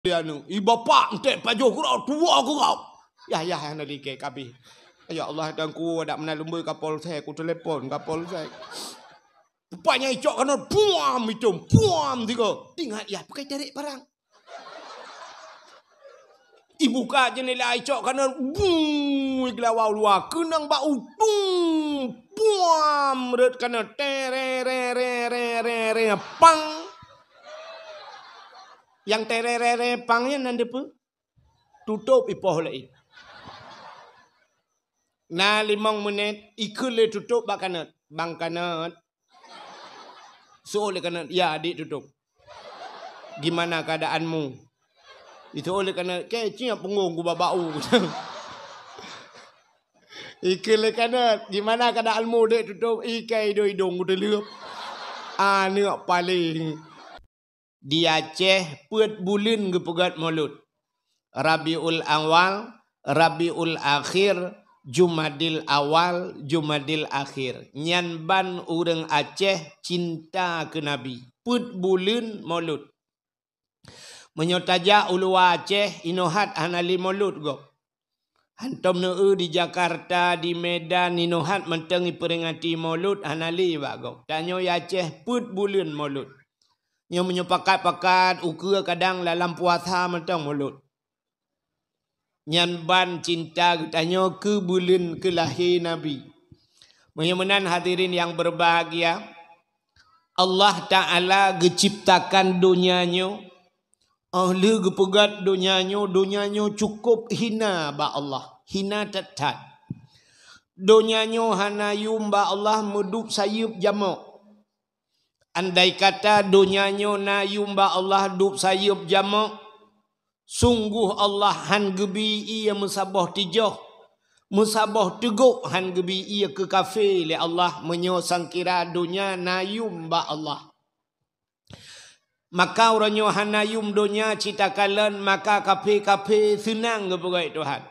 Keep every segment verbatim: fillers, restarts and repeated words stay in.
Dia nu, i bapak entek pajoh keurau, tuwo keurau. Yah, yah, hana likek kabeh. Ya Allah, Tuhanku, adak meunan lumboi Kapolsek, ku telepon Kapolsek. Rupanya icok kanot, puam item, puam tiga. Ingat ya, pakai tarék parang. Ibuka jendela icok kanot, bung, igelawa u luwa, keunong bak u, bung, puam, rot kanot, tere, re, re, re, re, re, pang. Nyang tere, re, re, pang nyan nan dipeue? Tutôp ipoh laén. Na limong menit, ikheun lé tutôp bak kanot. Bang Kanot. Seuôt lé kanot, "Ya, adik tutôp. Gimana keadaanmu?" Iseuôt lé kanot, "Kèe ciek punggong ku babah u." Ikheun lé kanot, "Gimana keadaanmu, dek tutôp?" "Ikai idong-idong ku teuleup." Aneuk paléng. Di Aceh peuet buleuen geupeugöt Molot. Rabiul Awal, Rabiul Akhir, Jumadil Awal, Jumadil Akhir. Nyan ban ureuëng Aceh cinta keu Nabi. Peuet buleuen Molot. Meunyoe tajak u luwa Aceh, inoe hat hana lé Molot gob. Hantom neu-eu di Jakarta, di Medan, inoe hat mantong ipeuringati Molot hana lé bak gob. Tanyoe i Aceh peuet buleuen Molot. Nyoe meunyoe pakat-pakat, ukeue kadang lam puasa mantong Molot. Nyan ban cinta geutanyoe keu buleuen keulahé Nabi. Meunyoe meunan hadirin yang berbahagia, Allah Ta'ala geuciptakan donya nyoe, óh lheueh geupeugöt donya nyoe, donya nyoe cukôp hina bak Allah, hina that-that. Donya nyoe hana yum bak Allah meudup sayeuep jamok. Andai kata donya nyoe na yum bak Allah dup sayeuep jamok, sunggoh Allah han geubi ié meusaboh tijoh, meusaboh teugok han geubi ié keu kafé lé Allah meunyoe sangkira donya na yum bak Allah. Maka uroe nyoe hana yum donya cit takalon, maka kafé-kafé seunang geupeugöt Tuhan.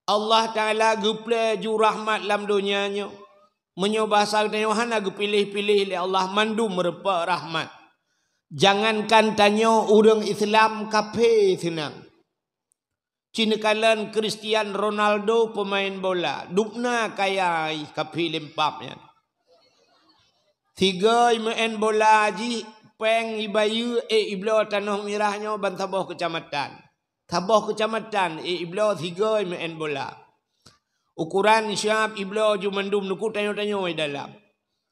Allah Ta'ala geuplé ju rahmat lam donya nyoe. Meunyoe bahasa geutanyoe hana geupiléh-piléh lé Allah, mandum meurumpok rahmat. Jangankan tanyoe ureuëng Islam, kafé seunang. Ci neukalon Cristiano Ronaldo peumaén bola, dubna kaya ih kafé lempap nyan. Sigoe meu'en bola jih péng ibayeue ék ibloe tanoh mirah nyoe ban saboh keucamatan. Saboh keucamatan ék ibloe sigoe meu'en bola. Ukuran siab ibloe ju mandum nuku tanyoe-tanyoe dalam.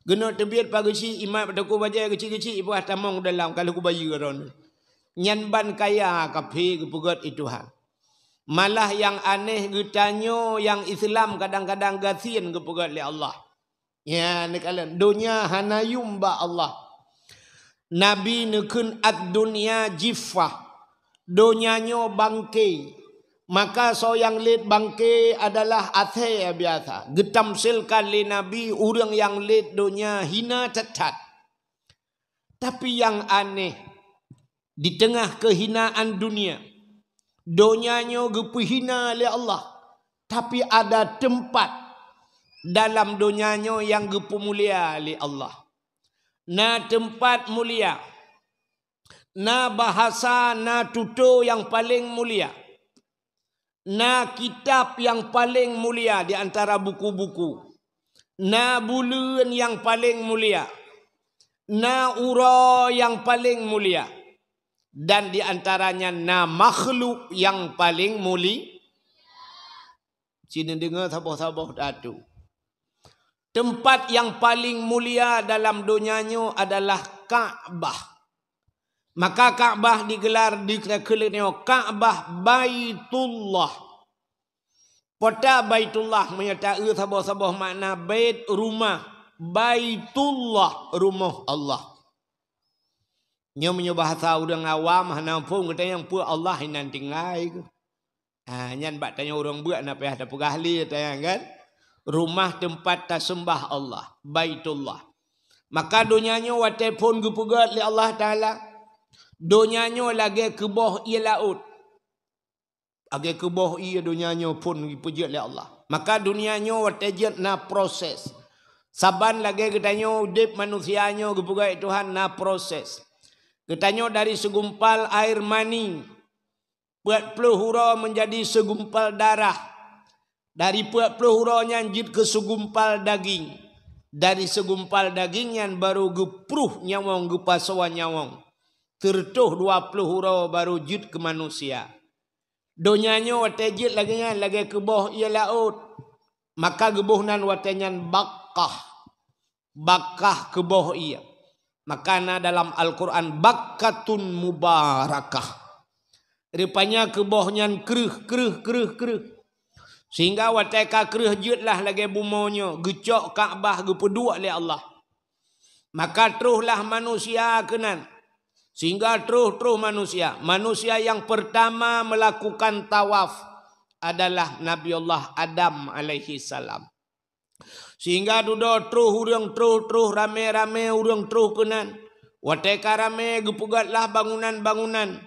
Geuneuk teubiet pageusi imat bak teuku bajée geucik-geucik ipeugah tamong dalam ka lheueh kubayeue droeneuh. Nyan ban kaya kafé geupeugöt i Tuhan. Malah nyang aneh geutanyoe nyang Islam kadang-kadang gasien geupeugöt lé Allah. Ya, neukalon, donya hana yum bak Allah. Nabi neukheun, "Ad-dunya jiffah." Donya nyoe bangke. Maka soe nyang lét bangke adalah asée biasa. Geutamsilkan lé Nabi ureuëng nyang lét donya hina that-that. Tapi nyang aneh, di teungoh keuhinaan dunia, donya nyoe geupeuhina lé Allah, tapi ada teumpat dalam donya nyoe nyang geupeumulia lé Allah. Na teumpat mulia, na bahasa, na tutoe nyang paleng mulia. Na kitab nyang paleng mulia di antara buku-buku. Na buleuen nyang paleng mulia. Na uroe nyang paleng mulia. Dan di antaranya na makhluk nyang paleng muli-, ci neudeungoe saboh-saboh tatu. Teumpat nyang paleng mulia dalam donya nyoe adalah Ka'bah. Maka Ka'bah digelar di keuneuk Ka'bah Baitullah. Pota Baitullah meunyoe taeu saboh-saboh makna bait, rumah, Baitullah, rumoh Allah. Nyoe meunyoe bahasa ureuëng awam hana phon geutanyoe peue Allah inan tinggai keuh. Ha, nyan bak tanyoe ureuëng beuet na payah tapeugah lé tanyoe kan. Rumah teumpat taseumbah Allah, Baitullah. Maka donya nyoe watée phon geupeugét lé Allah Taala, donya nyoe lagée keuboh ié laôt. Lagée keuboh ié donya nyoe phon geupeujeuet lé Allah. Maka donya nyoe watée jeuet na proses. Saban lagée geutanyoe udeb manusia nyoe geupeugét Tuhan na proses. Geutanyoe dari segumpal air mani, peuet ploh uroe menjadi segumpal darah. Dari peuet ploh uroe nyan jeuet keu segumpal daging. Dari segumpal daging nyan baru geupruh nyawöng, geupasoe nyawöng. Sireutoh dua ploh uroe baru jeuet keu manusia. Donya nyoe watée jeuet lagée nyan, lagée keuboh ié laôt. Maka geuboh nan watée nyan bakkah. Bakkah keuboh ié. Maka na dalam Al-Quran, bakkatun mubarakah. Rupanya keuboh nyan kreueh, kreueh, kreueh, kreueh. Sehingga watée ka kreueh jeuet lah lagée bumoe nyoe, geucok Ka'bah geupeuduek lé Allah. Maka troh lah manusia keunan. Sehingga troh-troh manusia. Manusia yang pertama melakukan tawaf adalah Nabi Allah Adam alaihi salam. Sehingga dudoe troh ureuëng, troh-troh, ramé-ramé ureuëng troh keunan. Watée ka ramé geupeugét lah bangunan-bangunan.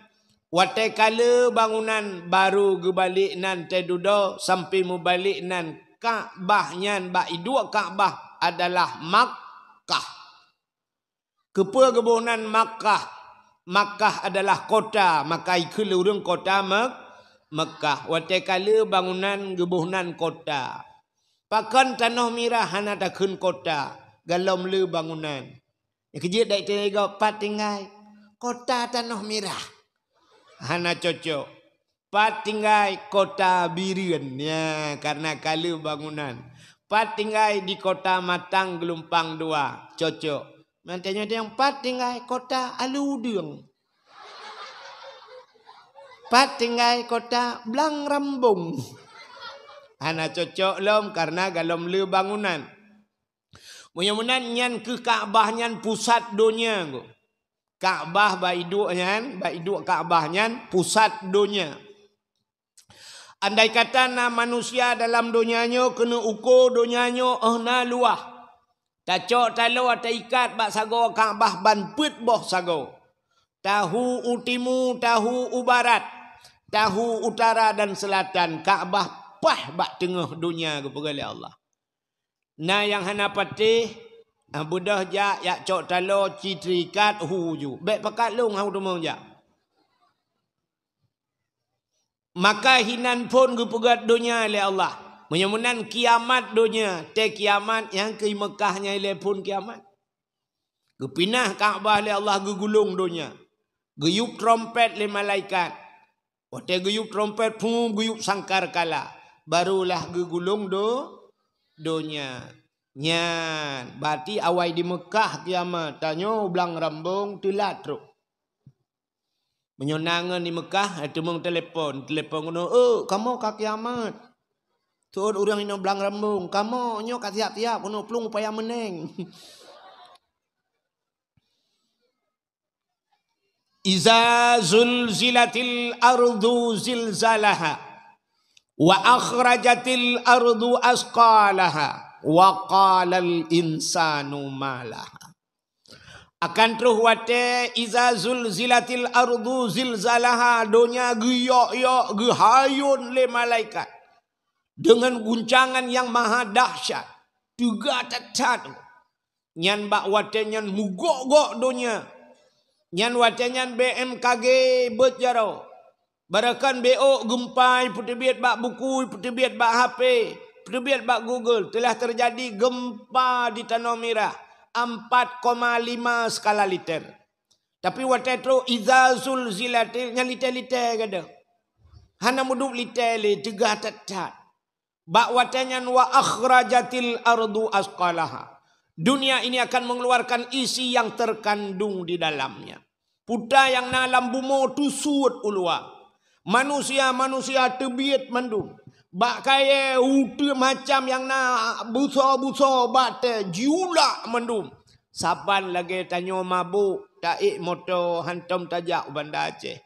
Watée ka le bangunan baru geubalek nan teududoe sampai mubalek nan Ka'bah nyan bak iduek Ka'bah adalah Makkah. Keupeue geuboh nan Makkah? Makkah adalah kota, maka ikheun lé ureuëng kota Mek-, Mekah. Watée ka le bangunan geuboh nan kota. Pakon tanoh mirah hana takheun kota, galom le bangunan. Nyang keujeuet dak teuga pat tinggai kota tanoh mirah. Hana cocok. Pat tinggai kota Bireuen, ya, karena ka le bangunan. Pat tinggai di kota Matang Geulumpang Dua, cocok. Mantanyoe nyang pat tinggai kota Alue Udeueng. Pat tinggai kota Blang Rambong. Hana cocok lom karena galom le bangunan. Meunyoe meunan nyan keuh Ka'bah nyan pusat donya. Ka'bah bak iduek nyan, bak iduek Ka'bah nyan pusat donya. Andai kata na manusia dalam donya nyoe keuneuk uko donya nyoe óh na luwah, tacok taloe taikat bak sagoe Ka'bah ban peuet boh sagoe, tahu u timu, tahu u barat, tahu utara dan selatan, Ka'bah paih bak teungoh donya geupeugah lé Allah. Na nyang hana patéh, ah, beudôh jak, jak cok taloe, ci teuikat, hu ju. Bék pakat lôn hau teumong jak. Maka hinan phon geupeugét donya lé Allah. Meunyoe meunan kiamat donya, tée kiamat nyang keu Meukah nyan ilée phon kiamat. Geupinah Ka'bah lé Allah geugulong donya. Geuyueb trompet lé malaikat. Watée geuyueb trompet, phum, geuyueb sangkar kala, barulah geugulong do-, donya. Nyan, berarti awai di Meukah kiamat, tanyoe Blang Rambong teulat trok. Meunyoe na ngon di Meukah, eh, teumong telepon, telepon keunoe, "Oh, kamoe ka kiamat." Seuôt ureuëng inong Blang Rambong, "Kamoe nyoe ka siap-siap, keunoe plueng upaya meuneng." Iza zulzilatil ardu zilzalaha, wa akhrajatil ardu asqalaha, wa qalal insanu ma laha. Akan troh watée, iza zulzilatil ardu zilzalaha, donya geuyok-yok, geuhayôn lé malaikat deungon guncangan nyang maha dahsyat, teuga that-that. Nyan bak watée nyan meugok-gok donya. Nyan watée nyan B M K G beuet jaroe. Barakan B O gempa ipeuteubiet bak buku, ipeuteubiet bak H P, ipeuteubiet bak Google, telah terjadi gempa di Tanoh Mirah, empat koma lima skala Richter. Tapi watée trok iza zulzilatil, nyan Richter-Richter gada. Hana meudup Richter lé, teuga that-that. Bak watée nyan, wa akhrajatil ardu asqalaha. Dunia ini akan mengeluarkan isi yang terkandung di dalamnya. Peue nyang na lam bumoe teusuet u luwa. Manusia-manusia teubiet mandum. Bak kayée uteue macam nyang na busoe-busoe bak tée jiulak mandum. Saban lagée tanyoe mabök, taék moto hantom tajak u Banda Aceh.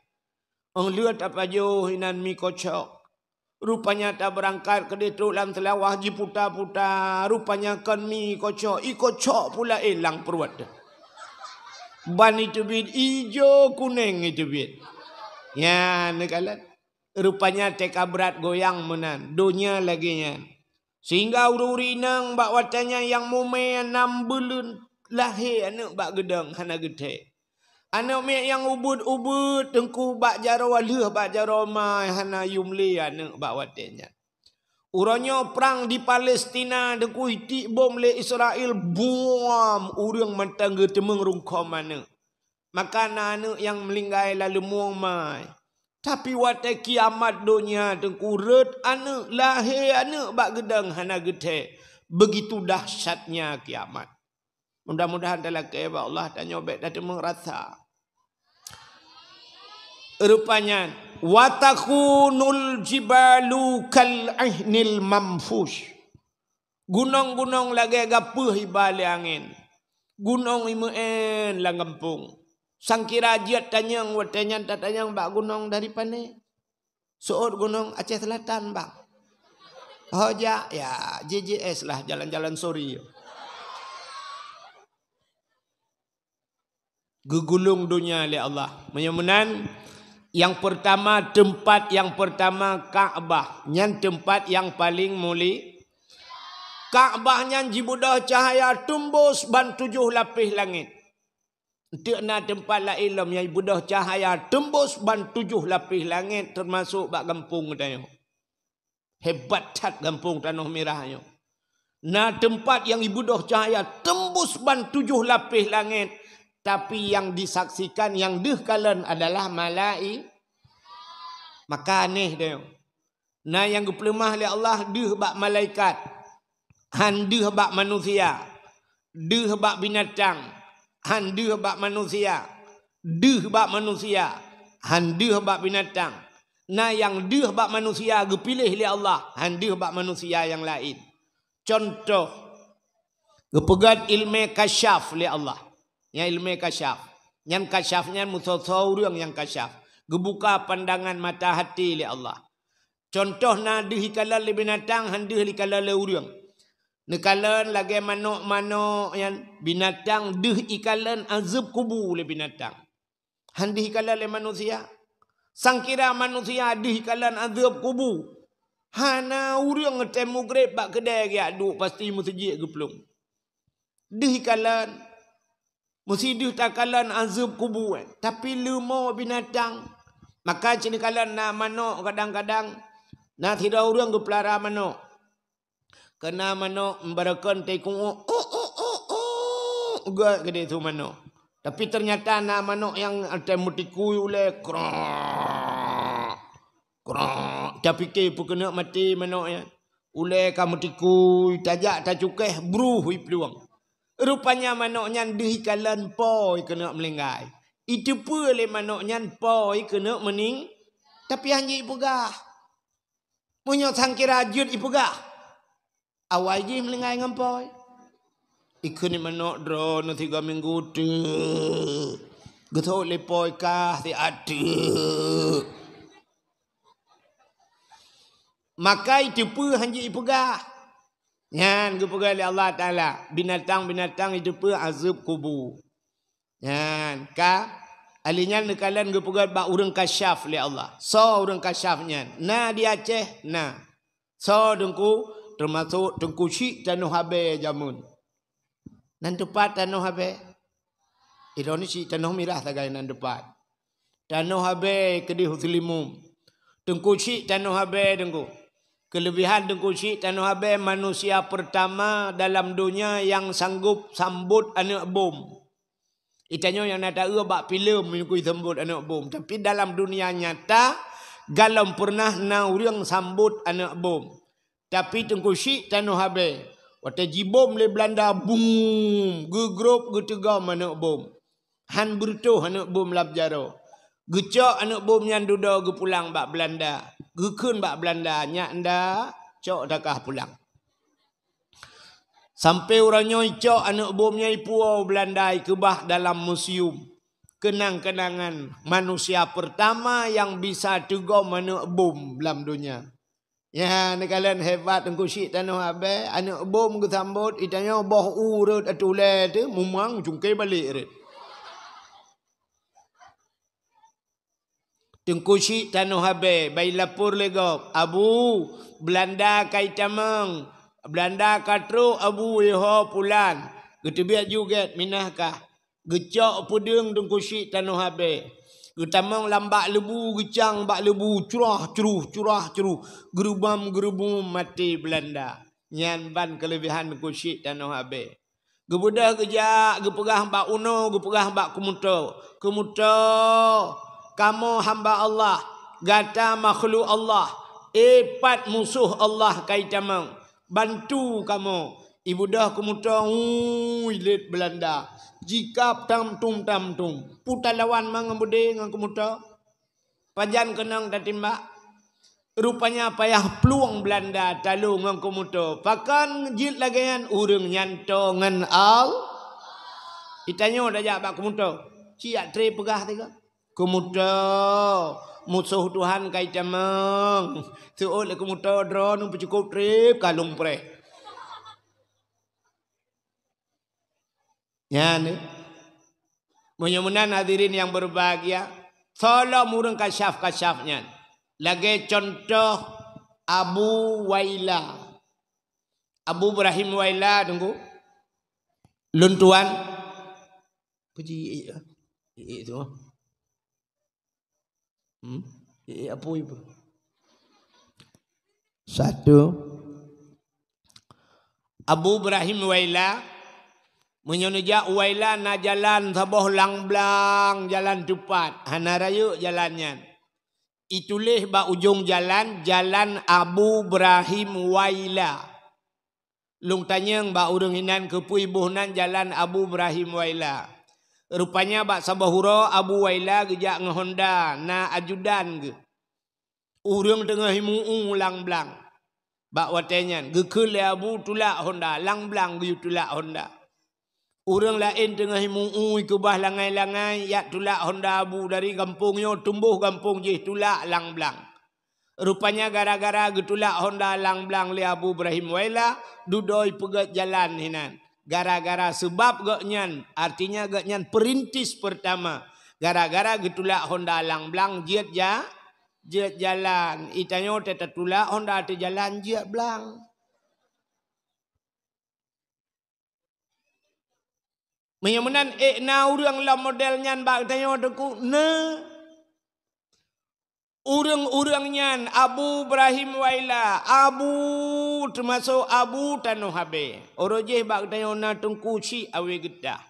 Óh lheueh tapajoh inan mi kocok. Rupanya tabeurangkat keudeh trok lam Seulawah jiputa-puta, rupanya kon mi kocok, i kocok pula élang pruet. Ban iteubiet ijo kunéng iteubiet. Nyan neukalon. Rupanya teuka brat goyang meunan, donya lagée nyan. Sehingga ureuëng-ureuëng inong bak watée nyan nyang mumé nam buleuen lahé aneuëk bak geudong hana geuthée. Aneuk miet nyang ubit-ubit teungku bak jaroe lheueh bak jaroe mai hana yum lé aneuk bak watée nyan. Uroe nyoe prang di Palestina teungku itiek bom lé Israel buam ureuëng mantong geuteumeung rungkhom aneuk. Maka na aneuk nyang meulinggai laleumu mai. Tapi watée kiamat donya teungku rhot aneuk lahé aneuk bak geudong hana geuthée. Begitu dahsyatnya kiamat. Mudah-mudahan talakée bak Allah tanyoe bék tateumeung rasa. Rupanya watakunul jibalu kal ihnil mamfush. Gunong-gunong lagée gapeuh iba lé angén. Gunong imeu'en lam gampông. Sangkira jeuet tanyong watée nyan tatanyong bak gunong dari pane. Seuôt gunong Aceh Selatan bang. Ho jak ya J J S lah jalan-jalan sori. Geugulong donya lé Allah. Meunyoe meunan, nyang pertama, teumpat nyang pertama Ka'bah. Nyan teumpat nyang paleng muli. Ka'bah nyan jibeudôh cahya teumbus ban tujoh lapéh langét. Enteuk na teumpat laén lom nyang jibeudôh cahya teumbus ban tujoh lapéh langét teumasok bak gampông geutanyoe. Hebat that gampông Tanoh Mirah nyoe. Na teumpat nyang ibeudôh cahya teumbus ban tujoh lapéh langét, tapi nyang disaksikan nyang deuh kalon adalah malai-, maka aneh deh. Na nyang geupeuleumah lé Allah deuh bak malaikat, han deuh bak manusia, deuh bak binatang, han deuh bak manusia, deuh bak manusia, han deuh bak binatang. Na nyang deuh bak manusia geupiléh lé Allah, han deuh bak manusia nyang laén. Contoh, geupeugét ilmé kasyaf lé Allah. Nyan ilmé kasyaf. Nyan kasyaf nyan meusoe-soe ureuëng nyang kasyaf. Geubuka pandangan mata hati lé Allah. Contoh na deuh ikalon lé binatang, han deuh ikalon lé ureuëng. Neukalon lagée manok-manok nyan, binatang deuh ikalon azeueb kubu lé binatang. Han deuh ikalon lé manusia. Sangkira manusia deuh ikalon azeueb kubu. Hana ureuëng tém mugreb bak keudée geujak duek pasti meuseujid geuplueng. Deuh ikalon, meusideuh takalon azeueb kubu, tapi leumo binatang. Maka cit neukalon na manok kadang-kadang, na sidroe ureuëng geupeulara manok. Keu na manok meubarakan teuku, "Oh, oh, oh, oh," gét geude su manok. Tapi ternyata na manok nyang tém meutikui ulée, krok, krok. Tapike peukeuneuk maté manok nyan. Ulée ka meutikui, tajak tacukéh, bruh iplueng. Rupanya manok nyan deuh ikalon po ikeuneuk meulinggai. Iteupeue lé manok nyan po ikeuneuk meuning, tapi han jeuet ipeugah. Meunyoe sangkira jeuet ipeugah, awai jih meulinggai ngon poi. Ikheun manok droeneuh sigoe minggu teuk. Geusok lé poi kah siat teuk. Maka iteupeue han jeuet ipeugah. Nyan geupeugah lé Allah Taala, binatang-binatang iteupeue azeueb kubu. Nyan ka, ahli nyan neukalon geupeugét bak ureuëng kasyaf lé Allah. Soe ureuëng kasyaf nyan? Na di Aceh? Na. Soe teungku? Teumasok Teungku Chik Tanoh Abée jameun. Nan teupat Tanoh Abée? Droeneuh Chik Tanoh Mirah sagai nan teupat. Tanoh Abée keudeh Muslimun. Teungku Chik Tanoh Abée teungku. Keulebihan Teungku Chik Tanoh Abée manusia pertama dalam donya nyang sanggob sambot aneuëk bom. Itanyoe nyang na taeu bak filem meunyoe kui sambot aneuëk bom, tapi dalam dunia nyata galom pernah na ureuëng sambot aneuëk bom. Tapi Teungku Chik Tanoh Abée, watée jibom lé Belanda, bum, geugrôb geuteugom aneuëk bom. Han beureutoh aneuëk bom lam jaroe. Geucok aneuëk bom nyan dudoe geupulang bak Belanda. Geukheun bak Belanda, "Nyak nda, cok takah pulang." Sampai uroe nyoe icok aneuëk bom nyan ipuwoe Belanda ikeubah dalam museum. Keunang-keunangan manusia pertama nyang bisa teugom aneuëk bom lam donya. Ya, neukalon hebat Teungku Chik Tanoh Abée, aneuëk bom geusambot, itanyoe boh u rot atulée teuh, mumang cungke balek rot. Teungku Chik Tanoh Abée, bai lapor lé gob, "Abu, Belanda ka itamong, Belanda ka trok Abu, iho pulan." Geuteubiet ju gét, "Minah kah?" Geucok peudeueng Teungku Chik Tanoh Abee. Geutamong lam bak leubu, geucang bak leubu, curah-curuh, curah-curuh. Geurubam-geurubum maté Beulanda. Nyan ban keuleubehan Teungku Chik Tanoh Abee. Geubeudôh geujak, geupeugah bak unoe, geupeugah bak keumeutoe. Keumeutoe, kamoe hamba Allah, gata makhluk Allah, eh, pat musoh Allah ka itamong. Bantu kamoe. Ibeudôh keumeutoe, ui, lét Beulanda. Jikab tam-tum, tam-tum. Peue talawan ma ngon beudé ngon keumeutoe? Pajan keunong tatimbak? Rupanya payah plueng Beulanda talo ngon keumeutoe. Pakon jeuet lagée nyan? Ureuëng nyan toe ngon Al-, itanyoe tajak bak keumeutoe. Cit jak treb peugah tiga. Keumeutoe, musoh Tuhan ka itamong. Seuôt lé keumeutoe droeneuh peucukôp treb kalông preh. Nyan, eh. Meunyoe meunan hadirin nyang berbahagia, soe lom ureuëng kasyaf-kasyaf nyan. Lagée cuntoh Abu Waila. Abu Ibrahim Waila, tunggu. Lôn tuan. Puji, eh, eh, tu. Hmm? Eh, apa ibu? Satu. Abu Ibrahim Waila, meunyoe neujak Waila na jalan saboh lang blang, jalan teupat, hana rayeuk jalan nyan. Ituléh bak ujong jalan, Jalan Abu Ibrahim Waila. Lôn tanyong bak ureuëng inan keupeue iboh nan Jalan Abu Ibrahim Waila. Rupanya bak saboh uroe Abu Waila geujak ngon honda, na ajudan geuh. Ureuëng teungoh imu-u lang blang. Bak watée nyan, geukheun lé Abu tulak honda, lang blang geuyue tulak honda. Ureuëng laén teungoh imu-u ikeubah langai-langai, jak tulak honda Abu dari gampông nyoe tumboh gampông jih tulak lang blang. Rupanya gara-gara geutulak honda lang blang lé Abu Ibrahim Waila, dudoe ipeugét jalan hinan. Gara-gara seubab gobnyan, artinya gobnyan perintis pertama. Gara-gara geutulak honda lang blang jeuet ja-, jeuet jalan. Itanyoe teutatulak honda teujalan jeuet blang. Meunyoe meunan, ék na ureuëng lom model nyan bak geutanyoe, Teungku? Na. Ureuëng-ureuëng nyan, Abu Ibrahim Waila, Abu, teumasok Abu Tanoh Abee. Uroe jih bak geutanyoe na Teungku Chik Awe Geutah.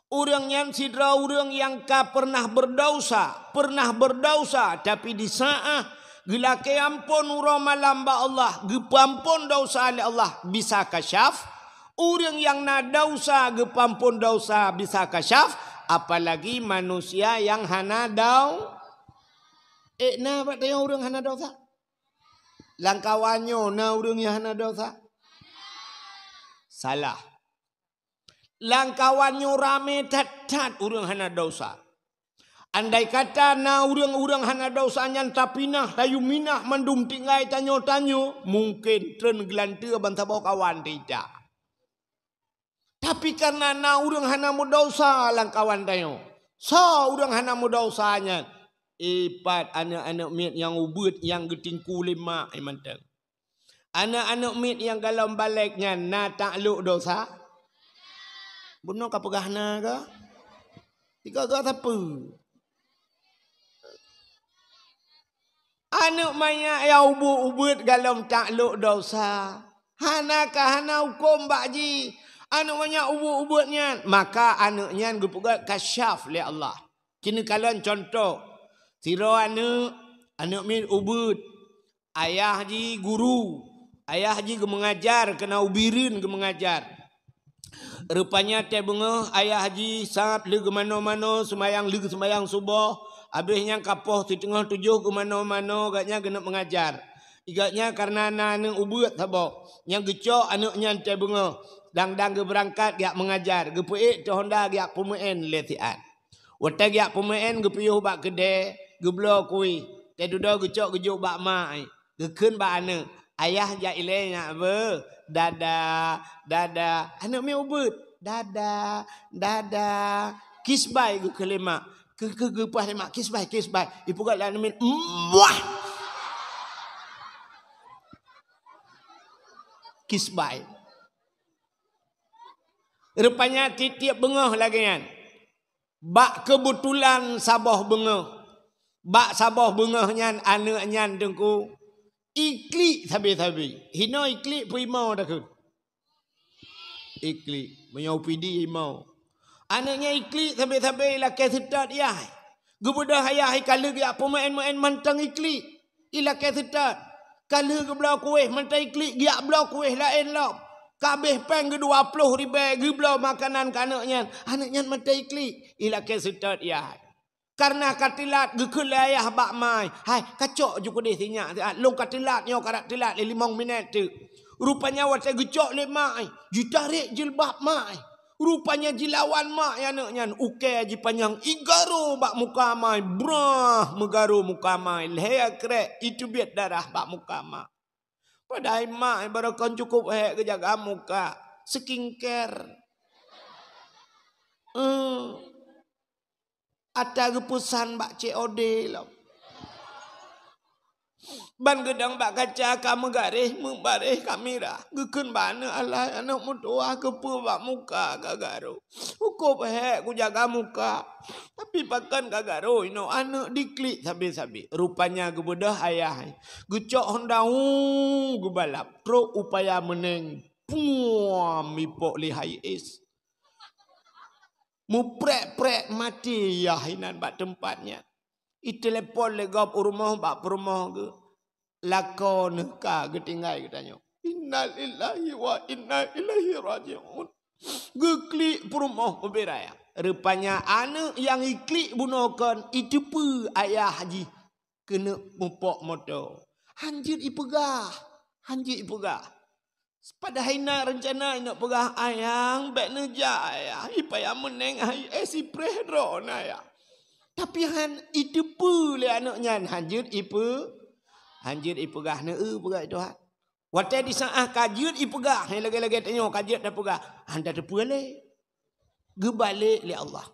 Ureuëng nyan sidroe ureuëng nyang ka pernah berdausa, pernah berdausa, tapi di saát geulakée ampôn uroe malam bak Allah, geupeuampôn dausa lé Allah, bisa kasyaf. Ureuëng nyang na dausa geupeuampôn dausa bisa kasyaf, apalagi manusia nyang hana dau-, ék na bak tanyoe ureuëng hana dausa? Lam kawan nyoe na ureuëng nyang hana dausa? Salah. Lam kawan nyoe ramé that-that ureuëng hana dausa. Andai kata na ureuëng-ureuëng hana dausa nyan tapinah, tayue minah mandum tinggai tanyoe-tanyoe, mungken treun geulanteue ban saboh kawan teuita. Tapi kareuna na ureuëng hana meudausa lam kawan tanyoe. Soe ureuëng hana meudausa nyan? Ipat aneuëk-aneuëk miet nyang ubeuet nyang geutingku lé mak mantong. Aneuëk-aneuëk miet nyang golom balek nyan na taklok dosa? Bunoe ka peugah na kah? Tiga-tiga sapeue? Aneuëk manyak nyang ubeuet-ubeuet golom taklok dosa. Hana ka hana hukôm bak jih. Aneuëk manyak ubeuet-ubeuet nyan, maka aneuëk nyan geupeugét kasyaf lé Allah. Keuneuk kalon cuntoh, sidroe aneuëk, aneuëk miet ubeuet, ayah jih guru, ayah jih geumeungajar, keunan u Bireuen geumeungajar. Rupanya tée beungoh ayah jih sab lheueh geumanoe-manoe seumayang, lheueh seumayang suboh, abéh nyan ka poh siteungoh tujoh geumanoe-manoe, gobnyan geuneuk meungajar. Gobnyan kareuna na aneuëk ubeuet saboh, nyang geucok aneuëk nyan tée beungoh, dang-dang geubeurangkat geujak meungajar, geupeuék teuh honda geujak peumeu'en lé siat. Watée geujak peumeu'en geupiôh bak keudée, geubloe kueh, tée dudoe geucok geujok bak mak, geukheun bak aneuëk, "Ayah jak ilée nyak beuh, dadah, dadah." Aneuëk miet ubeuet, "Dadah, dadah." Kisbai geukheun lé mak, keu-, keu-, geupaih lé mak, "Kisbai, kisbai." Ipeugét lé aneuëk miet, "Muah!" Kisbai. Rupanya tiep-tiep beungoh lagée nyan. Bak keubetulan saboh beungoh. Bak saboh beungoh nyan aneuk nyan teungku iklik sabe-sabe. Hinoe iklik peuimau takheun. Iklik, meunyoe pidi imau. Aneuk nyan iklik sabe-sabe ilakée seutôt yah. Geubeudôh ayah i ka lheueh geujak peumaén-maén mantong iklik. Ilakée seutôt. Ka lheueh geubloe kuéh mantong iklik geujak bloe kuéh laén lom. Ka abéh péng geu dua ploh ribée geubloe makanan keu aneuk nyan. Aneuk nyan mantong iklik. Ilakée seutôt yah. Kareuna ka teulat geukheun lé ayah bak ma, "Hai, kacok ju keudeh sinyak siat, lôn ka teulat nyoe, ka rab teulat lé limong minét teuk." Rupanya watée geucok lé ma, jitarek jilbab ma. Rupanya jilawan ma aneuk nyan, ukée jipanyang igaro bak muka ma, brah meugaro muka ma, lhée krek iteubiet darah bak muka ma. Padahai ma barokon cukup hék geujaga muka, skincare. Hmm. Ata geupeusan bak C O D lom. Ban geudong bak kaca ka meugaréh, meubaréh kamera. Geukheun bak aneuk, "Alah, aneuk meutuwah keupeue bak muka ka garo. Hukôb hék kujaga muka. Tapi pakon ka garo inoe aneuk diklik sabe-sabe." Rupanya geubeudôh ayah. Geucok honda, hu, geubalap. Trok upaya meuneng. Puam, ipok lé hai es. Muprek-prek maté yah inan bak teumpat nyan. Itelepon lé gob u rumoh bak peurumoh geuh. Lakoe neuh ka geutinggai geutanyoe. Innalillahi wa inna ilaihi raji'un. Geuklik peurumoh ubé raya. Rupanya aneuk nyang iklik bunoe kon iteupeue ayah jih keuneuk mupok moto. Hanjeuet ipeugah, hanjeuet ipeugah. Padahai na reuncana inok peugah, "Ayang, bék neujak ayah, ipayah meuneng hai, eh, sipreh droe na ayah." Tapi han iteupeue lé aneuk nyan, hanjeuet ipe-, hanjeuet ipeugah, "Neu-eu peugah Tuhan." Watée di saát ka jeuet ipeugah, hai lagée-lagée tanyoe ka jeuet tapeugah, han tateupeue lé. Geubalek lé Allah.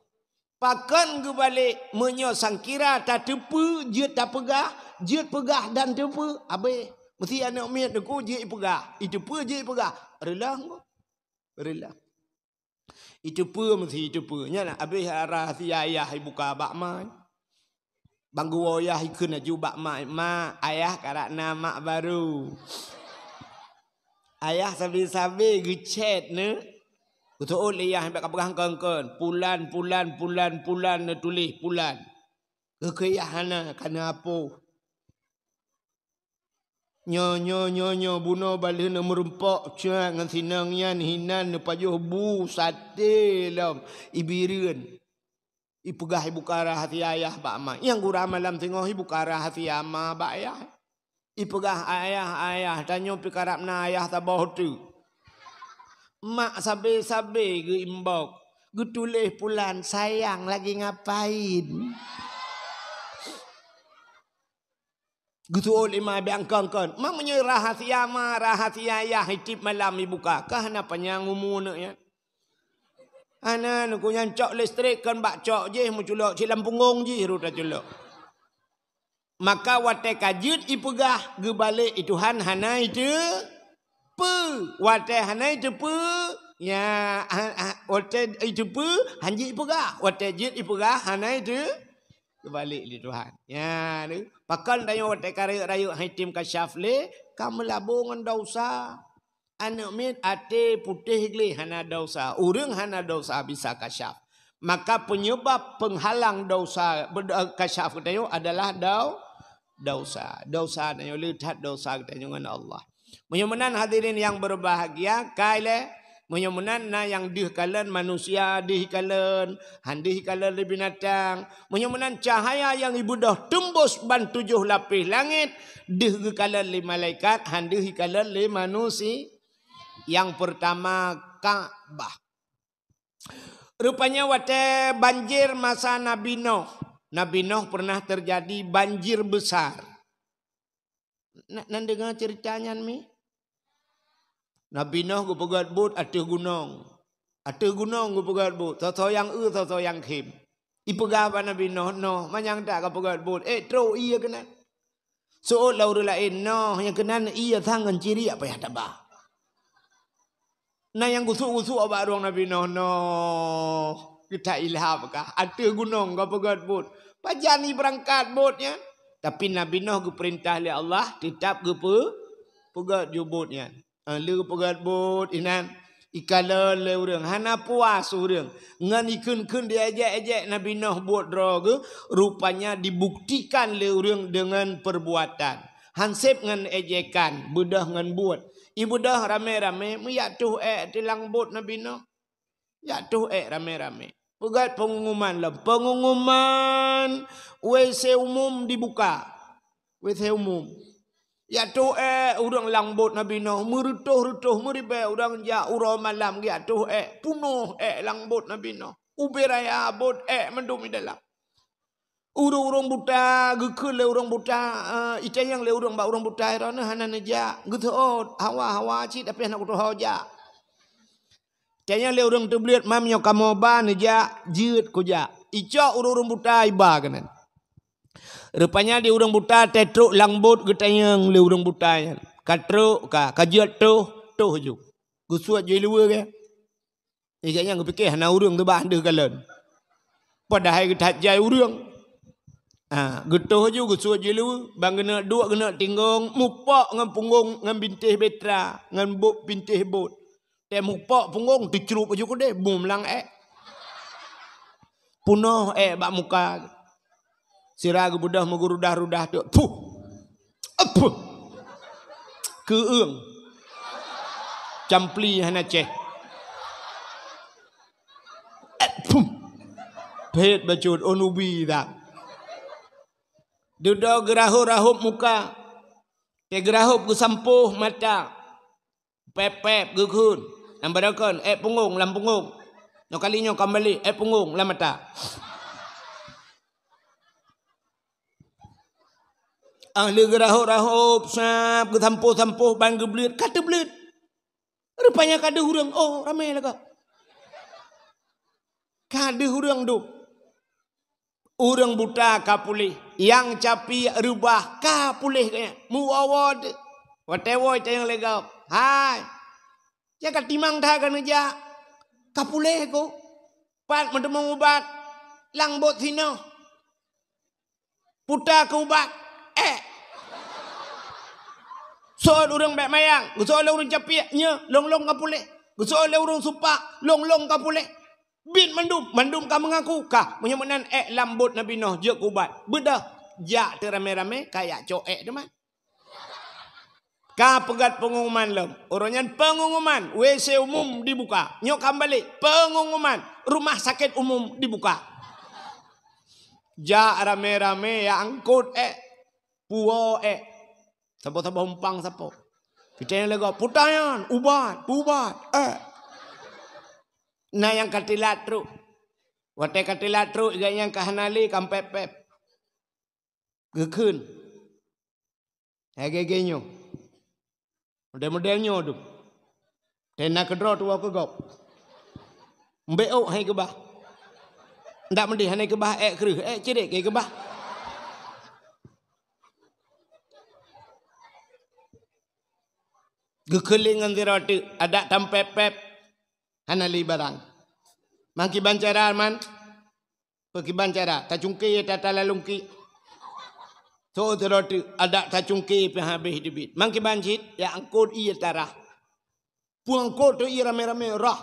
Pakon geubalek meunyoe sangkira tateupeue jeuet tapeugah, jeuet peugah dan teupeue, abéh. Meusti aneuk miet neuku jeuet ipeugah, iteupeue jeuet ipeugah. Reuloh, reuloh. Iteupeue meusti iteupeue. Nyan abéh rahsia ayah ibuka bak ma. Ban geuwoe yah ikheun laju bak mak, "Mak, ayah karab na mak barô." Ayah sabe-sabe geuchat neu. Geuseuôt lé yah, bék kapeugah kon-kon. Pulan, pulan, pulan, pulan, neutuléh pulan. Geukheun yah hana, ka neuapoh. Nyoe, nyoe, nyoe, nyoe, bunoe baleuh neumeurumpok cat ngon sinong nyan hinan neupajoh bu saté lom ibireuen. Ipeugah ibuka rahsia ayah bak ma. Nyang gura malam singoh ibuka rahsia ma bak ayah. Ipeugah, "Ayah, ayah, tanyoe pih karab na ayah saboh teuk." Mak sabe-sabe geuimbok, geutuléh pulan, "Sayang, lagi ngapain?" Geuseuôt lé ma, "Bék kon-kon." Ma meunyoe rahsia ma, rahsia ayah, itip malam ibuka, ka hana panyang umu aneuk nyan. Hana, neuku nyan cok listrik kon bak cok jih, meuculok cit lam punggong jih rot taculok. Maka watée ka jeuet ipeugah, geubalek i Tuhan hana iteupeue. Watée hana iteupeue, ya, ha, ha, watée iteupeue, hanjeuet ipeugah. Watée jeuet ipeugah, hana iteupeue. Geubalek lé Tuhan. Nyan, pakon tanyoe watée ka rayeuk-rayeuk han item kasyaf lé, ka meulabô ngon desya. Aneuk miet até putéh gleh hana desya, ureuëng hana desya bisa kasyaf. Maka penyebab penghalang desya, bed-, kasyaf geutanyoe adalah dau-, desya. Desya tanyoe le that desya geutanyoe ngon Allah. Meunyoe meunan hadirin yang berbahagia, kai lé, meunyoe meunan na nyang deuh kalon manusia, deuh kalon, han deuh kalon lé binatang. Meunyoe meunan cahaya nyang ibeudôh teumbôs ban tujoh lapéh langét, deuh geukalon lé malaikat, han deuh ikalon lé manusia. Yang pertama, Ka'bah. Rupanya watée banjir masa Nabi Nuh. Nabi Nuh pernah terjadi banjir besar. Na-, nan deungoe ceurita nyan mi? Nabi Nuh geupeugét buet ateueh gunong. Ateueh gunong geupeugét buet, soe-soe nyang eu, soe-soe nyang khém. Ipeugah bak Nabi Nuh, "Noh, manyang that kapeugét buet, ék trok ié keunan." Seuôt lom ureuëng laén, "Noh, nyang keunan ié sang ngon ciriek payah taba." Na nyang gusuk-gusuk bak rueng Nabi Noh, noh. Geutak ilham kah? Ateueh gunong ka peugöt bot. Pajan ibeurangkat bot nyan? Tapi Nabi Noh geupeurintah lé Allah, teutap geupeu-, peugöt ju bot nyan. Ah, lheueh peugöt bot inan, ikalon lé ureuëng, hana puas ureuëng. Ngon ikheun-kheun diejek-ejek Nabi Noh buet droe geuh, rupanya dibuktikan lé ureuëng deungon perbuatan. Hanseb ngon ejekan, beudôh ngon buet. Ibeudôh ramé-ramé, meuyak toh ék teulang bot Nabi Noh. Jak toh ék ramé-ramé. Peugöt pengumuman lom. Pengumuman W C umum dibuka. W C umum. Jak toh ék ureuëng lam bot Nabi Noh. Meureutoh-reutoh, meuribée ureuëng jak uroe malam jak toh ék. Punoh ék lam bot Nabi Noh. Ubé raya bot ék mandum i dalam. Ureuëng-ureuëng buta, geukheun lé ureuëng buta, eh, itanyong lé ureuëng bak ureuëng buta, droeneuh hana neujak. Geuseuôt, hawa-hawa cit, tapi hana kutuho jak. Itanyong lé ureuëng teubleuet, "Mam, nyoe kamoe ba neujak?" "Jeuet kujak." Icok ureuëng-ureuëng buta iba keunan. Rupanya di ureuëng buta teutrok lam bot geutanyong lé ureuëng buta nyan. Ka trok ka, ka jeuet toh, toh ju. Geusuet ju iluweue keu. Gobnyan geupike hana ureuëng teuba deuh galon. Padahai geuthat jai ureuëng. Ha, geutoh ju geusuet ju iluweue, ban geuneuk duek geuneuk tinggong, mupok ngon punggong ngon bintéh betra, ngon bot bintéh bot. Tée mupok punggong teucrup ju keudeh, bum lam ék. Punoh ék bak muka. Sira geubeudôh meugurudah-rudah tu. Puh. Apuh. Keueung. Campli hana ceh. Apuh. Phet bacut onubi dah. Dudoe geurahop-rahop muka. Tée geurahop geusampôh mata. Pép-pép geukheun. Lam baroekon, ék punggong, lam punggong. Nyoe kali nyoe ka balik, ék punggong, lam mata. Ah, lheueh geurahop-rahop, sab, geusampôh-sampôh, ban geubleuet, ka teubleuet. Rupanya ka deuh ureuëng, oh, ramé lagak. Ka deuh ureuëng dum. Ureuëng buta ka puléh, nyang capi reubah ka puléh geuhnyan. Meuwoe-woe teuh. Watée woe tanyong lé gob, "Hai, nyang ka timang that ka neujak, ka puléh keu? Pat meuteumé ubat?" "Lam bot sinoe." "Puta keu ubat." "Ék." Seuôt ureuëng bék mayang, geuseuôt lé ureuëng capiek, "Nyoe, lôn-lôn ka puléh." Geuseuôt lé ureuëng supak, "Lôn-lôn ka puléh." Biet mandum, mandum ka meungaku, ka. Meunyoe meunan ék lam bot Nabi Noh jeuet keu ubat. Beudôh, jak teuh ramé-ramé, ka jak cok ék teuma. Ka peugöt pengumuman lom. Uroe nyan pengumuman, W C umum dibuka. Nyoe ka balek, pengumuman, rumah sakét umum dibuka. Jak ramé-ramé jak angkot ék. Puwoe ék. Saboh-saboh umpang sapo. Pitée lé gob, "Puta nyan, ubat, ubat, ék." Na nyang ka teulat trok. Watée ka teulat trok, gobnyan ka hana lé, ka pép-pép. Geukheun. Hai gé-gé nyoe. Model-model nyoe dum. Tée na keudroe tuwoe keu gob. Mbek ôk hai keubah. Ndak meudeh hana keubah ék kreueh, ék cirek hai keubah. Geukeuléng ngon sidroe teuk, adak tampép-pép, hana lé barang. Mangkiban cara man, Peukiban cara, tacungke tata lalungki. Tho sidroe teuk, adak tacungke pih habéh teubiet. Mangkiban cit, jak angkot ié tarah. Peuangkot teu ié ramé-ramé, rah.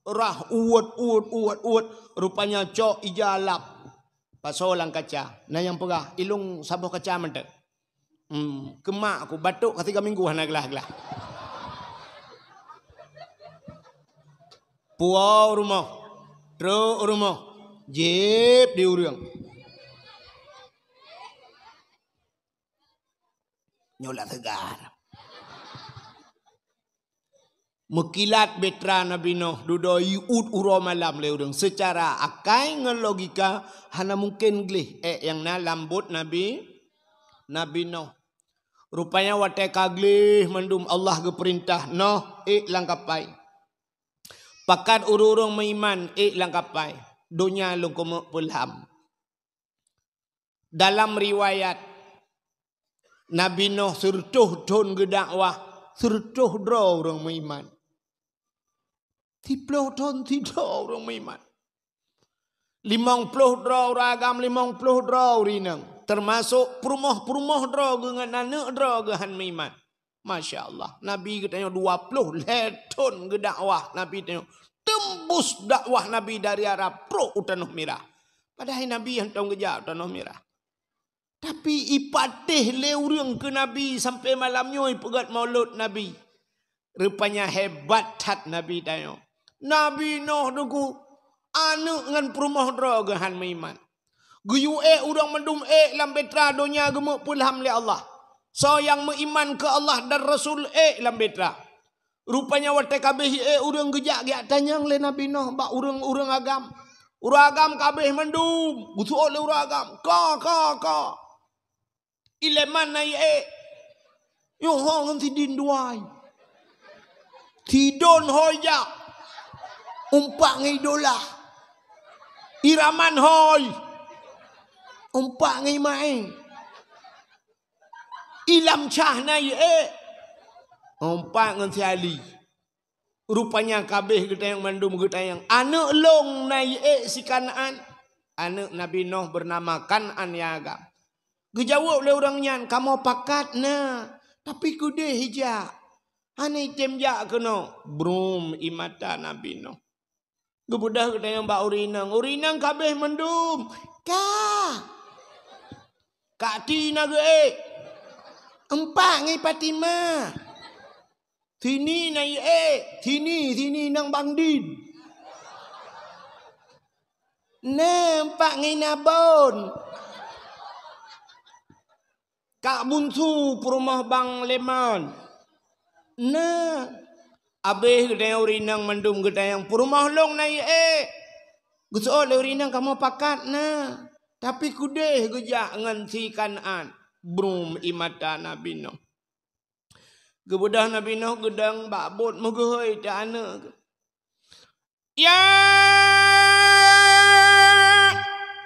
Rah, uwet, uwet, uwet, uwet. Rupanya cok ija lap. Pasoe lam kaca. Na nyang peugah, ilong saboh kaca mantong. Hmm, keumak aku batuk ka tiga minggu hana glah-glah. Puwoe u rumoh, trok u rumoh, jieb di ureuëng. Nyoe lah teugar. Meukilat beutra Nabi Noh dudoe iut uroe malam lé ureuëng. Seucara akai ngon logika hana mungken gleh ék nyang na lam bot Nabi, Nabi Noh. Rupanya watée ka gleh mandum Allah geupeurintah, "Noh, ék lam kapai. Pakat ureuëng-ureuëng meuiman ék lam kapai. Donya lôn keumeuk peulam." Dalam riwayat, Nabi Noh sireutôh thon geudakwah, sireutôh droe ureuëng meuiman. Siploh thon sidroe ureuëng meuiman. Limong ploh droe ureuëng agam, limong ploh droe ureuëng inong. Teumasok peurumoh-peurumoh droe geuh ngon aneuëk droe geuh han meuiman. Masya Allah. Nabi geutanyoe dua ploh lhée thon geudakwah Nabi tanyoe. Teumbus dakwah Nabi dari Arab trok u Tanoh Mirah. Padahai Nabi hantom geujak u Tanoh Mirah. Tapi ipatéh lé ureuëng keu Nabi sampai malam nyoe ipeugét maulud Nabi. Rupanya hebat that Nabi tanyoe. Nabi Nuh teungku, aneuëk ngon peurumoh droe geuh han meuiman. Geuyue ék ureuëng mandum ék lam bahtera donya geumeupeulham lé Allah. Soe nyang meuiman keu Allah dan Rasul ék lam bahtera. Rupanya watée ka abéh ék ureuëng geujak geujak tanyong lé Nabi Nuh bak ureuëng-ureuëng agam. Ureuëng agam ka abéh mandum, geuseuôt lé ureuëng agam. Ka, ka, ka. Ileman na ék. Nyoe ho ngon sidin duai. Sidon hôi jak. Umpak ngon idolah. Iraman hôi. Umpak ngon imaé. Ilam cah na ék. Umpak ngon si Ali. Rupanya ka abéh geutanyong mandum geutanyong. Aneuëk lôn na ék si Kanaan. Aneuëk Nabi Nuh bernama Kanaan nyang agam. Geujaweueb lé ureuëng nyan, kamoe pakat na, tapi keudeh ijak. Hana item jak keunoe. Brum ie mata Nabi Nuh. Geubeudôh geutanyong bak ureuëng inong. Ureuëng inong ka abéh mandum. Ka. Kak ti na geuék. Empat ngon Fatimah. Sini na ék. Sini, sini nang Bang Din. Na empat ngon Abon. Kak Bunsu peurumoh Bang Leman. Na. Abéh geutanyoe ureuëng inong mandum geutanyong peurumoh lôn na ék. Geuseuôt lé ureuëng inong kamoe pakat na. Tapi keudeh geujak ngon si Kanaan. Brum ie mata Nabi Nuh. Geubeudôh Nabi Nuh geudong bak bot meugeuhôi teuh aneuëk. Ya!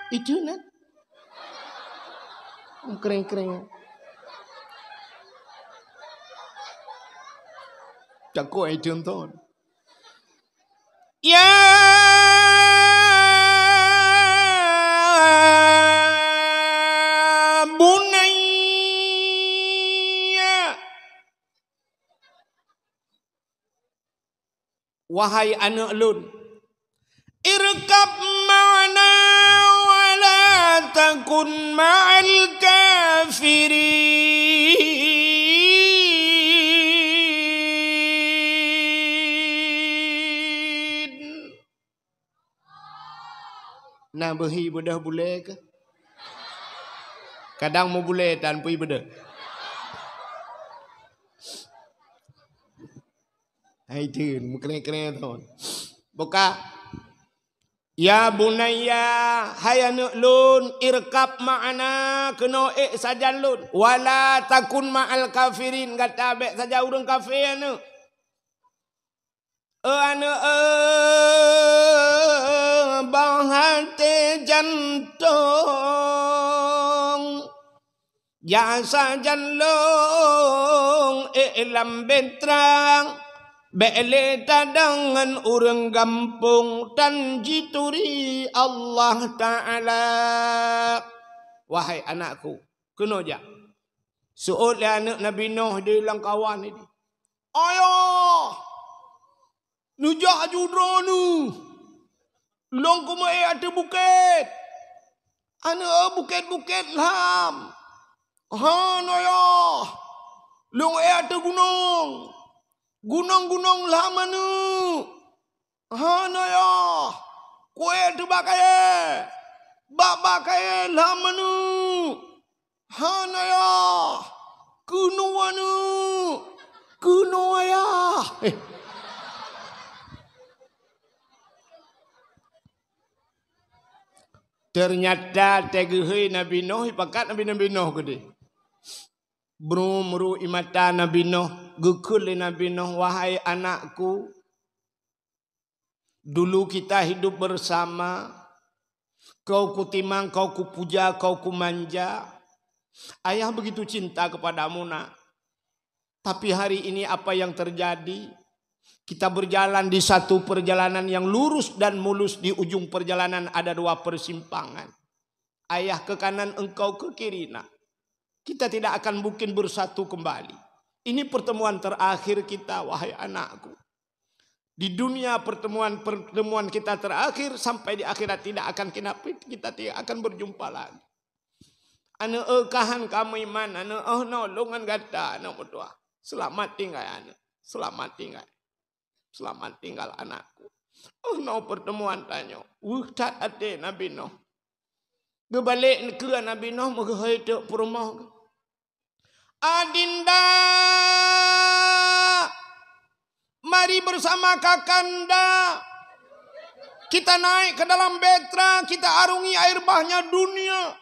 Itu nan. Kreng-kreng. Cakok itu ton. Ya bunayya. Wahai aneuëk lôn, irkab ma'ana wa la takun ma'al kafirin. Na beuhi beudôh bulée keuh? Kadang meubulée tan pui beudôh. Hai teun, meukrée-krée thon. Buka. Ya bunayya, hai aneuëk lôn, irkab ma'ana, keunoe ék sajan lôn. Wala takun ma'al kafirin, gata bék sajan ureuëng kafé aneuëk. Eu aneuëk, eu, bah até jantong. Jak sajan lôn ék lam bahtera, bék lé tadong ngon ureuëng gampông tan jituri Allah Ta'ala. Wahai anakku, keunoe jak. Seuôt lé aneuëk Nabi Nuh di lam kawan nyan. Ayah! Neujak aju droeneuh. Lôn keumeue ateueh bukét. Aneuëk, bukét-bukét lham. Hana yah. Lôn ateueh gunong. Gunong-gunong lham aneuëk. Hana yah. Kuéh teuh bak kayée. Bak-bak kayée lham aneuëk. Hana yah. Keunoe aneuëk. Keunoe yah. Eh. Ternyata teuh geuhôi Nabi Nuh, ipakat Nabi, Nabi Nuh keudeh. Brum ru ie mata Nabi Nuh, geukheun lé Nabi Nuh, "Wahai anakku, dulu kita hidup bersama, kau kutimang, kau kupuja, kau kumanja. Ayah begitu cinta kepadamu, Nak. Tapi hari ini apa yang terjadi? Kita berjalan di satu perjalanan yang lurus dan mulus, di ujung perjalanan ada dua persimpangan. Ayah ke kanan, engkau ke kiri, nak. Kita tidak akan mungkin bersatu kembali. Ini pertemuan terakhir kita, wahai anakku. Di dunia pertemuan-pertemuan kita terakhir, sampai di akhirat tidak akan kita, kita tidak akan berjumpa lagi. Aneuk, eh, kahan kamu iman, aneuk, oh no, lôn ngon gata, aneuk meutuah. Selamat tinggal, aneuk. Selamat tinggal. Selamat tinggal, anakku. Oh no, pertemuan tanyoe. Weueh that até Nabi Nuh. Geubalek keu Nabi Nuh, meuhôi teuk peurumoh. Adinda, mari bersama kakanda. Kita naik ke dalam bahtera, kita arungi air bahnya dunia.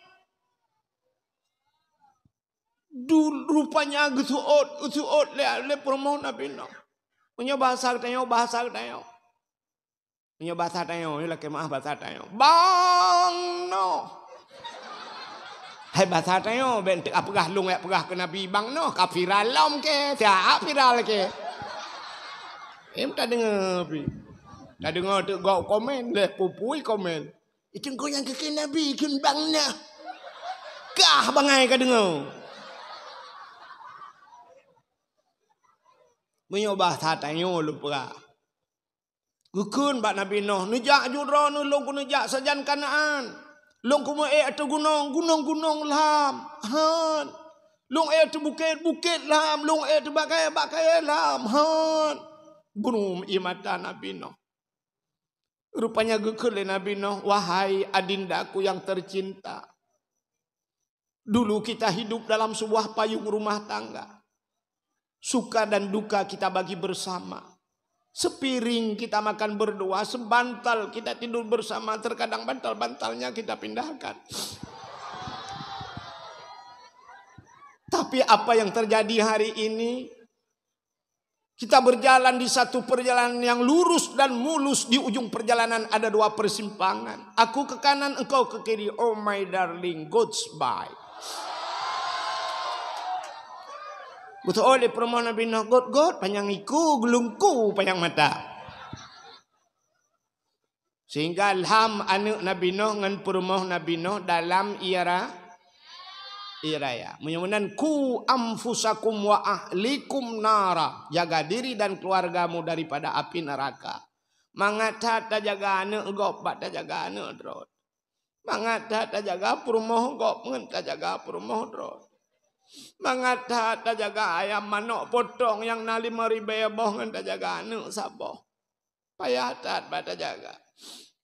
Du-, rupanya geuseuôt, geuseuôt lé, lé peurumoh Nabi Nuh. Meunyoe bahasa geutanyoe, bahasa geutanyoe. Meunyoe basa tanyoe, nyoe lakée meuáh basa tanyoe. Bang noh. Hai basa tanyoe, bék teuk peugah lôn jak peugah keu Nabi bang noh, ka viral lom kée, siat viral kée. Em tadeungoe pi. Tadeungoe teuk gob komen, leh pupui komen. Itu engkau nyang keu Nabi, kheun bang noh. Kah bangai ka deungoe. Meunyoe basa tanyoe lôn peugah. Geukheun bak Nabi Nuh, "Neujak ju droeneuh, lôn keuneuk jak sajan Kanaan. Lôn keuneuk ék ateueh gunong, gunong-gunong lham. Han. Lôn ék ateueh bukét, bukét lham. Lôn ék ateueh bak kayée, bak kayée lham. Han." Brum ie mata Nabi Nuh. Rupanya geukheun lé Nabi Nuh, "Wahai adindaku yang tercinta, dulu kita hidup dalam sebuah payung rumah tangga. Suka dan duka kita bagi bersama. Sepiring kita makan berdua, sebantal kita tidur bersama, terkadang bantal-bantalnya kita pindahkan. Tapi apa yang terjadi hari ini, kita berjalan di satu perjalanan yang lurus dan mulus, di ujung perjalanan ada dua persimpangan. Aku ke kanan, engkau ke kiri. Oh my darling, goodbye." Beutôi lé peurumoh Nabi Nuh, "Got, got, panyang iku, geulungku panyang mata." Sehingga lham aneuk Nabi Nuh ngon peurumoh Nabi Nuh dalam ie ra-, ie raya. Meunyoe meunan, "Qu anfusakum wa ahlikum nara." Jaga diri dan keluargamu daripada api neraka. Mangat that tajaga aneuk gob bak tajaga aneuk droe. Mangat that tajaga peurumoh gob ngon tajaga peurumoh droe. Mangat that tajaga ayam manok potong nyang na lima ribée boh ngon tajaga aneuk saboh. Payah that bak tajaga.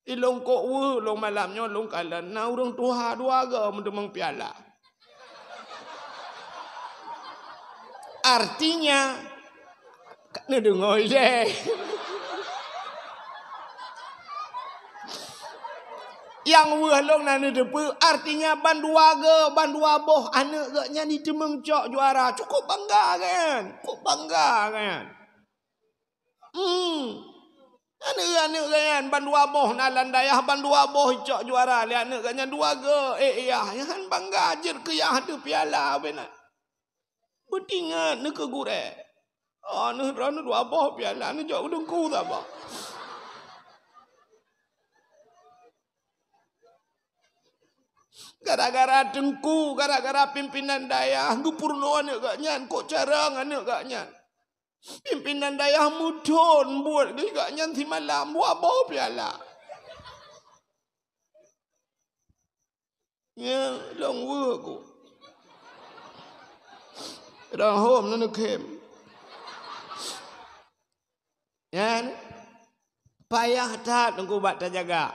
Ilôn kok weueh lôn malam nyoe lôn kalon na ureuëng tuha dua goe meuteumeung piala. Artinya, ka neudeungoe ilée. Nyang weueh lôn na neuteupeue, artinya bandua goe, bandua boh aneuk geuh nyan jiteumeung cok juara. Cukup bangga kan? Cukup bangga kan? Hmm. Aneuk-aneuk geuh nyan bandua boh na lam dayah, bandua boh cok juara lé aneuk geuh nyan dua goe. Eh, yah, nyan bangga jeuet keu yah teuh piala beunan. Beutingat neukeu gurée. Oh, neuh droeneuh dua boh piala, neujok u teungku saboh. Gara-gara teungku, gara-gara pimpinan dayah, geupeurunoe aneuk geuh nyan, kok carông aneuk geuh nyan. Pimpinan dayah meuthon buet geuh nyan simalam, dua boh piala. Nyan lôn weueh ku. Roh hom na neukhem. Nyan payah that teungku bak tajaga.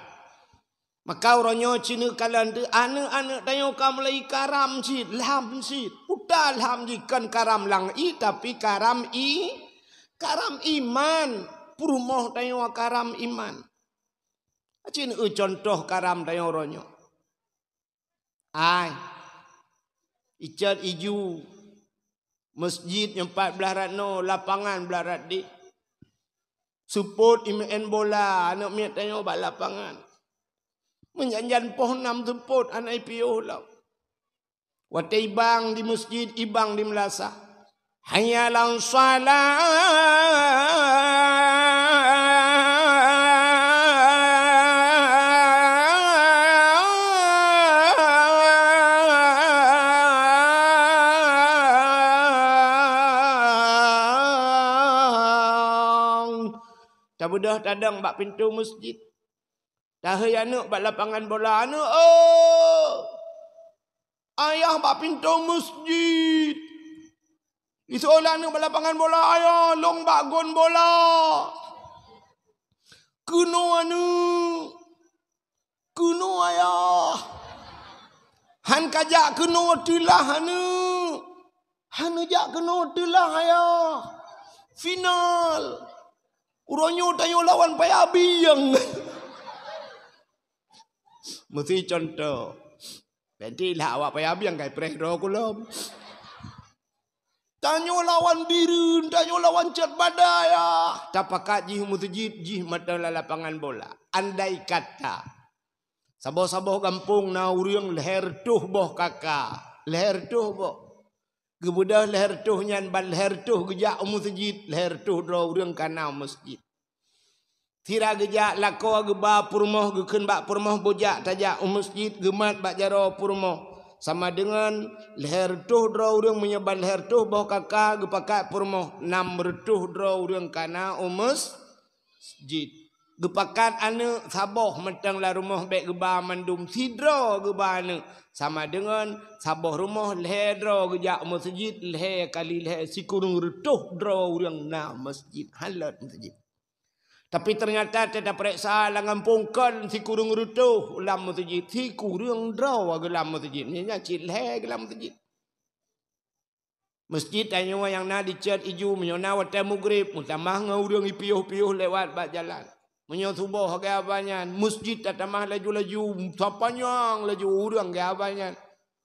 Maka uroe nyoe ci neukalon teuh aneuk-aneuk tanyoe ka mulai karam cit, lham cit. Peue lham jih, kon karam lam ié, tapi karam i-, karam iman. Peurumoh tanyoe karam iman. Ci neueu cuntoh karam tanyoe uroe nyoe. Ai. Icot iju. Masjid nyoe pat blah rot noe, lapangan blah rot deh. Seupôt imeu'en bola, aneuk miet tanyoe bak lapangan. Meunyan jan poh nam seupôt, aneuk ipiôh lom. Watée ibang di masjid, ibang di meulasah. Hayya 'alas shalah. Beudôh tadong bak pintoe masjid. Tahei aneuk bak lapangan bola, "Aneuk, oh! Ayah bak pintoe masjid." Iseulah aneuk bak lapangan bola, "Ayah, lôn bak gon bola." "Keunoe aneuk, keunoe ayah." "Han kajak keunoe teulah aneuk." "Hana jak keunoe teulah ayah. Final. Uroe nyoe tanyoe lawan Paya Bieng." Meusti contoh. Berarti lah awak Paya Bieng kai preh droe kulom. "Tanyoe lawan Bireuen, tanyoe lawan Cot Bada ayah." Tapakat jih u meuseujid, jih mantong lam lapangan bola. Andai kata saboh-saboh gampông na ureuëng lhée reutôh boh kaka, lhée reutôh boh. Geubeudôh lhée reutôh nyan, ban lhée reutôh geujak u meuseujid, lhée reutôh droe ureuëng ka na u meuseujid. Sira geujak lakoe geuba peurumoh, geukheun bak peurumoh, "Bujak tajak u meuseujid," geumat bak jaroe peurumoh. Sama deungon lhée reutôh droe ureuëng, meunyoe ban lhée reutôh boh kaka geupakat peurumoh, nam reutôh droe ureuëng ka na u meus-, jid. Geupakat aneuk saboh mantong lam rumoh bék geuba mandum, sidroe geuba aneuk. Sama deungon saboh rumoh lhée droe geujak u meuseujid, lhée kali lhée sikureueng reutôh droe ureuëng na meuseujid, han lôt meuseujid. Tapi teunyata teupeuriksa lam gampông kon sikureueng reutôh lam meuseujid, sikureueng droe geulam meuseujid. Nyan cit lhée geulam meuseujid. Meuseujid tanyoe nyang na di Cot Ijeue, meunyoe na watée mugreb, meutamah ngon ureuëng ipiôh-piôh lewat bak jalan. Meunyoe suboh lagée haba nyan, meuseujid tatamah laju-laju, tapanyang laju ureuëng lagée haba nyan.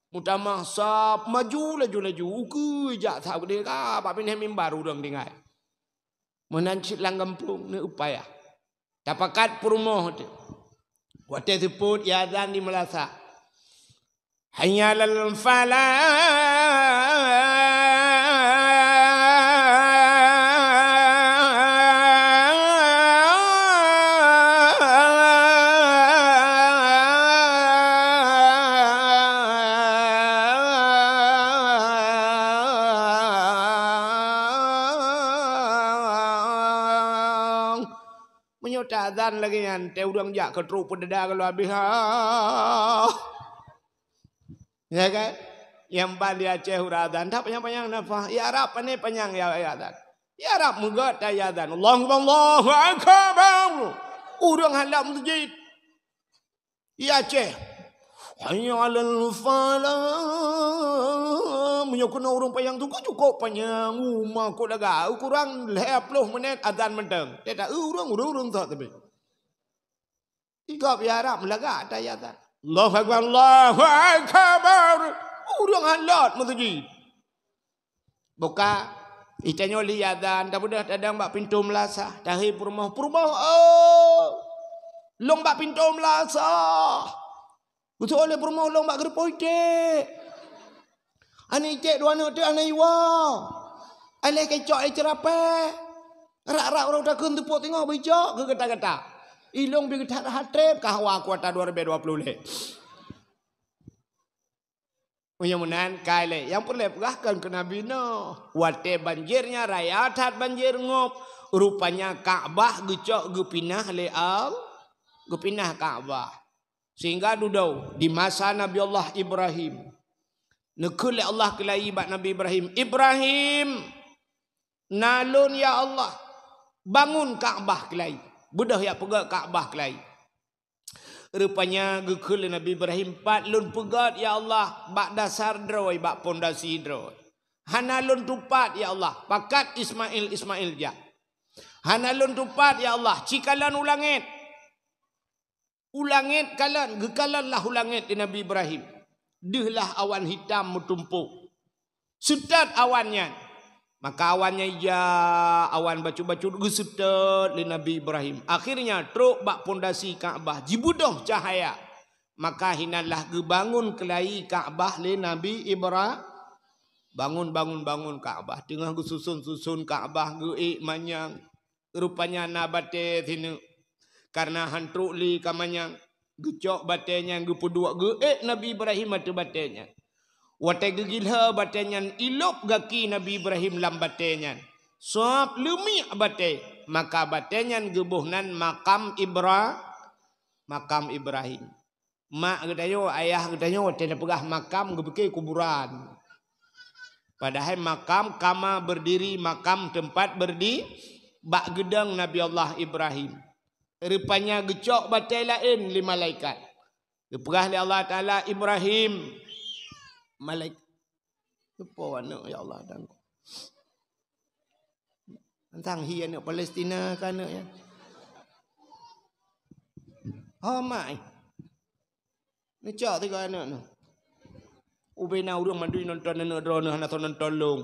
Meutamah sab maju laju-laju, ukeue jak sab geude ka bak binéh mimbar ureuëng tinggai. Meunan cit lam gampông neuupaya. Tapakat peurumoh teuh. Watée seupôt ié azan di meulasan, "Hayya 'alal falah." Meunyoe ta azan lagée nyan, tée ureuëng jak keu trok peudada geuloe habéh, ha. Ya kan? Nyang ban di Aceh ureuëng azan, dak panyang-panyang nafah. Ié Arab pane panyang ya, ya azan. Ié Arab meugot ta ya azan. Allahu Akbar, Allahu Akbar. Ureuëng hana meuseujid. Ié Aceh, "Hayya 'alal falah." Meunyoe keunoe ureuëng panyang tu ka cukôp panyang, uma kok lagak, kurang lhée ploh minét azan mantong. Teuta ureuëng, ureuëng, ureuëng that tapi. Tiga biara meulagak ata azan. Allahu Akbar, Allahu Akbar. Ureuëng hana lôt meuseujid. Buka, itanyoe li azan, tabeudôh tadong bak pintoe meulasah, tahé peurumoh, "Peurumoh, oh! Lôn bak pintoe meulasah." Geutu'oh lé peurumoh, "Lôn bak geureupoh iték." Aneuk iték dua aneuk teuh hana iwoe. Aléh keucok lé ceurapée. Rak-rak uroe takheun teupok teungoh beujok keu gata-gata. Ilong pi gata that treb ka hawa kuarta dua ribu dua puluh lé. Meunyoe meunan, kai lé. Nyang peureulée peugah kon keu Nabi Nuh. Watée banjir nyan raya that banjir ngop, rupanya Ka'bah geucok geupinah lé Al-, geupinah Ka'bah. Sehingga dudoe di masa Nabi Allah Ibrahim, neukheun lé Allah keulayi bak Nabi Ibrahim, "Ibrahim, na lôn ya Allah, bangun Ka'bah keulayi." Beudôh jak peugét Ka'bah keulayi. Rupanya geukheun lé Nabi Ibrahim, "Pat lôn peugét ya Allah, bak dasar droe, bak pondasi droe. Hana lôn tupat ya Allah, pakat Ismail, Ismail jak. Hana lôn tupat ya Allah, ci kalon u langét." U langét kalon, geukalon lah u langét lé Nabi Ibrahim. Deuh lah awan hitam meutumpôk. Seutôt awan nyan. Maka awan nyan ija, awan bacut-bacut geuseutôt lé Nabi Ibrahim. Akhirnya trok bak pondasi Ka'bah jibeudôh cahya. Maka hinan lah geubangon keulayi Ka'bah lé Nabi Ibra-, bangon, bangon, bangon Ka'bah. Teungoh geususon-suson Ka'bah geuék manyang. Rupanya na batée sineuk. Kareuna han trok lé ka manyang, geucok batée nyan geupeuduek geuék Nabi Ibrahim ateueh batée nyan. Watée geugilhée batée nyan, ilop gaki Nabi Ibrahim lam batée nyan. Sab leumiek batée, maka batée nyan geuboh nan makam Ibra-, makam Ibrahim. Mak geutanyoe, ayah geutanyoe watée na peugah makam geupike kuburan. Padahai makam kama berdiri, makam tempat berdi-, bak geudong Nabi Allah Ibrahim. Rupanya geucok batée laén lé malaikat. Geupeugah lé Allah Taala, "Ibrahim." Malaik-, "Soe po aneuëk, ya Allah, dan?" Tang hi aneuëk Palestina ka aneuëk nyan. Ho mak, eh. Neucok tiga aneuëk nyoe. Ubena ureuëng mandum nonton aneuëk droeneuh hana soe nonton lôn.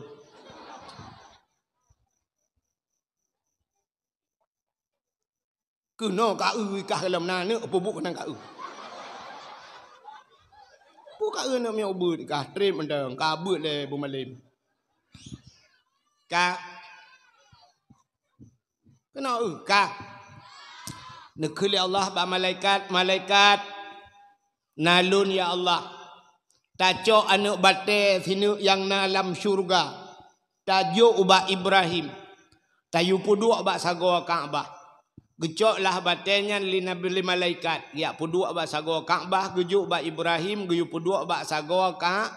Keunoe ka eu ikah lom na aneuëk peubuet keunan ka eu. Peue ka eu aneuëk miet ubeut ikah treb mantong ka beuet lé beumalem. Ka Keunoe eu ka. Neukheun lé Allah bak malaikat, "Malaikat, na lôn ya Allah. Tacok aneuëk batée sineuk nyang na lam syeuruga. Tajok ubak Ibrahim. Tayue peuduek bak sagoe Ka'bah." Geucok lah batée nyan lé Nabi, lé malaikat. Geujak peuduek bak sagoe Ka'bah, geujok bak Ibrahim, geuyue peuduek bak sagoe Ka-,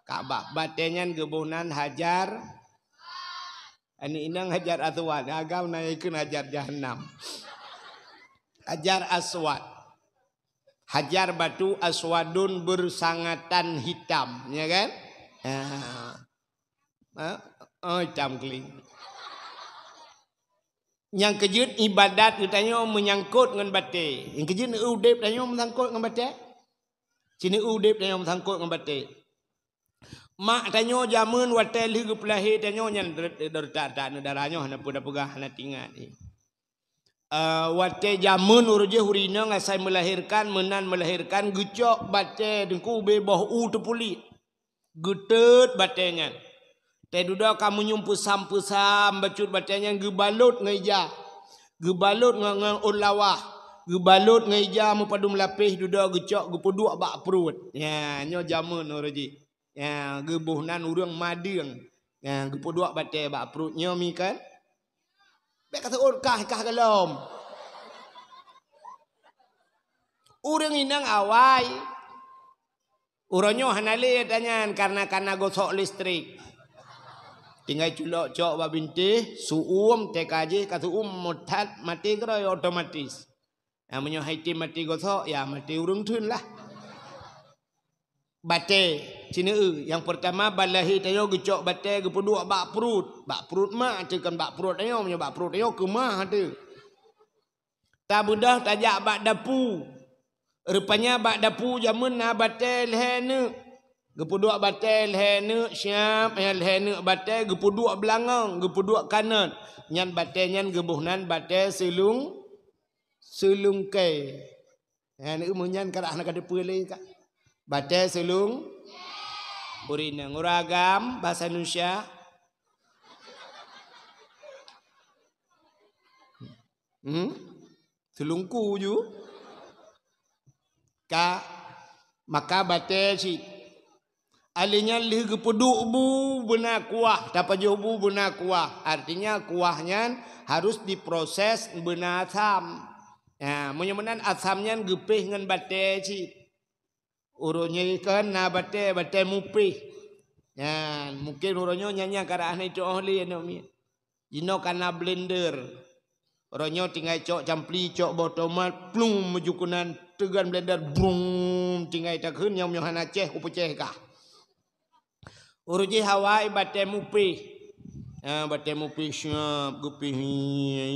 Ka'bah. Batée nyan geuboh nan Hajar Aneuëk inong Hajar Aswad, agam na ikheun Hajar Jahannam. Hajar Aswad. Hajar batu aswadun bersangatan hitam, ya kan? Ha. Ha? Oh, hitam keuling. Nyang keujeuet ibadat geutanyoe meunyangkot ngon batée. Nyang keujeuet udeb tanyoe meusangkot ngon batée. Sineuk udeb tanyoe meusangkot ngon batée. Mak tanyoe jameun watée lheueh geupeulahé tanyoe nyan der-, deureutak-tak aneuëk dara nyoe hana peue tapeugah, hana tingat. Eh, watée jameun uroe jih ureuëng inong asai meulahérkan, meunan meulahérkan, geucok batée teungku ubé boh u teupulit. Geuteut batée nyan. Tée dudoe ka meunyum peusam-peusam bacut batée nyan geubalot ngon ija. Geubalot ngon, ngon ôn lawah. Geubalot ngon ija meupadum lapéh dudoe geucok geupeuduek bak pruet. Nya, nyoe jameun uroe jih. Ya, geuboh nan ureuëng madeueng. Ya, geupeuduek batée bak pruet nyoe mi kan. Bék ka seuôt kah, kah galom. Ureuëng inong awai. Uroe nyoe hana lé tanyan karena kana gosok listrik. Tinggai culok cok bak bintéh, su'uem, teka jih ka su'uem meutat maté keudroe otomatis. Nah, meunyoe hai tem maté gosok, ya maté ureuëng theun lah. Batée, sineuk eu, nyang peurtama ban lahé tanyoe geucok batée geupeuduek bak pruet. Bak pruet mak, teukan bak pruet tanyoe, meunyoe bak pruet tanyoe keumah teuh. Tabeudôh tajak bak dapu. Rupanya bak dapu jameun na batée lhée neuk. Geupeuduek batée lhée neuk siab, nyang lhée neuk batée geupeuduek beulangong, geupeuduek kanot. Nyan batée nyan geuboh nan batée seulung-, seulungkée. Nyan meunyan karah na ka teupeue lé ka. Batée seulung-, ureuëng inong, ureuëng agam bahasa Indonesia. Hmm? Seulungku ju. Ka, maka batée cit. Alé nyan lheueh geupeuduek bu beuna kuah, tapajoh bu beuna kuah. Artinya kuah nyan harus diproses beuna asam. Ya, meunyoe meunan asam nyan geupéh ngon batée cit. Uroe nyoe kan na batée, batée mupéh. Nyan, mungkin uroe nyoe nyan nyang karah na itôh lé aneuëk miet. Jinoe ka na blender. Uroe nyoe tinggai cok campli, cok boh tomat, plung meuju keunan, teugan blender, brung, tinggai takheun nyang meuhana céh, kupeucéh kah. Uroe jih awai batée mupéh. Ha, batée mupéh siab, geupéh,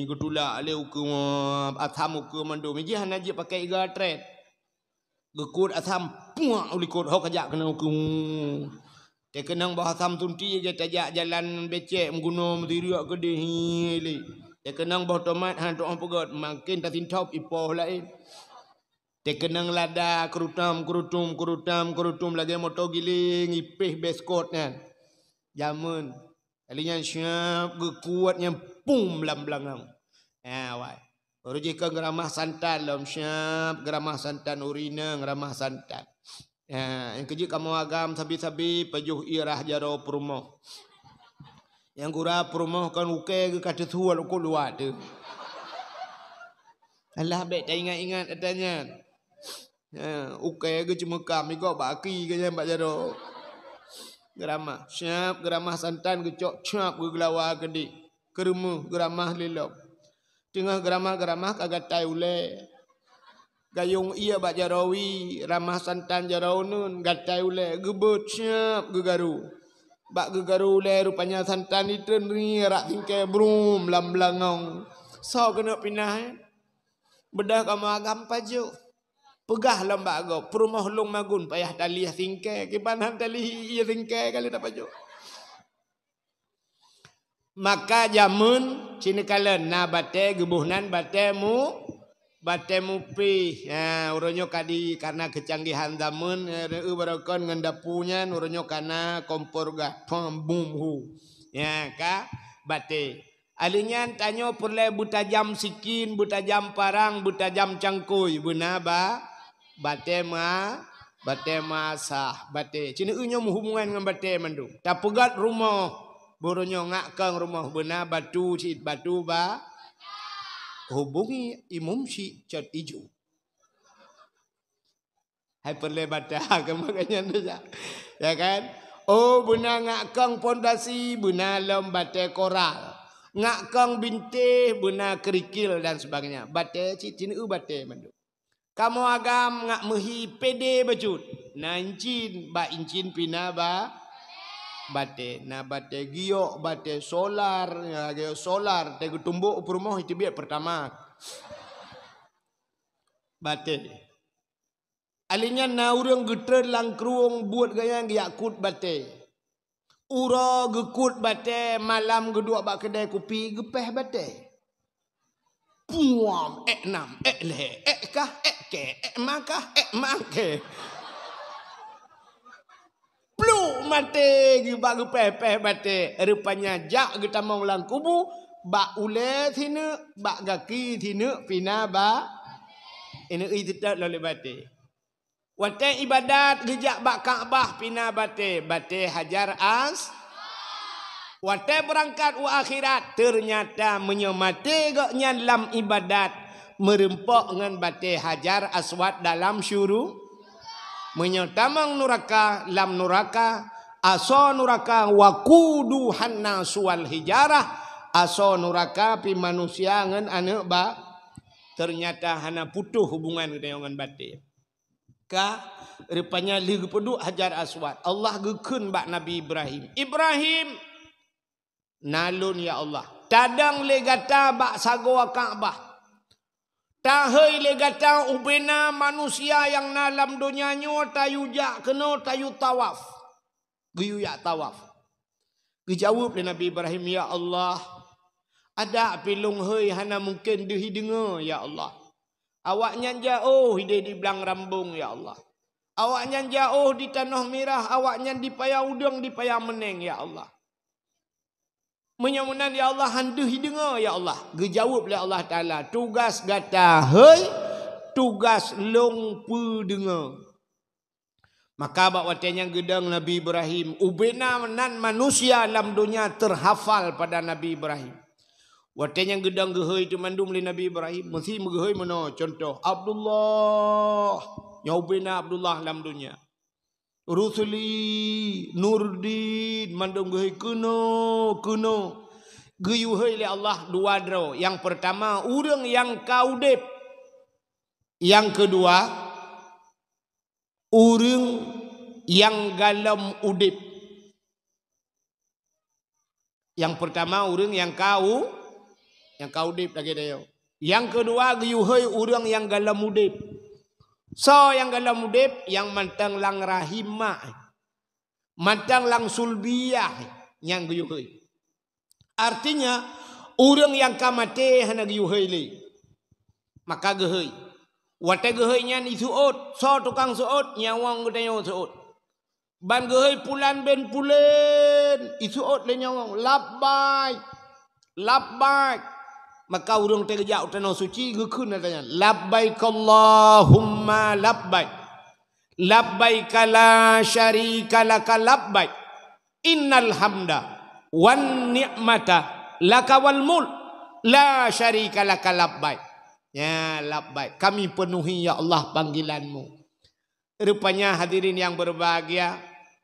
geutulak lé ukeue, asam ukeue mandum. Jih hana jeuet pakai iga trét. Geukot asam, puak u likot, ho kajak keunoe keu. Teukeunong boh asam sunti, lagée tajak jalan becek, meugunoe meusiriek keudeh, hi, lé. Teukeunong boh tomat, hana tuoh peugét, makin tasintop ipoh laén. Teukeunong lada, keurutom, keurutom, keurutom, keurutom, lagée moto giléng, ipéh beskot nyan. Jameun. Kali nyan siab geukuet nyan pum lam beulangong. Ha, wai. Baru jih kon geuramah santan lom siab, geuramah santan ureuëng inong, geuramah santan. Ha, nyang keujeuet kamoe agam sabe-sabe pajoh ie rah jaroe peurumoh. Nyang gura peurumoh kon ukée geuh ka teusuet u luwa teuh. Alah, bék taingat-ingat ata nyan. Ha, ukée geuh ceumeukam, ikot bak aki geuh nyan bak jaroe. Geuramah, siap geuramah santan geucok, siap geugeulawa keudeh. Keureumeuh geuramah lé lom. Teungoh geuramah-geuramah ka gatai ulée. Gayong ié bak jaroe wie, ramah santan jaroe uneuen, gatai ulée, geubeuet siap geugaru. Bak geugaru ulée rupanya santan itreun rie rak singkée brum lam beulangong. Soe keuneuk pinah, eh? Beudôh kamoe agam pajoh. Peugah lom bak gob, peurumoh lôn magun payah talieh singkée, kiban han talieh ié singkée ka lheueh tapajoh. Maka jameun cit neukalon na batée geuboh nan batée mu-, batée mupéh. Ha, uroe nyoe ka di, karena keucanggihan jameun, eh, reu barokon ngon dapu nyan, uroe nyoe ka na kompor gas, pam, bum, hu. Ya, ka batée. Alheuh nyan tanyoe peureulée beutajam sikin, beutajam parang, beutajam cangkôi, beuna ba-, Batée ma-, batée maasah, batée. Cit neu nyoe meuhubungan ngon batée mandum. Tapeugét rumoh, beurunoe ngak kong rumoh beuna batu cit batu ba-, hubungi imum cit cot ijo. Hai peureulée bata, keu makanya tu, ya. Ya kan? Oh, beuna ngak kong pondasi, beuna lom batée koral. Ngak kong bintéh, beuna kerikil dan sebagainya. Batée cit, cit neu batée mandum. Kamoe agam ngak meuhi pede bacut. Na incin, bak incin pina ba-, batée. Na batée giok, batée solar, ya, giok solar, teuh geutumbok u peurumoh iteubiet pertama. Batée. Alheuh nyan na ureuëng geutreun lam krueng buet gaya geujak kut batée. Uroe geukut batée, malam geuduek bak keudée kupi geupéh batée. Puam, ék nam, ék lhée, ék kah, ék kée, ék makah, ék makée. Pluk maté geuba geupéh-péh batée, rupanya jak geutamong lam kubu, bak ulée sineuk, bak gaki sineuk pina ba-, ineuk iteutôt lom lé batée. Watée ibadat geujak bak Ka'bah pina batée, batée Hajar As-, watée beurangkat u akhirat, teunyata meunyoe maté gobnyan lam ibadat, meurumpok ngon batée Hajar Aswad dalam syuru-, meunyoe tamong nuraka, lam nuraka, asoe nuraka waquduhan nasu wal hijarah, asoe nuraka pih manusia ngon aneuëk ba-, teunyata hana putôh hubungan geutanyoe ngon batée. Ka, rupanya lheueh geupeuduek Hajar Aswad, Allah geukheun bak Nabi Ibrahim, "Ibrahim, na lôn ya Allah, tadong lé gata bak sagoe Ka'bah. Tahôi lé gata ubena manusia nyang na lam donya nyoe tayue jak keunoe tayue tawaf." Geuyue jak tawaf. Geujaweueb lé Nabi Ibrahim, "Ya Allah, adak pih lôn hôi hana mungken deuh ideungoe, ya Allah. Awaknyan jaôh ideh di blang rambong, ya Allah. Awaknyan jaôh di tanoh mirah, awaknyan di paya udeueng, di paya meuneng, ya Allah. Meunyoe meunan, ya Allah, han deuh ideungoe, ya Allah." Geujaweueb lé Allah Taala, "Tugas gata hôi, tugas lôn peudeungoe." Maka bak watée nyan geudong Nabi Ibrahim, ubena nan manusia lam donya teuhafal pada Nabi Ibrahim. Watée nyan geudong geuhôi teumandum lé Nabi Ibrahim, meusi meugeuhôi meunoe, contoh, Abdullah, nyoe ubena Abdullah lam donya. Rusli, Nurdin, mandum geuhôi keunoe, keunoe. Geuyue hôi lé Allah dua droe. Nyang peurtama, ureuëng nyang ka udeb. Nyang keudua, ureuëng nyang galom udeb. Nyang peurtama, ureuëng nyang ka u-, nyang ka udeb lagée tanyoe. Nyang keudua, geuyue hôi ureuëng nyang galom udeb. Soe nyang galom udeb? Nyang mantong lam rahim mak, mantong lam sulbiyah, nyang geuyue hôi. Artinya, ureuëng nyang ka maté hana geuyue hôi lé. Maka geuhôi. Watée geuhôi nyan iseuôt, soe tukang seuôt? Nyawöng geutanyoe seuôt. Ban geuhôi pulan bin pulen, iseuôt lé nyawöng, "Labbaik, labbaik." Maka ureuëng teuh geujak u tanoh suci, geukheun ata nyan, "Labbaik Allahumma labbaik. Labbaik la syarika laka labbaik. Innal hamda Wan ni'mata laka wal mulk la syarika laka, labbaik. Ya, labbaik. Kami penuhi, ya Allah, panggilan-Mu. Rupanya, hadirin yang berbahagia,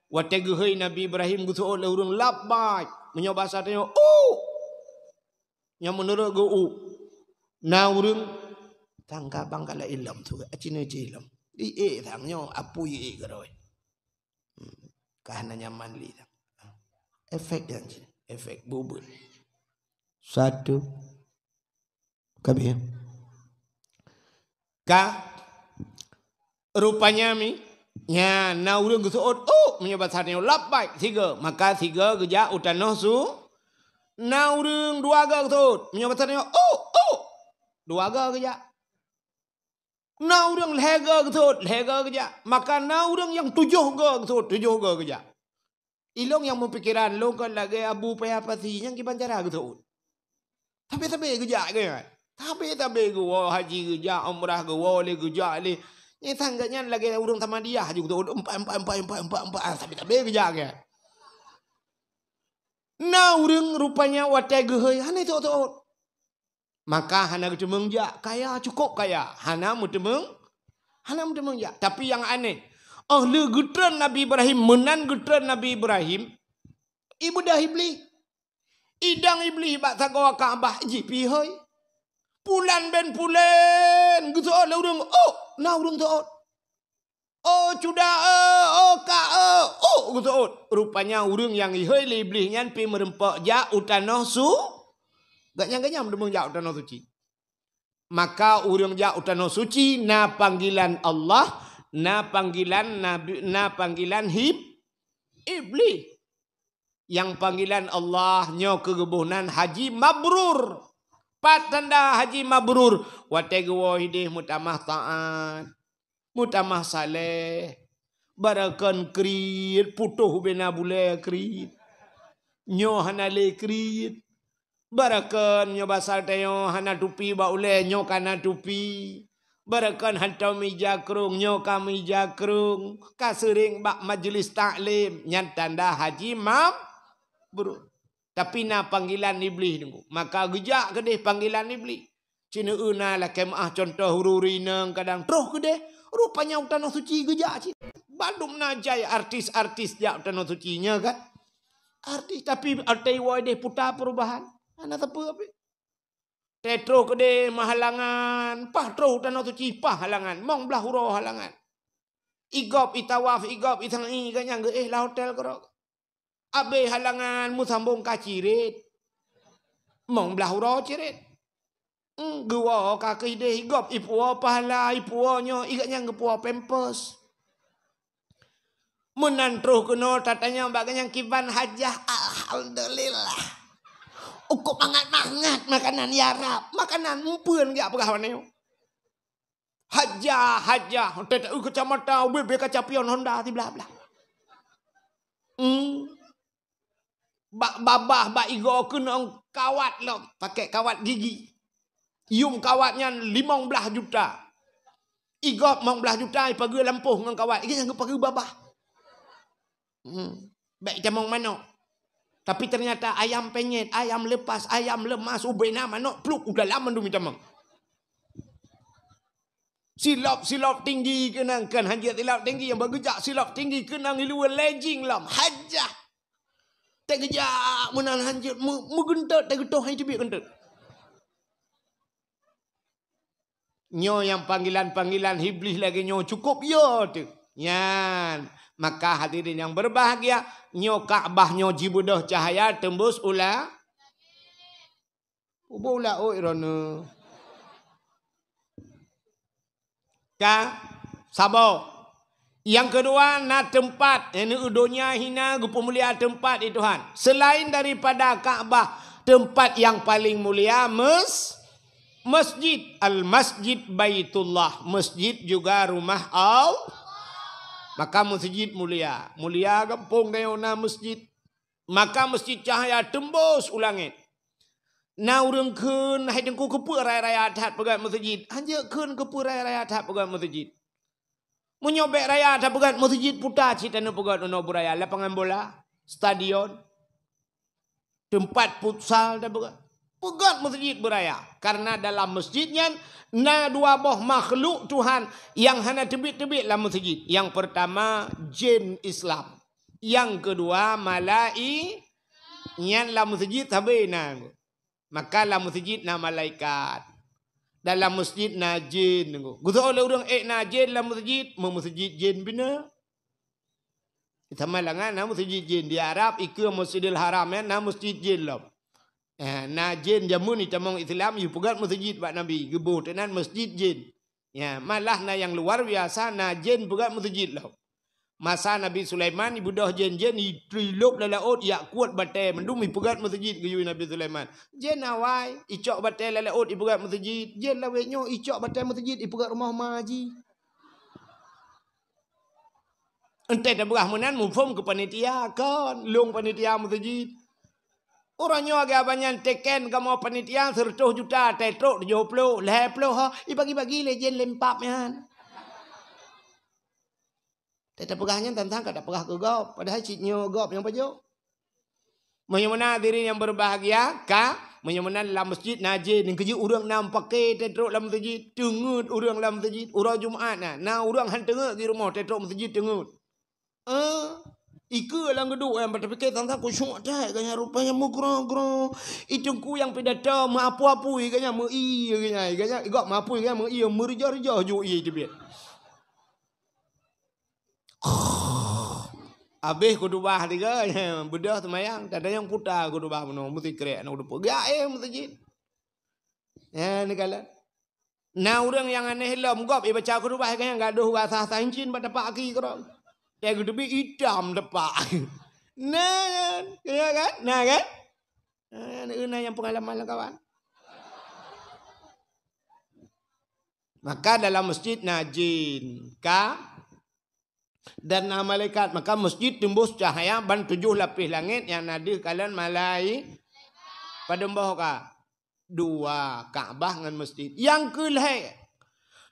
watée geuhôi Nabi Ibrahim geuseuôt lé ureuëng, labbaik. Meunyoe basa tanyoe, "U." Nyang meunurot geu, "U." Na ureuëng tangga bangkala ilom tu, acine ci ilom. Di e tang nyoe, apui e keurôi. Hmm. Ka hana nyaman li tang. Efek dan cine, efek bubut. Satu. Ka bih. Ka rupanya mi, nya na ureuëng geuseuôt, "U," meunyoe basa tanyoe, "Labbaik," sigoe. Maka sigoe geujak u tanoh su. Na ureuëng dua goe geuseuôt, meunyoe basa tanyoe, "U, u," dua goe geujak. Na ureuëng lhée goe geuseuôt, lhée goe geujak. Maka na ureuëng nyang tujoh goe geuseuôt, tujoh goe geujak. Ilong nyang meupikiran, lôn kon lagée Abu Paya Pasi nyang kiban cara geuseuôt. Sabe-sabe geujak, kan? Sabe-sabe geuwoe haji geujak, umrah geuwoe lé, geujak lé. Nyang sang geuh nyan lagée ureuëng Samadiyah ju geuseuôt, empat, empat, empat. Ah, sabe-sabe geujak, kan? Na ureuëng rupanya watée geuhôi hana seuôt-seuôt. Maka hana geuteumeung jak, kaya, cukup kaya, hana meuteumeung, hana meuteumeung jak. Tapi nyang aneh, óh lheueh geutreun Nabi Ibrahim, meunan geutreun Nabi Ibrahim, ibeudôh Iblih. Idong Iblih bak sagoe Ka'bah, jipihôi. Pulan ben pulen, geuseuôt lé ureuëng, "Oh, na ureuëng seuôt." "Oh, cuda, eh, oh, ka, eh, oh," geuseuôt. Rupanya ureuëng nyang ihôi lé Iblih nyan pi meureumpok jak u tanoh su-, geuh nyan, geuh nyan meuteumeung jak u tanoh suci. Maka ureuëng jak u tanoh suci na panggilan Allah, na panggilan Nabi, na panggilan Hib-, Iblih. Nyang panggilan Allah nyoe keu geuboh nan haji mabrur. Pat tanda haji mabrur? Watée geuwoe ideh meutamah taát, meutamah saleh, barokon kriet, putôh ubena bulée kriet. Nyoe hana lé kriet. Barokon nyoe basa tanyoe hana tupi bak ulée, nyoe ka na tupi. Barokon hantom mija krong, nyoe ka mija krong. Ka seuring bak majeulis taklim, nyan tanda haji mabrur. Tapi na panggilan Iblih teungku. Maka geujak keudeh panggilan Iblih. Cit na lakée meuáh cuntoh ureuëng inong kadang troh keudeh. Rupanya u tanoh suci geujak cit. Bandum na jai artis-artis jak u tanoh suci nyoe kan. Artis, tapi watée iwoe ideh puta peurubahan. Hana sapeue pih. Teutroh keudeh meuhalangan, paih troh u tanoh suci paih halangan, mong blaih uroe halangan. Igob itawaf, igob isai, geuh nyan geuéh lam hotel keudroe. Abéh halangan meusambong ka cirét. Mong blaih uroe cirét. Hmm, geuwoe ka keu ideh igob ipuwoe pahala, ipuwoe nyoe, geuh nyan geupuwoe pampers. Meunan troh keunoe tatanyong bak geuh nyan kiban hajah, alhamdulillah. Ukok mangat-mangat makanan ya Rab, makanan meupeuen geujak peugah wanyoe. Hajah, hajah, teuta kacamata, ubé-bé kaca pion Honda siblah-blah. Hmm. Bak babah, bak igoe keunong kawat lom, pakai kawat gigi. Yum kawat nyan limong blaih juta. Igob limong blaih juta, ipageue lampôh ngon kawat, geuh nyan geupageue babah. Hmm. Bèk itamong manok. Tapi ternyata ayam penyet, ayam lepas, ayam lemas, ubena manok pluk u dalam mandum itamong. Silop-silop tinggi keunong, kan hanjeuet silop tinggi, nyang bak geujak silop tinggi keunong iluwa lejing lom. Hajah. Teugeujak meunan hanjeuet, meu-, meugeuntot, teugeutôh hai teubiet geuntot. Nyoe nyang panggilan-panggilan Iblih lagée nyoe cukup yo teuh. Nyan, maka hadirin yang berbahagia, nyoe Ka'bah nyoe jibeudôh cahaya teumbus ula-, ubé ula oi droeneuh. Ka, saboh. Nyang keudua, na teumpat, yakni u donya hina geupeumulia teumpat di Tuhan. Selain daripada Ka'bah, teumpat nyang paléng mulia mes-, masjid. Al-Masjid Baitullah, masjid juga rumah Allah. Maka masjid mulia. Mulia gampông tanyoe na masjid. Maka masjid cahya teumbus u langét. Na ureuëng kheun, "Hai Teungku, keupeue raya-raya that peugét masjid?" Hanjeuet kheun keupeue raya-raya that peugét masjid. Meunyoe bèk raya that peugét masjid, puta cit taneuk peugét unoe beuraya, lapangan bola, stadion. Teumpat futsal tapeugah. Peugöt meuseujid beuraya. Karena dalam meuseujid nyan na dua boh makhluk Tuhan nyang hana teubiet-teubiet lam meuseujid. Nyang peurtama, jén Islam. Nyang keudua, malai-, nyan lam meuseujid sabe na. Maka lam meuseujid na malaikat. Dalam meuseujid na jén. Geusoe lé ureuëng ék na jén lam meuseujid, meu-, meuseujid jén bina. Sama langan na meuseujid jén di Arab, ikeue Masjidil Haram nyan na meuseujid jén lom. Eh, na jén jameun itamong Islam, yue peugöt meuseujid bak Nabi, geuboh teunan meuseujid jén. Ya, malah na nyang luar biasa, na jén peugöt meuseujid lom. Masa Nabi Sulaiman ibeudôh jén-jén, itrilop lam laôt, ijak kuet batée mandum ipeugöt meuseujid geuyue Nabi Sulaiman. Jén awai, icok batée lam laôt ipeugöt meuseujid, jén lawét nyoe icok batée meuseujid ipeugöt rumoh ma jih. Entée tapeugah meunan muphom keu panitia, kon lôn panitia meuseujid. Uroe nyoe geuh abanyan teken kamoe panitia seureutôh juta, teutrok tujoh ploh, lhée ploh ho, ibagi-bagi lé jén lempap nyan. Teupeugah nyan tantang ka tapeugah keu gob, padahai cit nyoe gob nyang pajoh. Meunyoe meunan hadirin nyang berbahagia, ka, meunyoe meunan lam meuseujid na jén, nyang keujeuet ureuëng na meupaké teutrok lam meuseujid, teungeut ureuëng lam meuseujid, uroe Jumat na, na ureuëng han teungeut di rumoh teutrok meuseujid teungeut. Eh, ikeue lam geuduek nyan, tapike tantang khusyuk that, ganya rupanya meugroe-groe. Iteungku nyang pidato meuapui-apui, ganya meu-ie, ganya, ganya, igok meuapui, ganya meu-ie, meurijah-rijah ju ie teubiet. Abéh khutubah tiga, beudôh seumayang, tadayong puta khutubah bunoe, meusikrek aneuk dupeue. Gaéh meuseujid. Ya, neukalon. Na ureuëng nyang aneh lom gob ibaca khutubah, gobnyan gadôh rasa sancin bak tapak aki keudroe. Teuh geuteubiet itam tapak. Na kan? Ya kan? Na kan? Na, na nyang peungalaman lam kawan. Maka dalam meuseujid na jin, ka? Dan na malaikat. Maka meuseujid teumbus cahya ban tujoh lapéh langét nyang na deuh kalon malai-, padum boh ka? Dua, Ka'bah ngon meuseujid. Nyang keu lhée,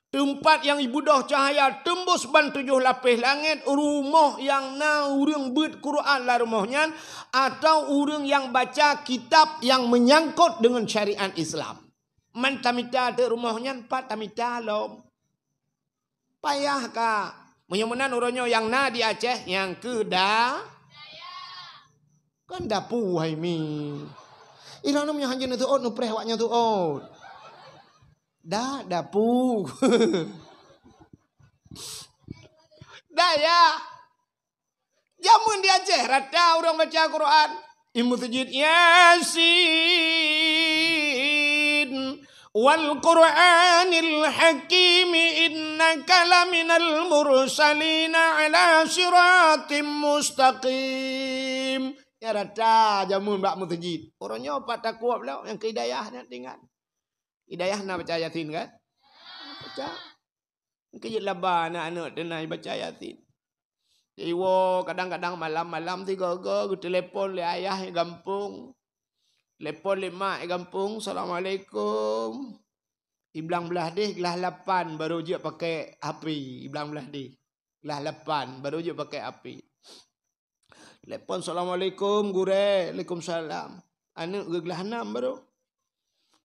teumpat nyang ibeudôh cahya teumbus ban tujoh lapéh langét, rumoh nyang na ureuëng beuet Quran lam rumoh nyan, atawa ureuëng nyang baca kitab nyang meunyangkot deungon syariat Islam. Man tamita teuk rumoh nyan, pat tamita lom. Payah ka. Meunyoe meunan uroe nyoe nyang na di Aceh, nyang keu da-, kan dapu hai mi. Ilôn meunyoe hanjeuet neuseuôt, neupreh awak nyoe seuôt. Da-, dapu. Dayah. Jameun di Aceh rata ureuëng baca Quran. I meuseujid Yasin, "Wal Qur'anil Hakim, innaka laminal mursalina ala siratim mustaqim." Ya rata jameun bak meuseujid. Ureuëng nyoe pat takuab lom nyang keu hidayah nyan tinggai. Hidayah na baca Yasin kan? Baca. Keu jeuet laba aneuk-aneuk teunai baca Yasin. Iwoe kadang-kadang malam-malam sigoe-goe geuteulepon lé ayah i gampông. Telepon lé mak i gampông, "Assalamualaikum." I blang blah deh glah lapan baru jeuet pakai H P, i blang blah deh. Glah lapan baru jeuet pakai H P. Telepon, "Assalamualaikum, Gurée." "Waalaikumsalam." Aneuk geuglah nam baru.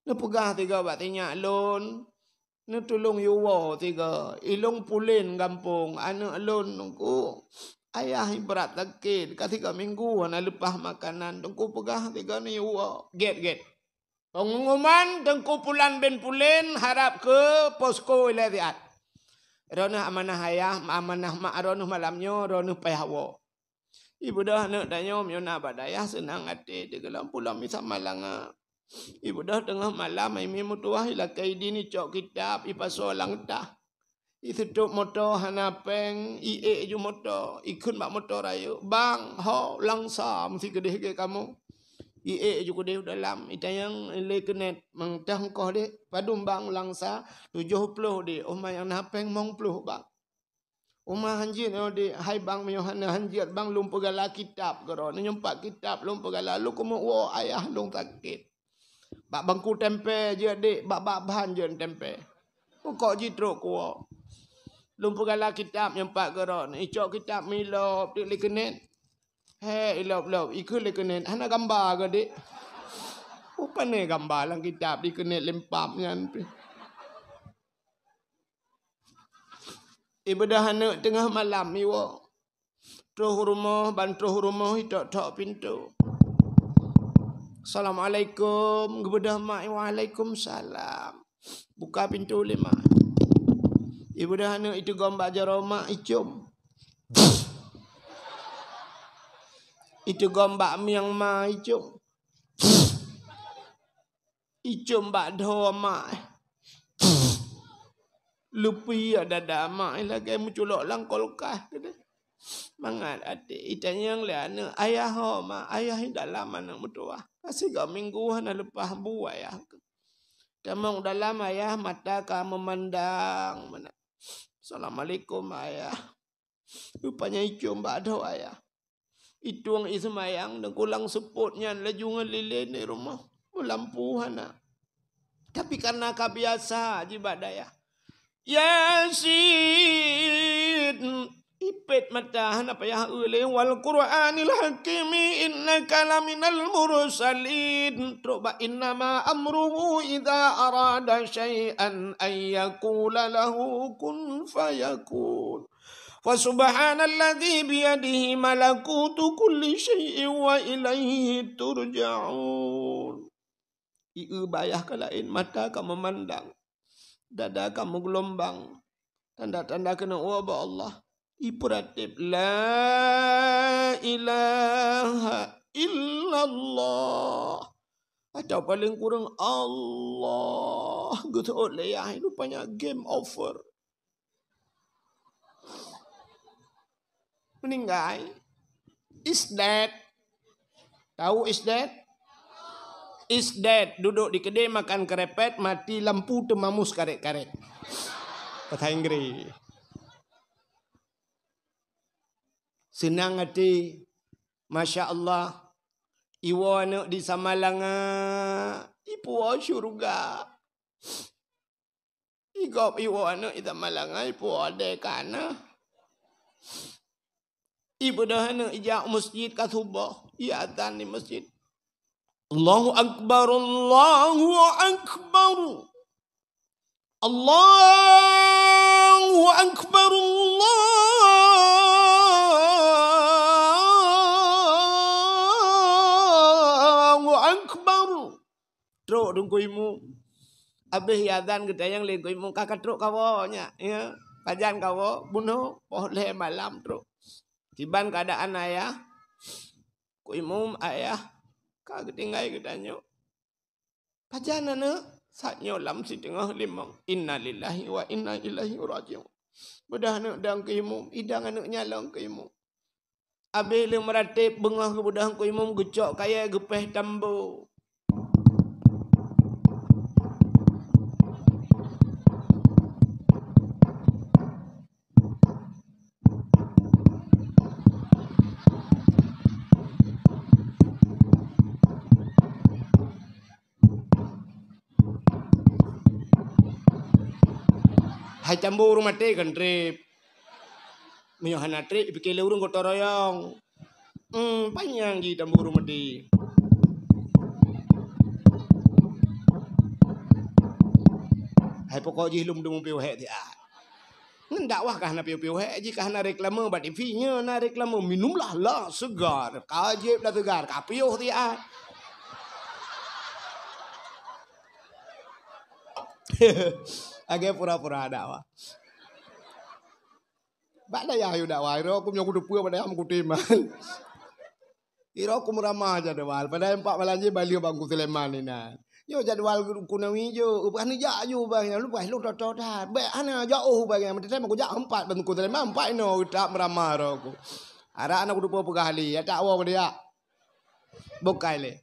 Neupeugah tiga bak tinyak lôn, neutulông yuwoe tiga. Ilông pulen gampông, aneuk lôn teungku. Ayah brat sakét, ka tiga minggu hana leupah makanan. Teungku peugah tiga neuyuwoe. Gét-gét. Pengumuman Teungku Pulan bin Pulen harab keu posko ilée siat. Droeneuh amanah ayah, amanah mak droeneuh malam nyoe, droeneuh payah woe. Ibeudôh aneuk tanyoe meunyoe na bak dayah seunang até teugeulom pulang misa malanga. Ibeudôh teungoh malam, hai mi meutuwah ilakée idin icok kitab, ipasoe lam tah. Iseutôt moto hana péng, iék ju moto, ikheun bak moto rayeuk, "Bang, ho, Langsa meusi keudeh gét kamoe." Iék ju keudeh u dalam, itanyong lé keunet, "Meunteung koh deh, padum bang Langsa?" "Tujoh ploh deh." "Oh ma nyang na péng mong ploh bang." "Uma hanjeuet nyoe deh, hai bang meunyoe hana hanjeuet bang lôn peugala kitab keudroe. Neunyoe pat kitab lôn peugala, lôn keumeung woe ayah lôn sakét." Bak bangku tempe jeuet deh, bak, bak ban jeuet tempe. Mukok jitrok kuwoe. Lôn peugala kitab nyang pat keudroe, icok kitab meulop teuk lé keunet. Hé, ilop-lop, ikheun lé keuneuk, hana gamba keu dek. Pane gamba lam kitab dikeuneuk lempam nyan pih. Ibeudôh aneuk teungoh malam iwoe. Troh rumoh, ban troh rumoh itok-tok pintoe. "Assalamualaikum," geubeudôh mak, "Waalaikumsalam." Buka pintoe lé mak. Ibeudôh aneuk iteugom bak jaroe mak, icom. Iteugom bak mieng ma, icom. Icom bak dhoe mak. Leupie dada mak lagèe meuculok lam kulkas keudeh. Mangat até itanyong lé aneuk, "Ayah ho mak?" "Ayah di dalam aneuk meutuwah. Ka sigoe minggu hana leupah bu ayah." Tamong dalam ayah mata ka meumandang meunan. "Assalamualaikum ayah." Rupanya icom bak dhoe ayah. Itueng iseumayang, neugulang seupôt nyan laju ngon lilén di rumoh. Lampu hana. Tapi karena ka biasa jibadah ayah. "Yasin." Ipét mata hana payah eu lé, "Wal Qur'anil Hakim innaka laminal mursalin." Trok bak, "Innama amruhu idza arada syai'an an yaqula lahu kun fayakun." "Fa subhanalladzi biyadihi malakutu kulli syai'in wa ilaihi turja'un." Ié bayah ka laén, mata ka meumandang, dada ka meugeulumbang. Tanda-tanda keuneuk woe bak Allah. Ipeuratéb, "La ilaha illallah." Atau paléng kureueng, "Allah." Geuseuôt lé ayah, rupanya game over. Meuninggai. Is dead. Tahu is dead? Is dead. Duduk di keudè makan keurepet, mati lampu teumamus karet-karet. Bahasa Inggris. Seunang até. Masya Allah. Iwoe aneuk di Samalanga, ipuwoe syeuruga. Igob iwoe aneuk i Samalanga, ipuwoe dèh kana. Ibeudôh aneuk ijak u meuseujid ka suboh, iazan di meuseujid. Allahu Akbar, Allahu Akbar. Allahu Akbar, Allahu Akbar. Trok Teungku Imum. Abéh iazan geutanyong lé Teungku Imum, "Ka, ka trok kawoe nyak, ya? Pajan kawoe?" "Bunoe, poh lhèe malam trok." Kiban keuadaan ayah, Teungku Imum, "Ayah, ka geutinggai geutanyoe." "Pajan aneuk?" "Saat nyoe lam siteungoh limong." "Innalillahi wa inna ilaihi raji'un." Beudôh aneuk dang Teungku Imum, idang aneuk nyan lom Teungku Imum. Abéh lheueh meuratéb beungoh geubeudôh Teungku Imum, geucok kayèe geupéh tambo. Hai tambo ureueng maté kan trép. Meunyoe hana trép, ipike lé ureueng gotong royong. Hmm, panyang jih tambo ureueng maté. Hai pokok jih lom deungon piôh hék siat. Ngon dakwah ka hana piôh-piôh hék, jih ka hana reklame bak T V, nyoe na reklame, "Minumlah la segar, ka jieb la segar, ka piôh siat." Lagèe pura-pura dakwah. Bak dayah yue dakwah, iro ku meunyoe kuteupeue bak dayah meukutem. Iro ku meuramah jadwal, padahai empat malam jih balieh bak Teungku Sulaiman inan. Nyoe jadwal ku nawi jok, bah neujak aju bah nyan, leupah lôn toto that. Bèk hana jaoh bah nyan, meuteutém kujak empat bak Teungku Sulaiman, empat inoe that meuramah iro ku. Arak na kuteupeue peugah lé, ya tak woe meudyak. Bukai lé.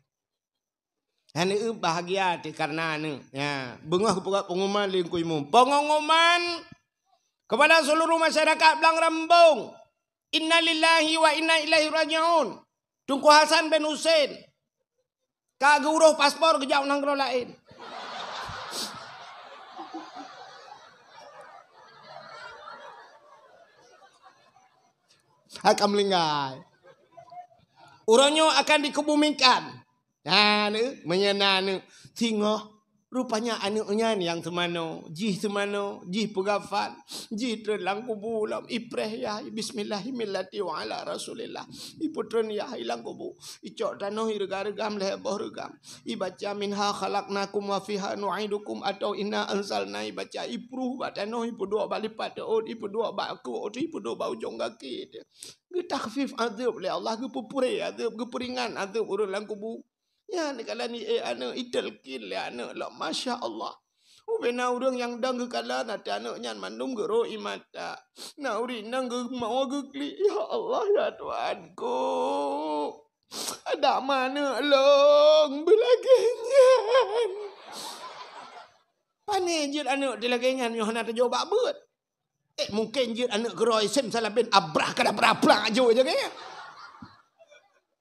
Aneuk bahgia teuh kareuna aneuk. Ya, beungoh geupeugah pengumuman lé Teungku Imum. Pengumuman kepada seluruh masyarakat Blang Rambong. Innalillahi wa inna ilaihi raji'un. Teungku Hasan bin Husein ka geuuroh paspor geujak u nanggroe laén. Hai ka meulinggai. Uroe nyoe akan dikebumikan. Nah, ni, meunyoe na aneuk singoh, rupanya aneuk nyan nyang seumanoe, jih seumanoe, jih peugafan, jih treun lam kubu lom, ipreh yah, bismillahi millati wa ala rasulillah. Ipeutreun yah i lam kubu, icok tanoh ireuga-reugam lhèe boh reugam. Ibaca, "Minha khalaqnakum wa fiha nu'idukum," atau "Inna anzalna," ibaca, ipruh bak tanoh, ipeuduek bak lipat teuôt, ipeuduek bak keuôt, ipeuduek bak ujong gaki. Geutakhfif azab lé Allah, geupeupuré azab, geupeuringan azab ureueng lam kubu. Nyan kalon ié aneuk, italkin lé aneuk lom, masya Allah. Ubena ureueng nyang dong geukalon, até aneuk nyan mandum geurok ie mata. Na ureueng inong geumawa geuklik, "Ya Allah, ya Tuhanku, adak ma aneuk lôn beulagèe nyan." Pané jeuet aneuk dilagèe nyan nyoe hana tajok bak beuet. Eh, mungken jeuet aneuk keudroe sem salabén abrah kadabra plak jok jagèe.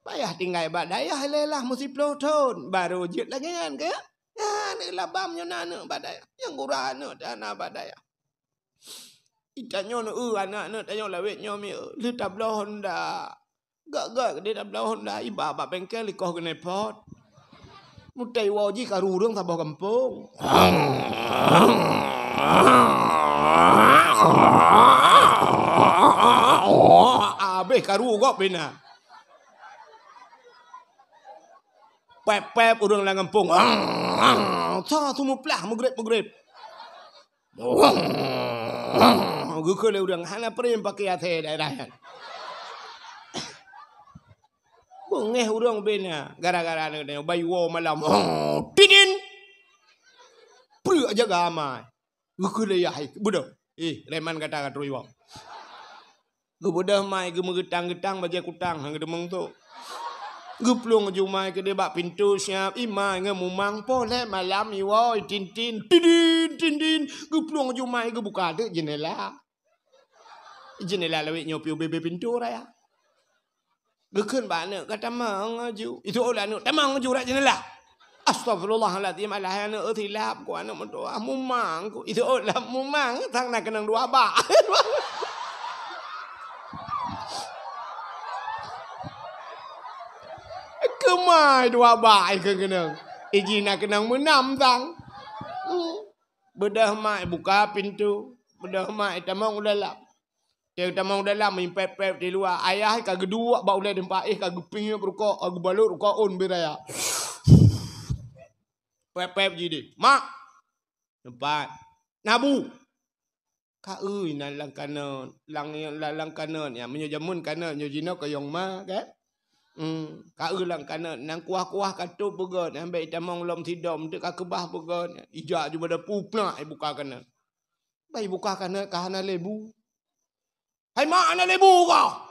Payah tinggai bak dayah lé lah meusiplôh thon, baru jeuet lagèe nyan keu. Nyan aneuk labam nyoe na aneuk bak dayah. Nyang gura aneuk teuh hana bak dayah. Itanyoe neu-eu aneuk-aneuk tanyoe lawét nyoe mi, lheueh tabloe honda. Gak-gak keudéh tabloe honda, iba bak bengkel ikoh keuneupot. Meutai woe jih karu ureueng saboh gampông. Abéh karu gob bina. Pep-pep ureueng lam gampông. Sa su meuplah meugreb-meugreb. Geukheun lé ureueng, hana prem paké asèe daerah nyan. Beungéh ureueng bina gara-gara nyoe bayi woe malam. Tidin. Preuk jaga amai. Geukheun lé yah, "Eh, beudôh. Eh, reman gata ka trok iwoe." Geubeudôh mai geumeugeutang-geutang bajèe kutang, han geuteumeung tu. Geuplueng jumai keudéh bak pintoe siap, imai ngon mumang poh lhèe malam iwoe, tin-tin, tidin, tin-tin. Geuplueng jumai geubuka teuk jeundela. Jeundela lawét nyoe piôh bèe-bèe pintoe raya. Geukheun bak aneuk, "Ka tamong aju." Itu oleh aneuk, "Tamong aju rot jeundela." Astagfirullahalazim, alah aneuk, eh, silap ku aneuk meutuah, mumang ku. Itu oleh mumang, sang na keunong dua bak. Keumai dua bak, eh, keunong. Iji na keunong meunam sang. Hmm. Beudôh mai buka pintoe, beudôh mai tamong u dalam. Teuh tamong dalam, meuimpép-pép di luwa. Ayah ka geuduek bak ulèe teumpat, eh, ka geupiep rukok, ka geubalot rukok ôn beu raya. Pép-pép jih deh. "Mak!" Teumpat. "Na bu?" "Ka eu inan lam kanot, lam, lam, lam kanot nyan. Meunyoe jameun kanot, nyoe jinoe kayong ma, kan? Hmm, ka eu lam kanot, nyan kuah-kuah ka tôb beugöt, nyan bèk itamong lom sidom, teuk ka keubah beugöt." Ijak ju bak dapu, plak, ibuka kanot. Bah ibuka kanot ka hana lé bu. "Hai mak, hana lé bu kah?"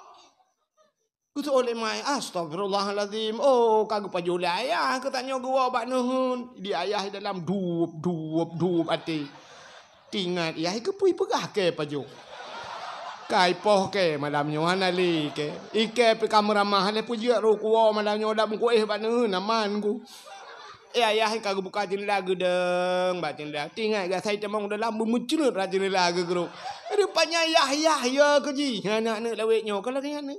Geuseuôt lé mai, "Astagfirullahalazim. Oh, ka geupajoh lé ayah keu tanyoe geuwoe bak neuheun." Di ayah dalam dup, dup, dup até. Tingat yah, keupeue peugah kèe pajoh. Ka ipoh kèe malam nyoe hana lé kèe. Ikèe pih ka meuramah lé peujeuet roh kuwoe malam nyoe dak meukuéh bak neuheun aman ku. Eh, ayah ka geubuka jeundela geudong bak jeundela. Tingat gata itamong dalam beumeucreut rot jeundela geugrôp. Rupanya yah-yah yo keu jih. Aneuk-aneuk lawét nyoe ka lagèe nyan.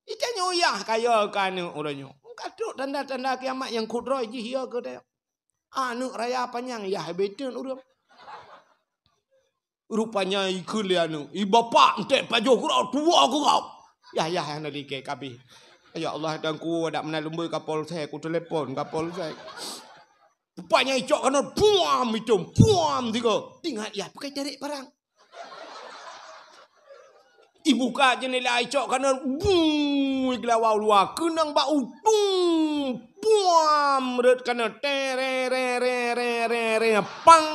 Itanyoe yah ka yo keu aneuk uroe nyoe. Ka trok tanda-tanda kiamat nyang kudroe jih yo keu tanyoe. Aneuk raya panyang yah beuteun ureueng. Rupanya ikheun lé aneuk, "I bapak entek pajoh keudroe, tuwoe keudroe." Yah, yah, hana lé kèe kabeh. Ya Allah, dan ku adak meunan lumbôi Kapolsek, ku telepon Kapolsek. Rupanya icok kanot, puam itôm, puam tiga. Tingat yah, pakai tarék parang. Ibuka jeundela, icok kanot, bung, igelawa u luwa, keunong bak u, bung, puam, rot kanot, tere, re, re, re, re, re, pang.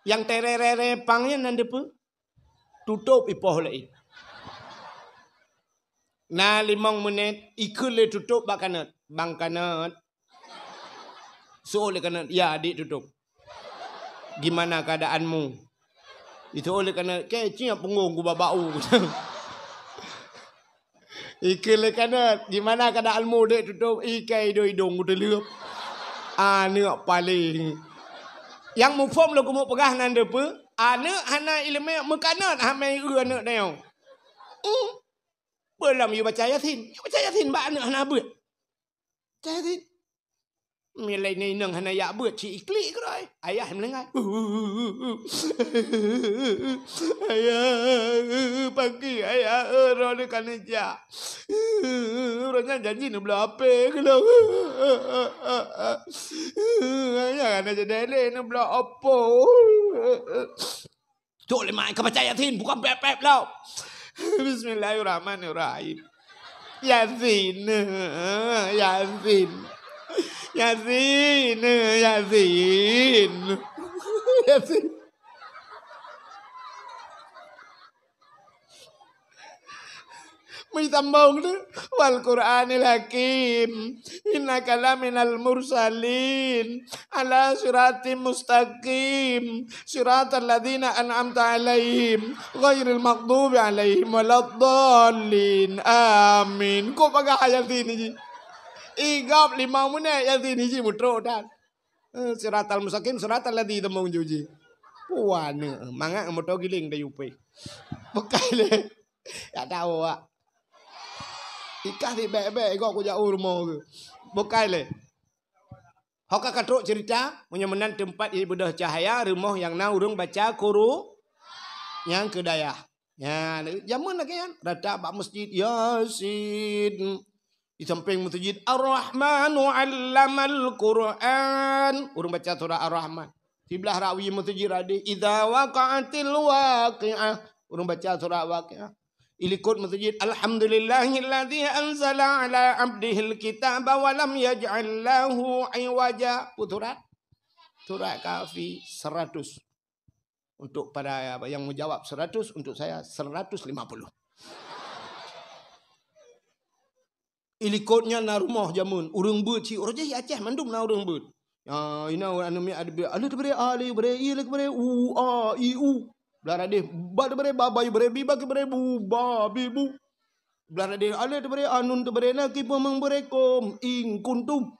Nyang tererere pang nyan nan dipeue? Tutôp ipoh lé. Na limong menit, ikheun lé tutôp bak kanot. "Bang Kanot." Seuôt lé kanot, "Ya, adik tutôp. Gimana keadaanmu?" Iseuôt lé kanot, "Kèe ciek punggông ku bak bak u." Ikheun lé kanot, "Gimana keadaanmu, dek tutôp?" Ikèe idong-idong ku teuleuep. Aneuk paleng. Nyang muphom lôn keumeung peugah nan dipeue? Aneuk hana ileumèe meukanot, hamé eu aneuk nyoe. Hmm. Peue lom yue baca Yasin? Yue baca Yasin bak aneuk hana beuet. Baca Yasin. Milai inong hana jak beuet, cit iklik keudroe. Ayah meuninggai. Ayah, pagi ayah, eh, roh ni ka neujak. Roh nyan janji neubloe H P keulong. Ayah hana jadi lé neubloe Oppo. Tok lima ka baca Yasin, bukan pep-pep lom. Bismillahirrahmanirrahim. Yasin, Yasin, Yasin, Yasin, Yasin. Meusambông tu, "Wal Qur'anil Hakim, innaka laminal mursalin, ala siratim mustaqim, siratal ladzina an'amta 'alaihim, ghairil maghdubi 'alaihim waladdallin. Amin." Kok bagah Yasin ni ji? Igab lima menit Yasin ni ji mutrok dan. Eh, siratal mustaqim, siratal ladzi tamong juji. Puan, mangat moto giling dayupe. Bukai lé. Ya tahu, Wak. Ikah si bek-bek, ikok kujak u rumoh ke. Bukai lé. Hoka katrok cerita, meunyoe meunan teumpat ibeudôh cahaya, rumoh nyang na ureuëng baca Quru-, nyang keu dayah. Ya, jameun lagée nyan, rata bak masjid, Yasin. Di samping masjid, Ar-Rahmanu 'allamal Qur'an. Ureuëng baca surah Ar-Rahman. Siblah rawi masjid hadeh, "Idza waqa'atil waqi'ah." Ureuëng baca surah Waqi'ah. Ilikot masjid, "Alhamdulillahilladzi anzala 'ala 'abdihil kitaba wa lam yaj'al lahu 'iwaja." Peue surat? Surat Kahfi seratus. Untuk para yang menjawab seratus, untuk saya seratus lima puluh. Ilikot nyan na rumoh jameun, ureuëng beuet cit, ureuëng jih Aceh mandum na ureuëng beuet. Ya, ina ureuëng aneuk miet ada beuet, alif teubri, a, le bri, i le bri, u, a, i, u. Blah radeh, ba teubri, ba, ba, i bri, bi, ba, ki bri, bu, ba, bi, bu. Blah radeh, alif teubri, a, nun teubri, na, ki, pe, mang, bri, kom, in kuntum.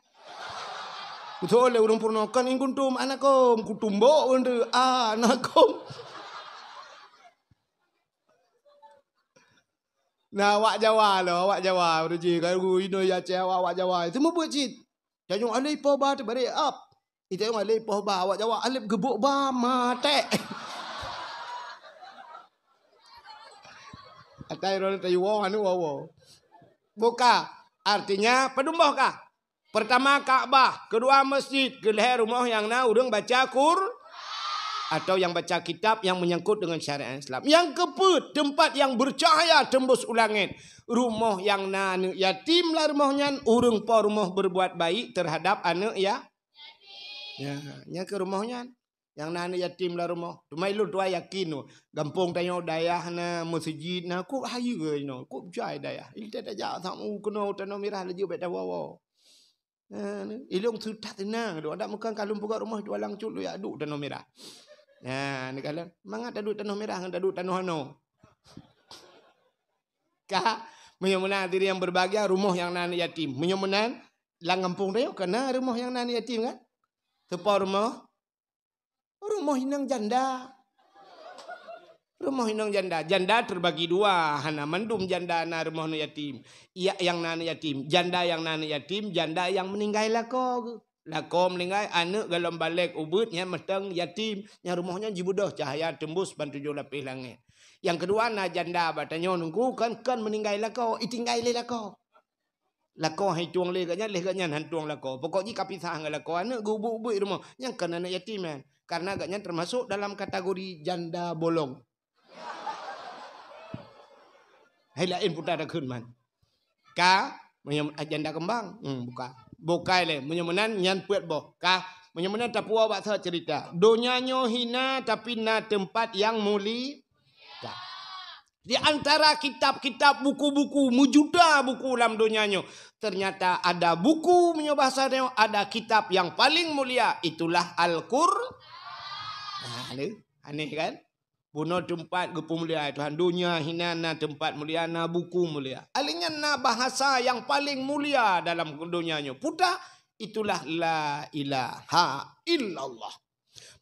Beutôi lé ureuëng peurunoe kan in kuntum anakum, kutumbok ureuëng tu anakum. Nah, awak Jawa lo, awak Jawa ureuëng jih, kalau inoe ya cewek awak, awak Jawa. Itu meubuet cit. Tayong alif po ba teubri ap. Itayong alif po ba, awak Jawa alif geubok ba maté. Atai ro tayuwo anu wowo. Buka. Artinya padum boh kah? Pertama Ka'bah, kedua masjid, keulhée rumoh nyang na ureuëng baca Qur-, atau yang baca kitab yang menyangkut dengan syariat Islam. Yang keupeuet, tempat yang bercahaya tembus u langét. Rumoh nyang na aneuk yatim lam rumoh nyan, ureuëng po rumoh berbuat baik terhadap aneuk ya-, ya, nyang keu rumoh nyan. Nyang na aneuk yatim lam rumoh. Teuma ilôn tuai yakin, gampông tanyoe dayah na, meuseujid na, kok hayeue inoe, kok jai dayah. Ilée tajak samu keunoe Tanoh Mirah laju bék tawoe-woe. Nah, ilôn seutat teunang, adak meukan ka lôn peugah rumoh tualang cut lôn jak duek Tanoh Mirah. Nah, ni kalon, mangat taduek Tanoh Mirah ngon taduek tanoh anoe. Ka, meunyoe meunan hadirin yang berbahagia, rumoh nyang na aneuk yatim. Meunyoe meunan, lam gampông tanyoe ka na rumoh nyang na aneuk yatim kan? Teupo rumoh? Rumoh inong janda. Rumoh inong janda. Janda terbagi dua. Hana mandum janda na rumoh aneuk yatim. Iya nyang na aneuk yatim. Janda nyang na aneuk yatim, janda nyang meuninggai lakoe geuh. Lakoe meuninggai, aneuk golom balek ubeuet nyan meuteung yatim. Nyang rumoh nyan jibeudôh cahya teumbus ban tujoh lapéh langét. Nyang keudua na janda bak tanyoe nunggu kan, kan meuninggai lakoe, itinggai lé lakoe. Lakoe han itueng lé gobnyan, lé gobnyan han tueng lakoe. Pokok jih ka pisah ngon lakoe, aneuk geuh ubeuet-ubeuet rumoh. Nyang kon aneuk yatim nyan. Karena gobnyan termasuk dalam kategori janda bolong. Hai laén puta takheun man. Ka, meunyoe, ah, janda keumbang. Hmm, bukan. Bukai lé. Meunyoe meunan, nyan peuet boh. Ka, meunyoe meunan tapuwoe bak soe cerita. Donya nyoe hina, tapi na teumpat nyang muli-, Di antara kitab-kitab, buku-buku, meujuta buku lam donya nyoe, ternyata ada buku, meunyoe bahasa nyoe, ada kitab yang paling mulia, itulah Al-Qur-, nah, lé, aneh kan? Bunoe teumpat geupeumulia Tuhan. Donya hina na teumpat mulia, na buku mulia. Alèh nyan na bahasa yang paling mulia dalam donya nyoe. Peue teuh? Itulah la ilaha illallah.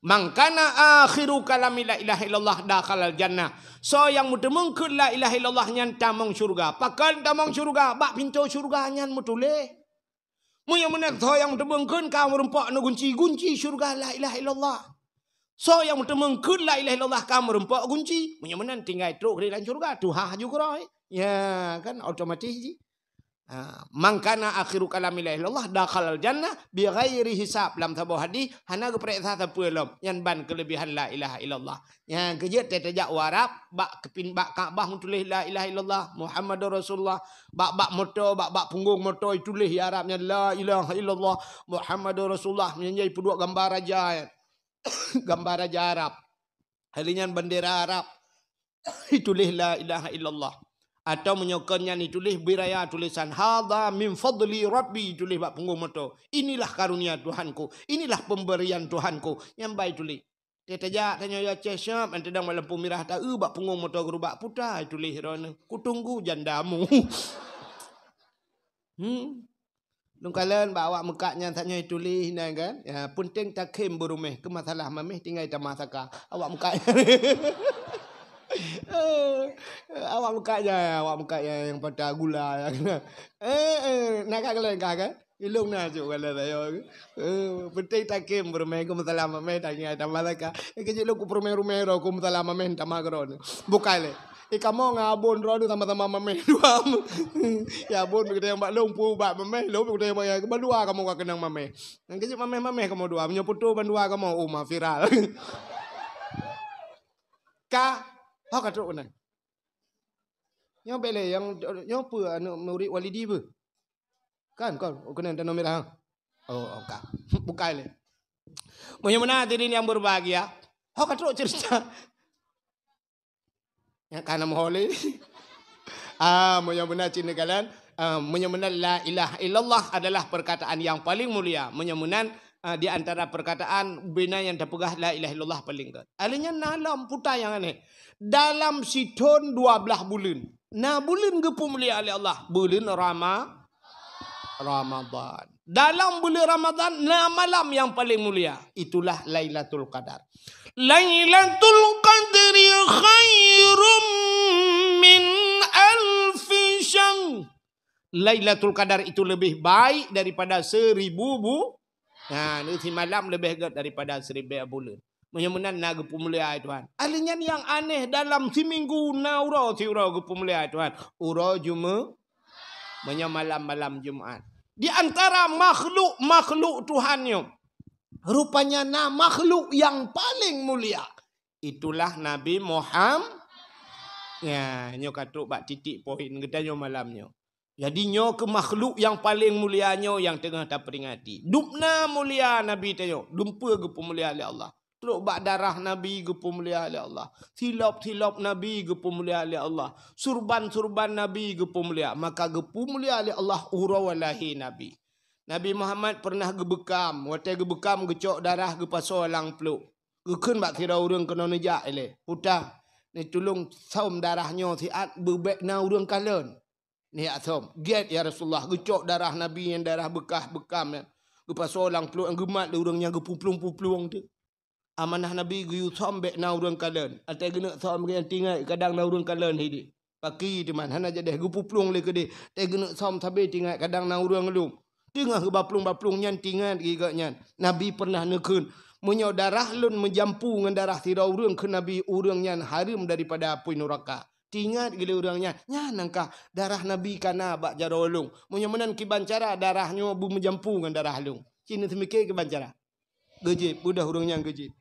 "Man kana akhiru kalami la ilaha illallah dakhalal jannah." Soe nyang meuteumeung kheun la ilaha illallah nyan tamong syeuruga. Pakon tamong syeuruga? Bak pintoe syeuruga nyan meutuléh. Meunyoe meunan soe nyang meuteumeung kheun ka meureumpok neugunci, gunci syeuruga la ilaha illallah. Soe nyang meuteumeung kheun la ilaha illallah ka meureumpok gunci. Meunyoe meunan tinggai trok keudeh lam syeuruga, tuha ju keudroe. Ya, kan otomatis jih. Ha, "Man kana akhiru kalami la ilaha illallah dakhalal jannah bighairi hisab." Lam saboh hadis, hana geupareksa sapeue lom. Nyan ban keulebihan la ilaha illallah. Nyan keuh jeuet teuh tajak u Arab, bak keupin-, bak Ka'bah meutuléh la ilaha illallah Muhammadur Rasulullah. Bak, bak moto, bak, bak punggong moto ituléh di Arab nyan la ilaha illallah Muhammadur Rasulullah. Nyan jai peuduek gambar raja, gambar raja Arab. Hari nyan bendera Arab. Ituléh la ilaha illallah. Atau meunyoe kon nyan ituléh biraya tulisan, "Hadza min fadli Rabbi," ituléh bak punggong moto. "Inilah karunia Tuhanku, inilah pemberian Tuhanku." Nyan ban ituléh. Teuh tajak tanyoe ya Aceh siap, nyan teudong bak lampu mirah taeu bak punggong moto geurubak puta ituléh droeneuh, "Kutunggu jandamu." Hmm. Lôn kalon bak awak meukat nyan tanyoe tuléh nyan kan. Ya, peunteng takhém beuruméh, keu masalah maméh tinggai tamah saka. Awak meukat nyan. Awak meukat nyan, awak meukat nyan nyang patah gula nyan. Eh, eh, na ka kalon ka kan? Ilong na cuk kalon tanyoe. Eh, peunteng takhém beuruméh, keu masalah maméh tinggai tamah saka. Eh, keu jih lôn kupeuruméh-ruméh droe, keu masalah maméh tamah keudroe. Bukai lé. Eh, kamoe ngon abon droeneuh sama-sama maméh dua. Ya, abon geutanyoe bak lôn, pu bak maméh, lôn geutanyoe bak, ya, bandua kamoe ka keunong maméh. Nyang keuh jeuet maméh-maméh kamoe dua. Meunyoe putôh bandua kamoe, oh, ma viral. Ka, ho ka trok keunan. Nyoe bèk lé, nyang, nyoe peue aneuk murit Walidi peue? Kan, kon, oh, keunan tanoh mirah, ha? Oh, oh, ka. Bukai lé. Meunyoe meunan hadirin yang berbahagia, ho ka trok cerita. Nyang ka na meuho lé. Ah, meunyoe meunan cit neukalon, ah, meunyoe meunan la ilaha illallah adalah perkataan yang paling mulia. Meunyoe meunan, ah, di antara perkataan bina nyang tapeugah la ilaha illallah paling gét. Alèh nyan na lom puta nyang aneh. Dalam sithon dua blaih buleuen. Na buleuen geupeumulia lé Allah. Buleuen Rama-, Ramadan. Dalam buleuen Ramadan na malam yang paling mulia. Itulah Lailatul Qadar. Lailatul Qadri khairum min alfi syahr. Lailatul Qadar itu lebih baik daripada seribu bu-, nah, ni simalam lebih gét daripada seribu buleuen. Meunyoe meunan na geupeumulia Tuhan. Alèh nyan nyang aneh dalam siminggu na uroe siuroe geupeumulia Tuhan. Uroe Jume-, meunyoe malam-malam Jumat. Di antara makhluk-makhluk Tuhan nyoe, rupanya na makhluk yang paling mulia. Itulah Nabi Muham-, ya, nyoe ka trok bak titik poin geutanyoe malam nyoe. Jadi nyoe keuh makhluk nyang paleng mulia nyoe nyang teungoh taperingati. Dubna mulia Nabi tanyoe, dumpeue geupeumulia lé Allah. Trok bak darah Nabi geupeumulia lé Allah. Silop-silop Nabi geupeumulia lé Allah. Surban-surban Nabi geupeumulia. Maka geupeumulia lé Allah uroe lahé Nabi. Nabi Muhammad peureunah geubeukam. Watèe geubeukam geucok darah geupasoe lam pluek. Geukheun bak sidroe ureueng keunoe neujak ilèe. Puta, neutulông sôm darah nyoe siat beubèk na ureueng kalon. Neujak sôm. Gèt, ya Rasulullah, geucok darah Nabi nyang darah beukah beukam nyan. Geupasoe lam pluek nyang geumat lé ureueng nyang geupuplueng-puplueng teuh. Amanah Nabi geuyue sôm bèk na ureueng kalon. Watèe geuneuk sôm geuh nyan teuingat kadang na ureueng kalon sidéh. Paki teuma hana jadèh geupuplueng lé keudéh. Watèe geuneuk sôm sabé teuingat kadang na ureueng lom. Teungoh geubaplueng-baplueng nyan teuingat geuh gobnyan. Nabi peureunah neukheun, "Meunyoe darah lôn meujampu ngon darah sidroe ureueng," kheun Nabi, "ureueng nyan hareuem daripada apui nuraka." Teuingat geuh lé ureueng nyan, "Nyan nyang kah darah Nabi ka na bak jaroe lôn. Meunyoe meunan kiban cara darah nyoe beumeujampu ngon darah lôn." Ci neuseumiké kiban cara. Geujieb, beudôh ureueng nyan geujieb.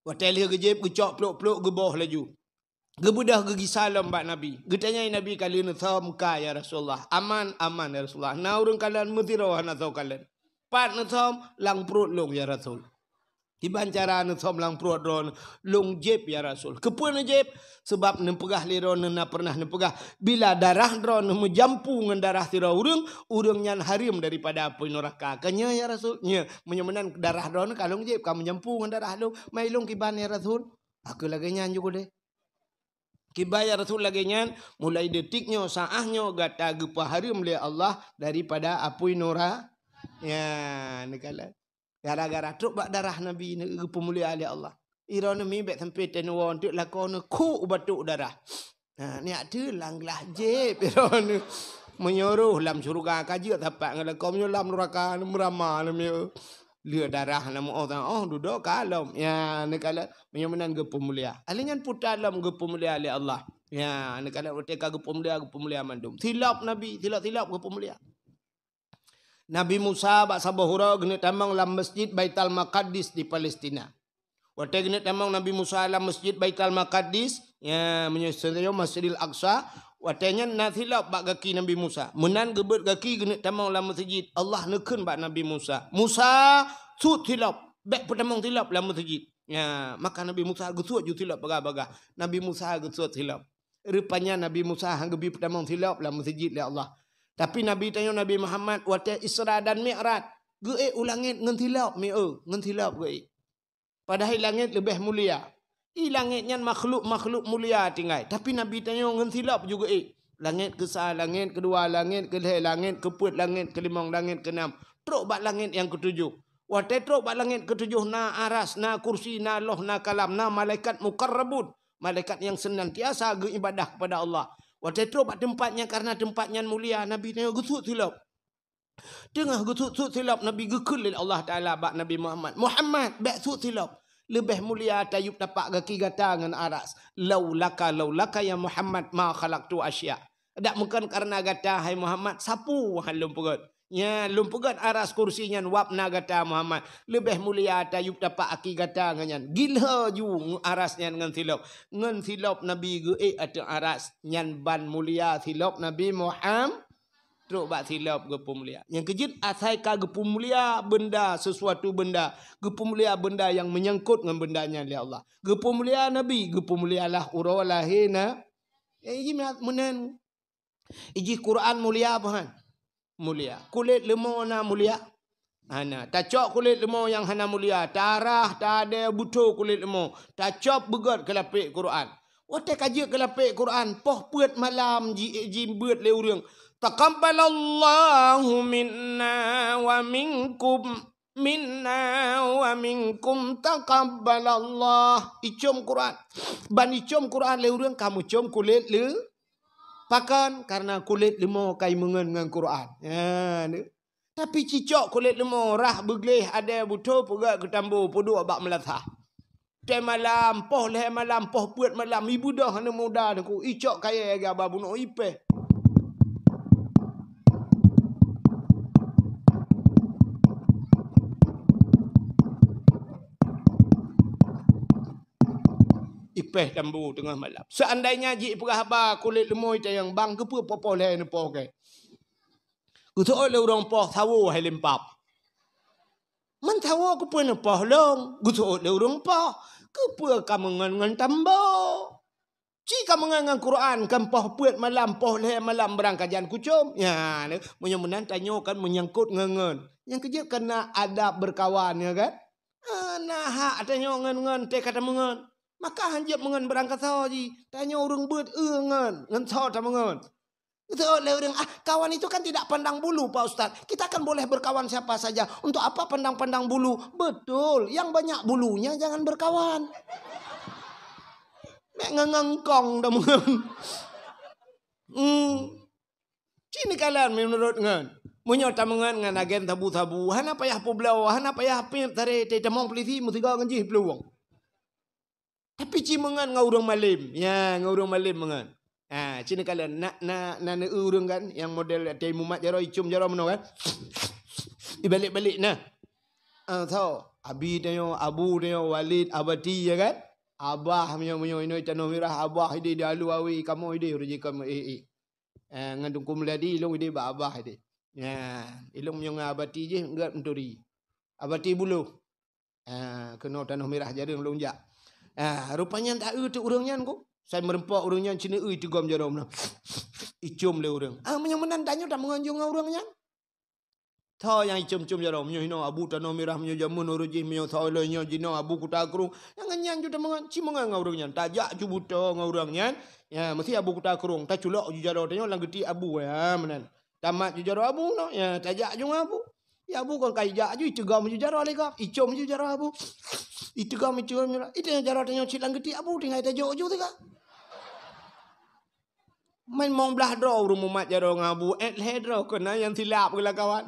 Watèe lheueh geujieb, geucok pluek-pluek, geuboh laju. Geubeudôh geugisa lom bak Nabi. Geutanyong Nabi, "Ka lheueh neusôm ka, ya Rasulullah?" "Aman, aman, ya Rasulullah." "Na ureueng kalon?" "Meusidroe hana soe kalon." "Pat neusôm?" "Lam pruet lôn, ya Rasul." "Kiban cara neusôm lam pruet droeneuh?" "Lôn jieb, ya Rasul." "Keupeue neujieb?" "Sabab neupeugah lé droeneuh na peureunah neupeugah, 'Bila darah droeneuh meujampu ngon darah sidroe ureueng, ureueng nyan hareuem daripada apui nuraka.'" "Ka nyoe, ya Rasul?" "Nyoe." "Meunyoe meunan darah droeneuh ka lôn jieb, ka meujampu ngon darah lôn. Ma i lôn kiban, ya Rasul?" "Ka keuh lagèe nyan ju keudéh." "Kiban, ya Rasul, lagèe nyan, mulai detik nyoe, saát nyoe gata geupeuhareuem lé Allah daripada apui nura-, Ya, neukalon. Gara-gara trok bak darah Nabi neuh geupeumulia lé Allah. Droeneuh mi bék sampoe teuneuk woe teuk lakoe neuh kuk batok darah. Ha, nyak teu lam glah jép droeneuh. Meunyoe roh lam syeuruga ka jeuet sapat ngon lakoe, meunyoe lam nuraka neuh meurama neuh mi. Lheueh darah na meu-oh, oh, dudoe ka lom. Ya, neukalon meunyoe meunan geupeumulia. Ahli nyan puta lom geupeumulia lé Allah. Ya, neukalon watée ka geupeumulia, geupeumulia mandum. Silop Nabi, silop-silop geupeumulia. Nabi Musa bak saboh uroe geuneuk tamong lam Masjid Baitul Maqdis di Palestina. Watée geuneuk tamong Nabi Musa lam Masjid Baitul Maqdis, ya, meunyoe seunyoe Masjidil Aqsa, watée nyan na silop bak gaki Nabi Musa. Meunan geubeuet gaki geuneuk tamong lam meuseujid, Allah neukheun bak Nabi Musa, "Musa, sut silop, bék peutamong silop lam meuseujid." Ya, maka Nabi Musa geusut ju silop bagah-bagah. Nabi Musa geusut silop. Rupanya Nabi Musa han geubi peutamong silop lam meuseujid lé Allah. Tapi Nabi tanyoe Nabi Muhammad watée Isra dan Mi'raj, geuék u langét ngon silop, mi eu, ngon silop geuék. Padahai langét leubeh mulia. I langét nyan makhluk-makhluk mulia tinggai, tapi Nabi tanyoe ngon silop ju geuék. Langét keusa, langét keudua, langét keulhée, langét keupeuet, langét keulimong, langét keunam, trok bak langét nyang keutujoh. Watée trok bak langét keutujoh na aras, na kursi, na loh, na kalam, na malaikat muqarrabun. Malaikat nyang seunantiasa geuibadah kepada Allah. Watée trok bak teumpat nyan, karena teumpat nyan mulia, Nabi tanyoe geusut silop. Teungoh geusut-sut silop, Nabi geukheun lé Allah Taala bak Nabi Muhammad, "Muhammad, bék sut silop. Leubeh mulia tayub tapak gaki gata ngon aras. Laulaka, laulaka ya Muhammad ma khalaqtu asya." Dak meukon karena gata, hai Muhammad, sapeue han lôn peugét. Nya, lôn peugét aras kursi nyan wab na gata Muhammad. Leubeh mulia tayub tapak aki gata ngon nyan. Gilho ju aras nyan ngon silop. Ngon silop Nabi geuék ateueh aras. Nyan ban mulia silop Nabi Muhammad. Trok bak silop geupeumulia. Nyang keujeuet asai ka geupeumulia benda, sesuatu benda. Geupeumulia benda nyang meunyangkot ngon benda nyan lé Allah. Geupeumulia Nabi, geupeumulialah uroe lahé na. Ya, iji meunan. Iji Quran mulia apa han? Mulia. Kulét leumo na mulia? Hana. Tacok kulét leumo nyang hana mulia, tarah, tadée, butho kulét leumo, tacop beugét keu lapék Quran. Watée ka jeuet keu lapék Quran, poh peuet malam ji, jibeuet lé ureuëng, "Taqabbalallahu minna wa minkum, minna wa minkum taqabbalallah." Icom Quran. Ban icom Quran lé ureuëng ka meucom kulét lé Pakon? Karena kulét leumo ka imeungon ngon Quran. Ha, ni. Tapi cicok kulét leumo, rhah beugleh, adée butho, peugét keu tambo, peuduek bak meulasah. Watée malam, poh lhée malam, poh peuet malam, ibeudôh aneuk muda teungku, icok kayée gaba bunoe ipéh. Ipéh tambo teungoh malam. Seandainya jipeugah haba kulét leumo itanyong, "Bang, keupeue poh-poh lhée neupoh kée?" Geuseuôt lé ureuëng poh, "Sawo hai lempap." "Man sawo keupeue neupoh lôn?" Geuseuôt lé ureuëng poh, "Keupeue ka meungon ngon tambo? Ci ka meungon ngon Quran, kan poh peuet malam, poh lhée malam beurangkajan kucom." Nya, meunyoe meunan tanyoe kan meunyangkot ngon ngon. Nyang keujeuet keu na adab beurkawan, ya kan? Ah, na hak tanyoe ngon-ngon teuka tameungon. Maka hanjeuet meungon beurangkasoe jih. Tanyoe ureuëng beuet eu ngon, ngon soe tameungon. Betul lé ureuëng, "Ah, kawan itu kan tidak pandang bulu, Pak Ustaz. Kita kan boleh berkawan siapa saja. Untuk apa pandang-pandang bulu?" Betul, yang banyak bulunya jangan berkawan. Mek ngon-ngon kong tameungon. Hmm. Ci neukalon meunurot ngon. Meunyoe tameungon ngon agen sabu-sabu, hana payah peubloe, hana payah piep taré, teutamong peulisi meusigoe ngon jih peuluwang. Tapi ci meungon ngon ureuëng malem. Ya, ngon ureuëng malem meungon. Ha, ci neukalon na, na, na neu ureuëng kan, nyang model teuh mumat jaroe, icom jaroe meunoe kan. Ibalek-balek na. Ah, so, abi tanyoe, abu tanyoe, Walid, Abati, ya kan? Abah meunyoe, meunyoe inoe tanoh mirah, abah ideh di alu awi, kamoe ideh rejeki kamoe, eh, eh. Eh, ngon Teungku Meuladi, ilong ideh bak abah ideh. Ya, ilong meunyoe ngon Abati jih, ngat meuturi. Abati buloh. Ah, keunoe tanoh mirah jareueng lôn jak. Ah, rupanya tak eu teuk ureuëng nyan ku. Sai meureumpok ureuëng nyan, ci neu eu teugom jaroe meunoe. Icom lé ureuëng. Ah, meunyoe meunan tanyoe tameungon ju ngon ureuëng nyan. Tho nyang icom-com jaroe, meunyoe hinoe abu tanoh mirah, meunyoe jameun uroe jih, meunyoe tho lôn nyoe jinoe abu kuta krueng. Nyang nyan ju tameungon, ci meungon ngon ureuëng nyan. Tajak ju butho ngon ureuëng nyan. Ya, meusti abu kuta krueng. Taculok ju jaroe tanyoe lam geuti abu, ya, meunan. Tamat ju jaroe abu noh, ya, tajak ju ngon abu. Ya Abu kon ka ijak aju, iteugom aju jaroe lé gob, icom aju jaroe Abu. Iteugom, icom aju. Iteugom jaroe tanyoe cit lam geutiek Abu, tinggai tajok aju teuka. Main mong blah droe ureueng mumat jaroe ngon Abu, eh, lhèe droe keunan nyang silap geulakawan.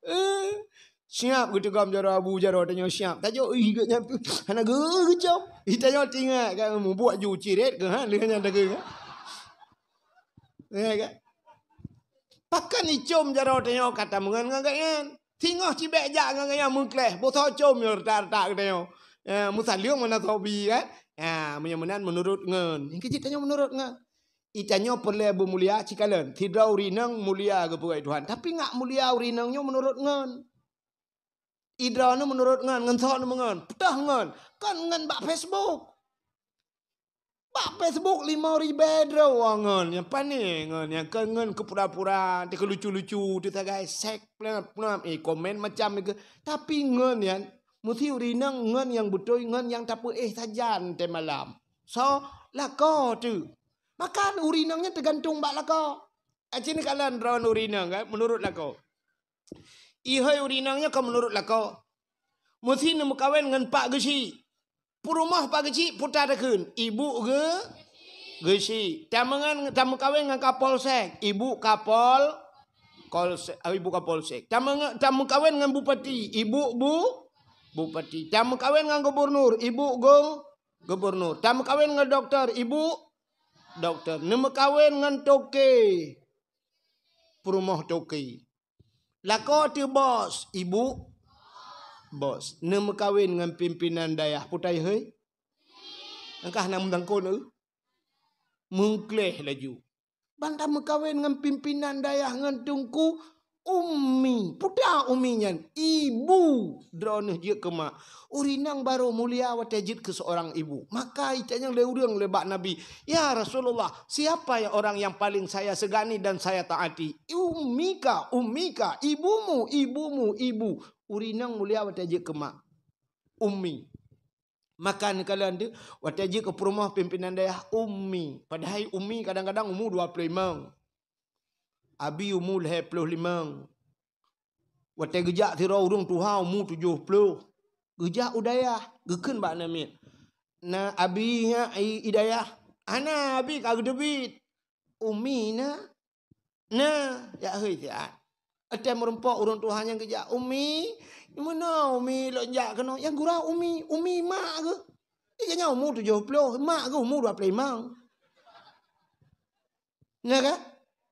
Eh, siap geuteugom jaroe Abu, jaroe tanyoe siap. Tajok, ih, geuh nyan, hana geu-, geucom. Ih, tanyoe tingat kan, mubuet ju ciret keuh, ha, lheueh nyan dageng, ha. Ya kan? Pakon icom jaroe tanyoe ka tameungon ngon gobnyan. Singoh cibèk jak ngon gobnyan meukleh, boh soe com nyoe retak-retak geutanyoe. Ya, meusaleueng meunan soe bi kan. Ya, meunyoe meunan meunurot ngon. Nyang keu jeuet tanyoe meunurot ngon. Itanyoe peureulèe beumulia cikalon. Sidroe ureueng inong mulia geupeugah Tuhan. Tapi ngat mulia ureueng inong nyoe meunurot ngon. Idroe nyoe meunurot ngon, ngon soe nyoe meungon. Peutah ngon. Kon ngon bak Facebook. Bak Facebook limong ribèe droe ngon. Nyang pané ngon. Nyang kon ngon keu pura-pura, teuka lucu-lucu, teuka sagai seks, peuleuet-peuleuet. Eh, komen macam nyan. Tapi ngon nyan, meusti ureueng inong ngon nyang beutôi, ngon nyang tapeuéh sajan teuh malam. So, lakoe teuh. Maka ureueng inong nyan teugantung bak lakoe. Aci neukalon droe ureueng inong kan, meunurot lakoe. Ihôi ureueng inong nyan ka meunurot lakoe. Meusti neumeukawen ngon Pak Geuchik. Peurumoh Pak Geuchik peue takheun, Ibu Geu-, Geuchik. Tameungon, tameukawen ngon Kapolsek, Ibu Kapol-, Kolsek, ah, Ibu Kapolsek. Tameungo-, tameukawen ngon Bupati, Ibu Bu-, Bupati. Tameukawen ngon Gubernur, Ibu Gu-, Gubernur. Tameukawen ngon doktor, Ibu Doktor. Neumeukawen ngon toke. Peurumoh toke. Lakoe teuh bos, Ibu Bos. Neumeukawen ngon pimpinan dayah, peue tahôi? Angkah na meusangkot, eh? Meukleh laju. Ban tameukawen ngon pimpinan dayah ngon teungku ummi. Peue ta ummi nyan? Ibu. Droeneuh jeuet keu mak. Ureueng inong barô mulia watèe jeuet keu seorang ibu. Maka itanyong lé ureueng lé bak Nabi, "Ya Rasulullah, siapa ya orang yang paling saya segani dan saya taati?" "Ummika, ummika, ibumu, ibumu, ibu." Ureueng inong mulia watèe jeuet keu mak. Ummi. Maka neukalon teuh, watèe jeuet keu peurumoh pimpinan dayah ummi. Padahai ummi kadang-kadang umu dua ploh limong. Abi umu lhèe ploh limong. Watèe geujak sidroe ureueng tuha umu tujoh ploh. Geujak u dayah, geukheun bak aneuk miet, "Na abi nyak i, i dayah?" "Hana, abi ka geuteubiet." "Ummi na?" "Na, jak hôi siat." Watèe meurumpok ureueng tuha nyan geujak, "Ummi, meunoe Ummi lôn jak keunoe?" "Nyang gura Ummi, Ummi mak geuh." Di geuhnyan umu tujoh ploh, mak geuh umu dua ploh limong. Na kan?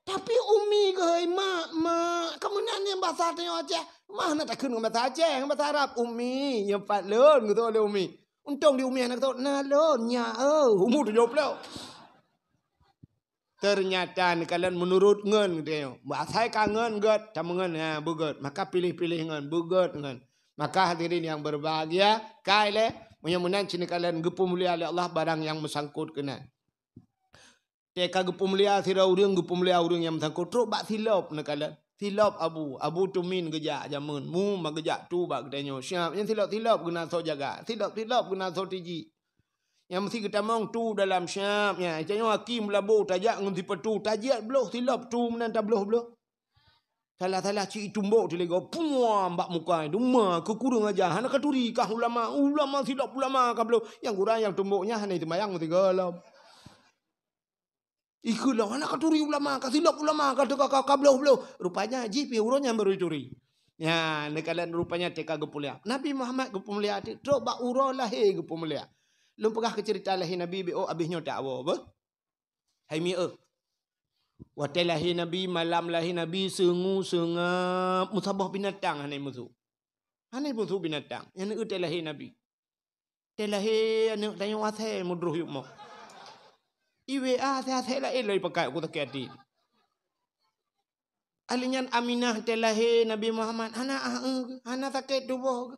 Tapi Ummi geuh, "Mak, mak." Ka meunan nyang basa tanyoe Aceh. Mah na takheun ngon basa Aceh, ngon basa Arab. "Ummi, nyoe pat lôn," geutôk lé Ummi. Untông di Ummi hana geutôk, "Na lôn, nyak, eu, umu tujoh ploh." Teunyata neukalon meunurot ngon geutanyoe. Asai ka ngon gèt, tameungon, ha, beugèt. Maka piléh-piléh ngon, beugèt ngon. Maka hadirin yang berbahagia, ka ilèe, meunyoe meunan cit neukalon geupeumulia lé Allah barang nyang meusangkot keunan. Teuka geupeumulia sidroe ureueng, geupeumulia ureueng nyang meusangkot, trok bak silop neukalon. Silop Abu, Abu Tumin geujak jameun, mu ma geujak tu bak geutanyoe. Siap, nyan silop-silop geunasoe jaga, silop-silop geunasoe tiji. Nyang meusti geutamong tu dalam siap nyan. Tanyoe aki meulaboh tajak ngon sipatu, tajiet bloh silop tu meunan tabloh-bloh. Salah-salah cit itumbok teuligo, puam bak muka, duma keu kureueng aja, hana katuri kah ulama, ulama silop ulama kabloh. Nyang gura nyang tumbok nyan hana seumayang meusigoe lom. Ikheun lom, hana katuri ulama, kasilop ulama, ka teuka ka, kabloh-bloh. Rupanya jih pih uroe nyan baru jituri. Nyan, neukalon rupanya teuka geupeumulia. Nabi Muhammad geupeumulia teuh, trok bak uroe lahé geupeumulia. Lôn peugah keu ceurita lahé Nabi, beu, oh, abéh nyoe tawoe, beuh. Hai mi, eh. Watèe lahé Nabi, malam lahé Nabi, seungue seungab, meusaboh binatang hana musu. Hana musu binatang. Nyan watèe lahé Nabi. Watèe lahé aneuk tanyoe asèe meudroh yub mo. I W A asèe-asèe laén lom ipakat, ku sakét até. Ahli nyan Aminah watèe lahé Nabi Muhammad, hana ah, eh, hana sakét tuboh.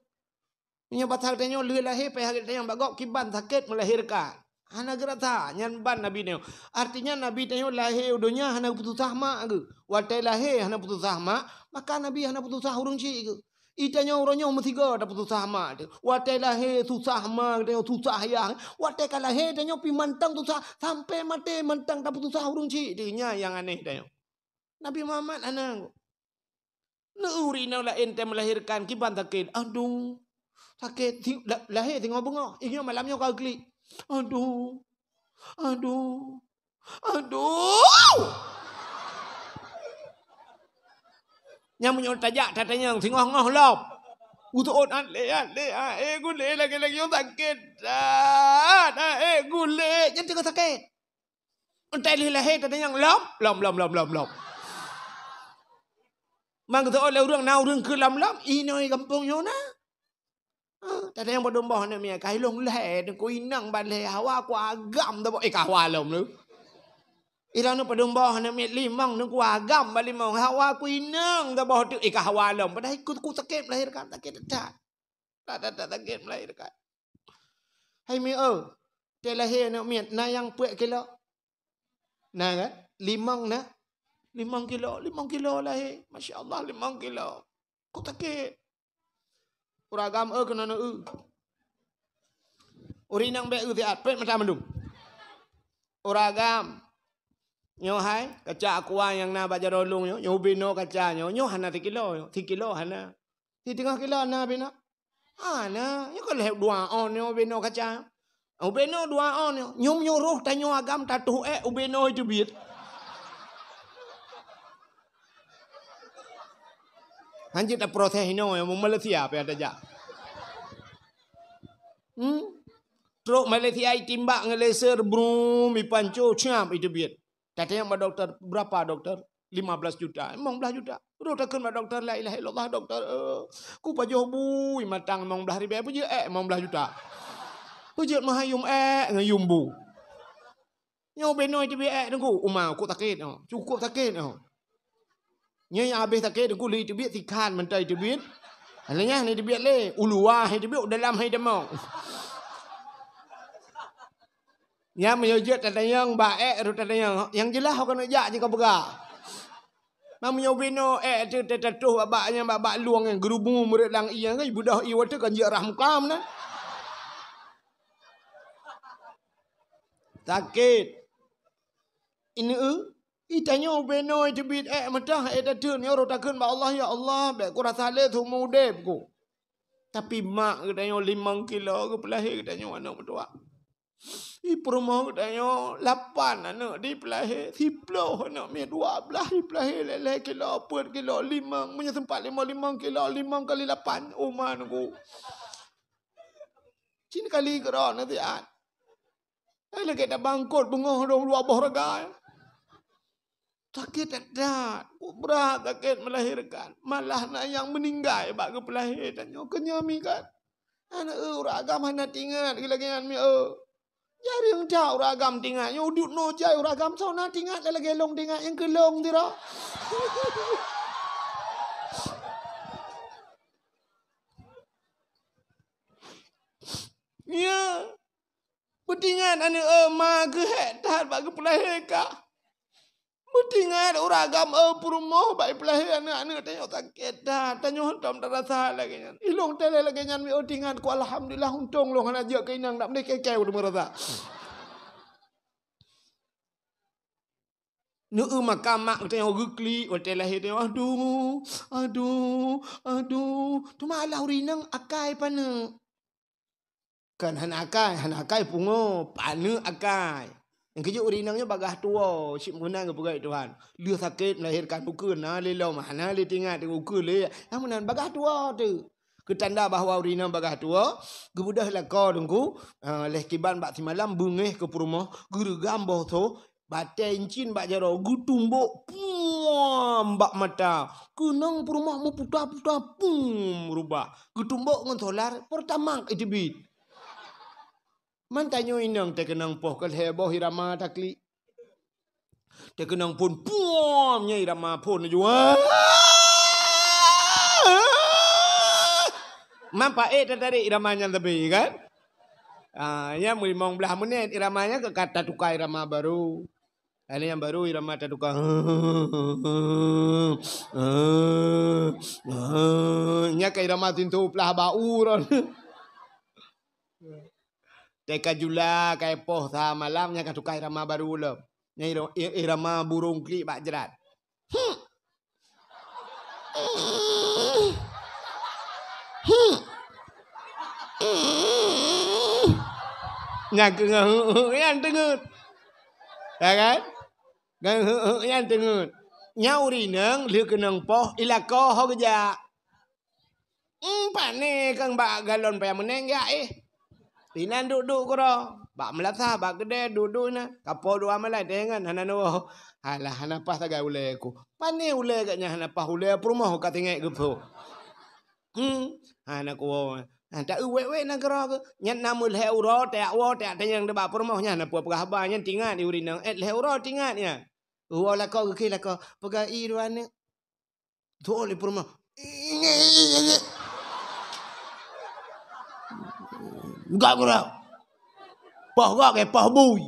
Meunyoe basa tanyoe lheueh lahé, payah geutanyoe bak gob kiban sakét melahirkan. Hana geurasa, nyan ban Nabi tanyoe. Artinya Nabi tanyoe lahé u donya hana peususah mak geuh. Watèe lahé hana peususah mak, maka Nabi hana peususah ureueng chik geuh. Itanyoe uroe nyoe meusigoe tapeususah mak teuh. Watèe lahé susah mak tanyoe, susah yah. Watèe ka lahé tanyoe pih mantong susah, sampoe maté mantong tapeususah ureueng chik teuh. Nyan nyang aneh tanyoe. Nabi Muhammad hana. Neu ureueng inong laén teuh melahirkan, kiban sakét. Aduh, sakét. Ti-, la-, lahé singoh beungoh. Inyoe malam nyoe ka klik. Aduh, aduh, aduh. Nyang meunyoe tajak tatanyong singoh-ngoh lom. Utôt, "Até, até, até gulé lagèe-lagèe nyoe sakét that, até gulé." Nyan teungoh sakét. Entah lheueh lahé tatanyong lom, lom, lom, lom, lom, lom. Mang geuteuôt lé ureueng, na ureueng keu lom-lom, inoe gampông nyoe na. Ah, tatanyong padum boh aneuk miet, ka ilôn lhèe, teungku inong ban lhèe, hawa ku agam tabôh, eh, ka hawa lom lé. Ilôn padum boh aneuk miet, limong, teungku agam ban limong, hawa ku inong tabôh teuk, eh, ka hawa lom. Padahai ku, ku sakét melahirkan, sakét that. That, that, that sakét melahirkan. Hai mi, oh, teuh lahé aneuk miet, na nyang peuet kilo? Na kan? Limong na? Limong kilo, limong kilo lahé. Masya Allah, limong kilo. Ku sakét. Ureueng agam, eh, keunoe, eh. Ureueng inong bèk eu siat, pet mata mandum. Ureueng agam. Nyoe hai, kaca aqua nyang na bak jaroe lôn nyoe, nyoe ubé noe kaca nyoe, nyoe hana sikilo, nyoe sikilo hana. Siteungoh kilo na ubé noe? Hana, nyoe ka lhèe dua ôn nyoe ubé noe kaca. Ubé noe dua ôn nyoe, nyoe meunyoe roh tanyoe agam tatuh èk ubé noe teubiet. Hanjeuet taproses inoe, Malaysia pih ada jak. Hmm? Trok Malaysia itimbak ngon laser, brum, ipanco, siap, iteubiet. Tatanyong bak dokto, "Berapa, dokto?" "Lima belas juta." "Limong blaih juta." Roh takheun bak dokto, "La ilaha illallah, dokto, eh, ku pajoh bui matang limong blaih ribèe, peue jeuet èk limong blaih juta? Peue jeuet meuhayum èk ngon yum bu?" Nyoe ubé noe teubiet èk teungku, uma, cukôp sakét nyoe. Cukôp sakét nyoe. Nyoe nyang habéh sakét teungku, lé teubiet sikhan mantong teubiet. Alah nyan hana teubiet lé, u luwa hai teubiet, u dalam hai tamong. Nyan meunyoe jeuet tatanyong bak èk, roh tatanyong. Nyang jeulaih ho keuneuk jak jih ka peugah. Meunyoe ubé noe èk teuh tatuh bak nyan, bak, bak lueng nyan, geurubu meuret lam ié nyan, beudôh ié watèe kan jeuet rah muka meunan. Sakét. Ineuk, itanyoe ubé noe teubiet èk meuntah, èk tateun, nyoe roh takheun bak Allah, "Ya Allah, bèk kurasa lé seumeu udép ku." Tapi mak geutanyoe limong kilo geupeulahé geutanyoe aneuk meutuwah. Di peurumoh geutanyoe lapan aneuk dipeulahé, siplôh aneuk miet, dua blaih dipeulahé, lhèe-lhèe kilo, peuet kilo, limong, meunyoe seumpat limong, limong kilo, limong kali lapan, uma nunggu. Cit kali keudroe na siat. Eh, lagèe tabangkot beungoh dong dua boh reuga. Sakét that-that. Brat sakét melahirkan. Malah na nyang meuninggai bak geupeulahé tanyoe. Keu nyan mi kan. Aneuk, eh, ureueng agam hana teuingat lagèe nyan mi, eh. Jareueng that ureueng agam teuingat. Nyoe udép noe jai ureueng agam soe na teuingat lagèe lôn teuingat nyang keu lôn sidroe. Ya. Beuteuingat aneuk, eh, ma geuhèk that bak geupeulahé kah. Beuteuingat ureueng agam, eh, peurumoh bak ipeulahé aneuk-aneuk tanyoe sakét that. Tanyoe hántom tarasa lagèe nyan. Ilôn teuh lé lagèe nyan, mi, eh, teuingat ku, alhamdulillah, untông lôn hana jeuet keu inong, nak meudeh keu-keu ureueng meurasa. Neu-eu maka mak geutanyoe geuklik watèe lahé tanyoe, aduh, aduh, aduh. Teuma alah ureueng inong akai paneuk. Kan hana akai, hana akai pungo, paneuk akai. Nyang keujeuet ureueng inong nyoe bagaih tuwoe, cit meunan geupeugah Tuhan. Lheueh sakét melahirkan ukeue na lé lom, hana lé teuingat ukeue lé. Nyang meunan bagaih tuwoe teuh. Keu tanda bahwa ureueng inong bagaih tuwoe, geubeudôh lakoe teungku, eh, lheueh kiban bak simalam beungéh keu peurumoh, geureugam boh soe, batèe incin bak jaroe, geutumbok, puam, bak mata. Keunong peurumoh meuputa-puta, pum, rubah. Geutumbok ngon solar, Pertamax iteubiet. Man tanyoe inong teukeunong poh keu lhèe boh irama taklik. Teukeunong phôn, puam, nyan irama phôn laju. Man paék tatarék irama nyan sabe kan? Ah, nyan meulimong blaih menit irama nyan ka, ka tatuka irama baru. Lalu nyang baru irama tatuka. Nyan ka irama sintoe plah bak uroe. Teuka jula, ka poh sa malam, nyan ka tuka irama baru lom. Nyan iro-, i-, irama burông klik bak jrat. Hmm. Nyan keuh ngon heu-heu nyan teungeut. Ya kan? Ngon heu-heu nyan teungeut. Nyan ureueng inong lheueh keunong poh, i lakoe ho geujak. Hmm, pane kang bak galon payah meuneng geujak éh. Inan duek-duek keudroe, bak meulasah, bak keudè, duek-duek inan. Kapoe dua malai, teuingat hana neuwoe. Alah, hana paih sagai ulèe ku. Pane ulèe gobnyan hana paih, ulèe peurumoh ka tinggai geupeu. Hmm, hana kuwoe. Ha, ta-eu wèk-wèk nanggroe geuh. Nyan na meulhèe uroe, tajak woe, tajak tanyong bak peurumoh nyan, hana peue peugah haba, nyan tingat di ureueng inong. Eh, lhèe uroe tingat nyan. Woe lakoe geukheun lakoe, peugah i dua aneuk. Tuwoe lé peurumoh. Gak gura. Poh gak ke poh bui.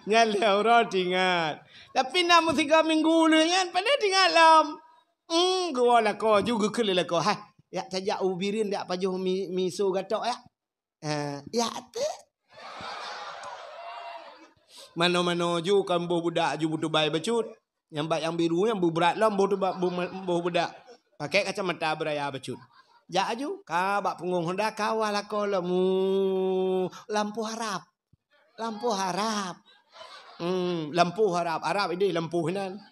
Nyan lhèe uroe tingat. Tapi na meusigoe minggu lheueh nyan, pane tingat lom. Hmm, geuwoe lakoe ju geukheun lé lakoe. Hai, jak tajak u Bireuen jak pajoh mi, miso gatok jak. Eh, ya até. Mano-mano ju kan boh budak ju beutubai bacut. Nyang bak nyang biru nyan beubrat lom boh tuba-, boh, boh budak. Pakai kacamata beuraya bacut. Jak aju, ka bak punggong honda ka wah lakoe lom. Mu, lampu harap. Lampu harap. Hmm, lampu harap. Harap idéh lampu inan.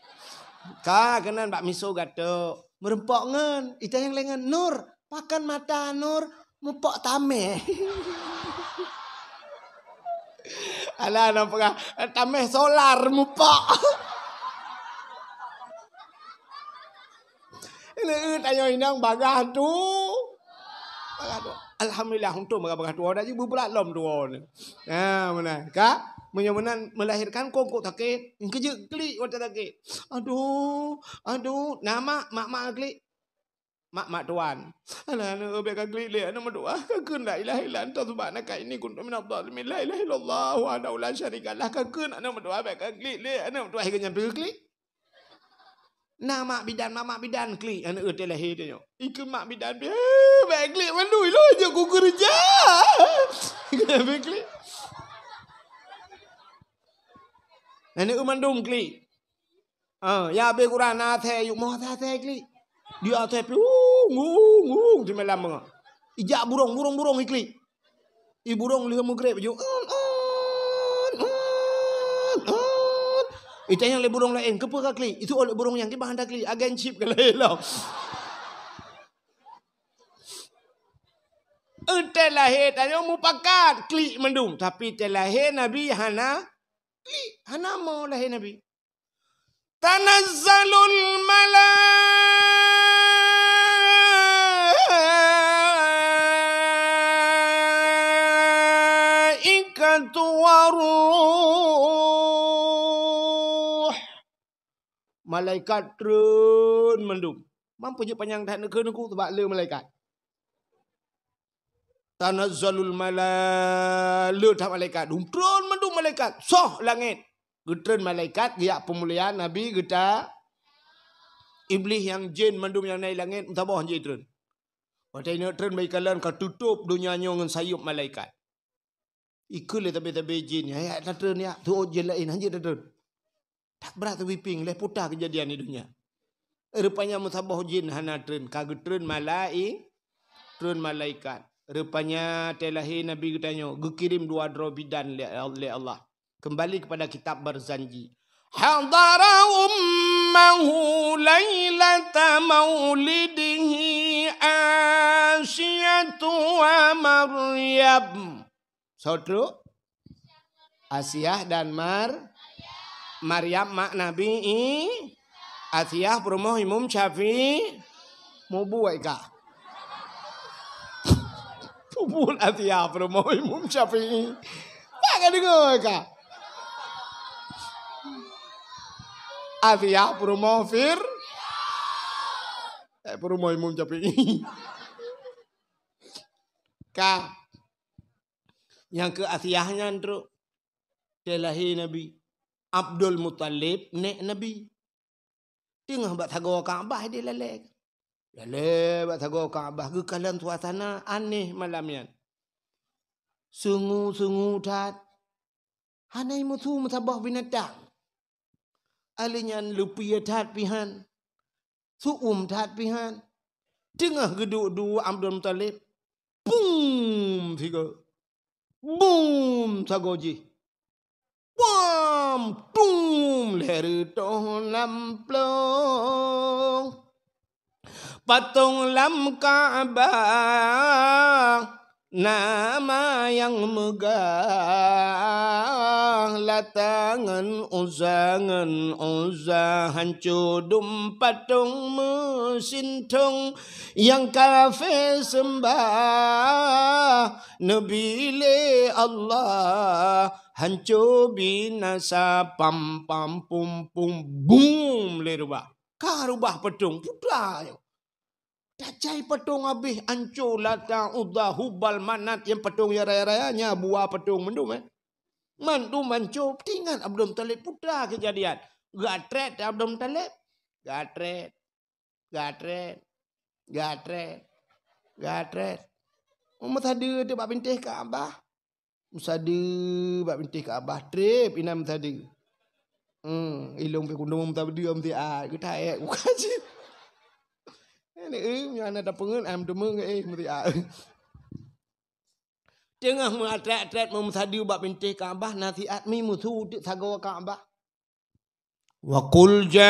Ka keunan bak miso gatok. Meureumpok ngon. Itanyong lé ngon Nur. Pakon mata Nur mupok tamèh. Alah, na peugah, tamèh solar mupok. Ini, eh, tanyoe inong bagah tu. Bagah tu. Alhamdulillah, untung bagah-bagah tuwoe dah, beubrat lom tuwoe ni. Ha, meunan. Ka? Meunyoe meunan melahirkan kongkot sakét, keujeuet klik watèe sakét. Aduh, aduh, na mak, mak-mak klik. Mak-mak tuan. Alah, aneuk bèk ka klik lé, aneuk meudoa. Ka kheun la ilaha illa anta subhanaka inni kuntu minadh dhalimin. La ilaha illallah wahdahu la syarika lah. Ka kheun aneuk meudoa bèk ka klik lé, aneuk meudoa. Hai, nyan pih klik. Na mak bidan, mak-mak bidan klik aneuk teuh lahé teuh nyoe. Ikheun mak bidan pih, "Eh, bèk klik mandum, ilôn jeuet kukeureuja." Ikheun pih klik. Aneuk mandum klik. Ah, ya abéh Quran na asèe yuk moh asèe-asèe klik. Di asèe pih, ung, ung, ung, di malam beungoh. Ijak burông, burông-burông iklik. I burông lheueh meugreb ju, "Un, un, un, un." Itanyong lé burông laén, "Keupeue ka klik?" Itu oleh burông nyan, "Kiban hana klik, agen chip ka lahé lom." Teuh lahé tanyoe mupakat klik mandum, tapi teuh lahé Nabi hana klik, hana mo lahé Nabi. Tanazzalul malaikatu waruh. Malaikat treun mandum. Mampu jeuet panyang that neukheun ku, sabab le malaikat. Tanazzalul mala-, le that malaikat. Dum treun mandum malaikat. Soh langét. Geutreun malaikat, geujak peumulia Nabi geuta. Iblih nyang jén mandum nyang na i langét, meusaboh jitreun. Watèe inong treun bak ikalon ka tutôp donya nyoe ngon sayop malaikat. Ikheun lé sabe-sabe jin, "Ya, ya, tatreun ya, tuôt jin laén, hanjeuet tatreun." Tak brat teubipieng lé puta keujadian di donya. Rupanya meusaboh jin hana treun, ka geutreun malai-, treun malaikat. Rupanya teuh lahé Nabi geutanyoe geukirém dua droe bidan lé, lé Allah. Kembali kepada kitab Barzanji. Hadara ummahu lailata maulidihi Asiyatu wa Maryam. Soe treuk? Asiah dan Mar-, Maryam mak Nabi I-, Asiah peurumoh Imum Syafi'i. Mubuet ka. Mubuet Asiah peurumoh Imum Syafi'i. Tak ka deungoe ka. Asiah peurumoh Fir-, eh, peurumoh Imum Syafi'i. Ka. Nyang keu Asiah nyan treuk. Teuh lahé Nabi. Abdul Muthalib, nèk Nabi. Teungoh bak sagoe Ka'bah idéh lalè. Lalè bak sagoe Ka'bah geukalon suasana aneh malam nyan. Sungu-sungu that. Hana meusu meusaboh binatang. Alèh nyan leupie that pihan. Su'um that pihan. Teungoh geuduek-duek Abdul Muthalib. Pum sigoe. Bum sagoe jih. Bum tum lhèe reutôh lam plông. Patông lam Ka'bah nama nyang meugah, Lata ngon Uzza ngon Uzza, hanco dum patông meusintông nyang kafé seumbah Nabi lé Allah, hanco binasa pam pam pum pum bum lé rubah. Ka rubah patông putra nyoe. Tajai patông abéh, anco Lata, Uzza, Hubal, Manat, nyang patông nyang raya-raya nyan buah patông mandum, eh. Mandum anco, teuingat Abdul Muthalib putra keujadian. Gatrét Abdul Muthalib. Gatrét. Gatrét. Gatrét. Gatrét. Meusadeue teuh bak bintéh Ka'bah. Meusadeue bak bintéh Ka'bah, trép inan meusadeue. Hmm, ilông pih kundong meusadeue meusiat, geutaék bukan cit. Ini, eh, nyang na tapeungeut, am teumeueng, eh, meusiat. Teungoh meuatrét-atrét meumeusadeue bak bintéh Ka'bah, na siat mi musu teuk sagoe Ka'bah. Wa qul ja'al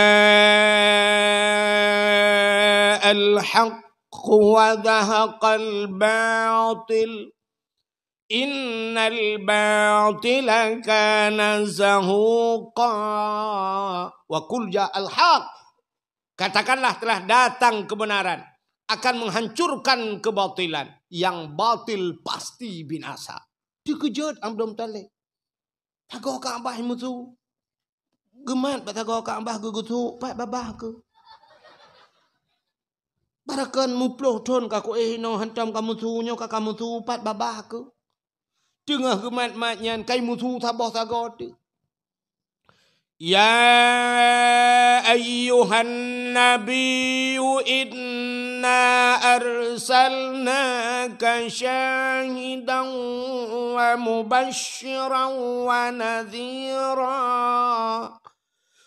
haqq wa zahaqal batil. Innal batila kana zahuqa. Wa qul ja'al haqq. Katakanlah, telah datang kebenaran, akan menghancurkan kebatilan. Yang batil pasti binasa. Teukeujot Abdul Muthalib. Sagoe Ka'bah musu. Geumat bak sagoe Ka'bah geugusuk, pat babah keuh. Barakan muploh thon ka kuéh inoe hantom ka musu, nyoe ka, ka musu, pat babah keuh. Teungoh geumat-mat nyan kai musu saboh sagoe teuh. Ya ayyuhan nabiyyu inna arsalnaka syahidan wa mubasysyiran wa nadhira.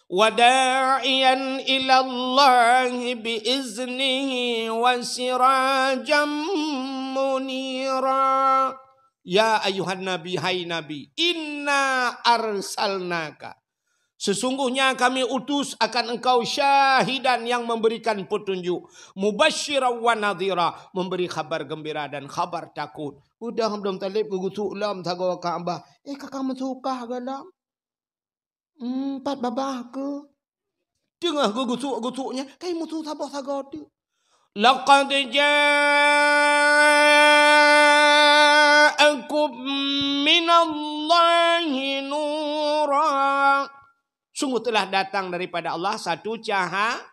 Wa da'iyan ilallahi bi iznihi wa sirajan munira. Ya ayyuhan nabi, hai Nabi, inna arsalnaka, sesungguhnya kami utus akan engkau syahidan, yang memberikan petunjuk, mubasysyiran wa nadhira, memberi khabar gembira dan khabar takut. Udah Abdul Muthalib geugusuk lom sagoe Ka'bah. Eh, ka ka meusu kah goh lom? Hmm, pat babah keuh. Teungoh geugusuk-gusuk nyan, kai musu saboh sagoe teuh. Laqad ja'akum minallahi nura. Sungguh telah datang daripada Allah satu caha-,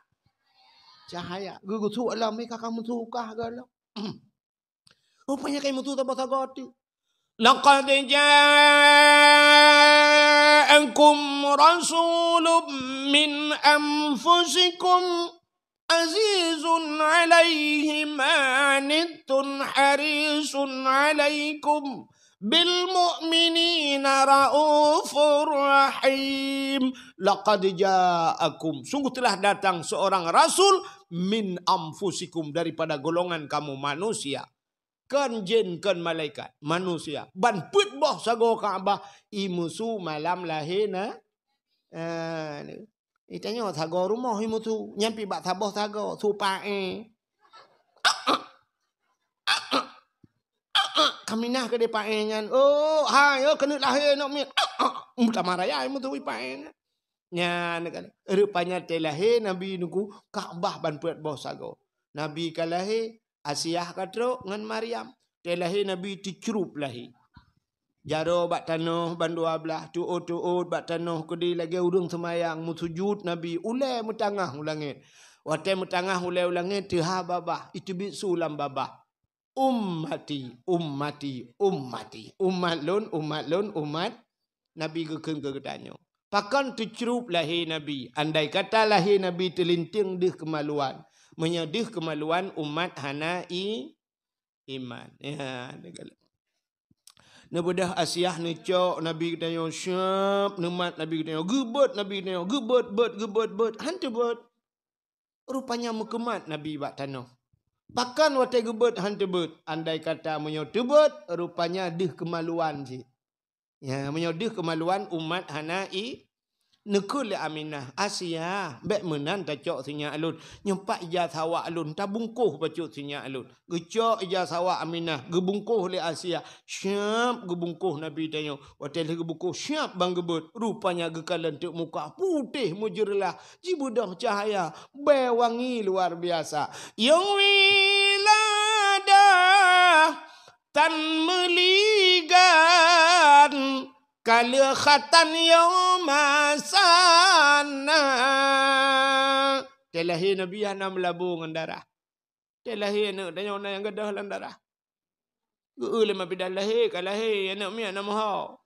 cahaya. Geugusuk lom, eh, ka ka meusu kah goh lom? Rupanya kai musu saboh sagoe teuh. Laqad ja'akum rasulun min anfusikum azizun 'alaihi ma 'anittum harisun 'alaikum bil mu'minina raufur rahim. Laqad ja'akum, sungguh telah datang seorang rasul min anfusikum, daripada golongan kamu manusia. Kon jén, kon malaikat, manusia. Ban peuet boh sagoe Ka'bah, i musu malam lahé na-, ah, ni. Itanyoe sagoe rumoh i musu, nyan pih bak saboh sagoe, su paé. Kaminah keudéh paé nyan. Oh, hai, oh, keuneuk lahé aneuk miet. Meutamah raya i musu i paé nyan. Nyan kan. Rupanya teu lahé Nabi nunggu Ka'bah ban peuet boh sagoe. Nabi ka lahé, Asiah ka trok ngon Maryam. Teu lahé Nabi teucrup lahé. Jaroe bak tanoh bandua blaih, tuôt-tuôt bak tanoh keudéh lagée ureuëng seumayang, meusujut Nabi, ulée meutangah u langét. Watée meutangah ulée u langét, teuha babah, iteubiet su lam babah. Ummati, ummati, ummati. Umat lôn, umat lôn, umat. Nabi geukheun keu geutanyoe. Pakon teucrup lahé Nabi? Andai kata lahé Nabi teulinteung deuh keumaluan. Meunyoe deuh keumaluan, umat hana i-, iman. Ya, Neubeudôh Asiah, neucok Nabi geutanyoe, siap neumat Nabi geutanyoe, geubeuet Nabi geutanyoe, geubeuet, beuet, geubeuet, beuet, han teubeuet. Rupanya meukeumat Nabi bak tanoh. Pakon watée geubeuet han teubeuet? Andai kata meunyoe teubeuet, rupanya deuh keumaluan cit. Ya, meunyoe deuh keumaluan umat hana i, neukheun lé Aminah, "Asiah, bék meunan tacok sinyak lôn. Nyoe pat ija sawak lôn, tabungkôh bacut sinyak lôn." Geucok ija sawak Aminah, geubungkôh lé Asiah. Siap geubungkôh Nabi tanyoe. Watée lheueh geubungkôh, siap ban geubeuet. Rupanya geukalon teuk muka putéh meujeureulah, jibeudôh cahya, bée wangi luar biasa. Nyang wiladah tan meuligan, ka lheueh khatan yôh masa na. Watée lahé Nabi hana meulabô ngon darah. Watée lahé aneuëk tanyoe na nyang gadôh lam darah. Geu-eu lé ma bidan lahé, ka lahé, aneuëk miet na meuho.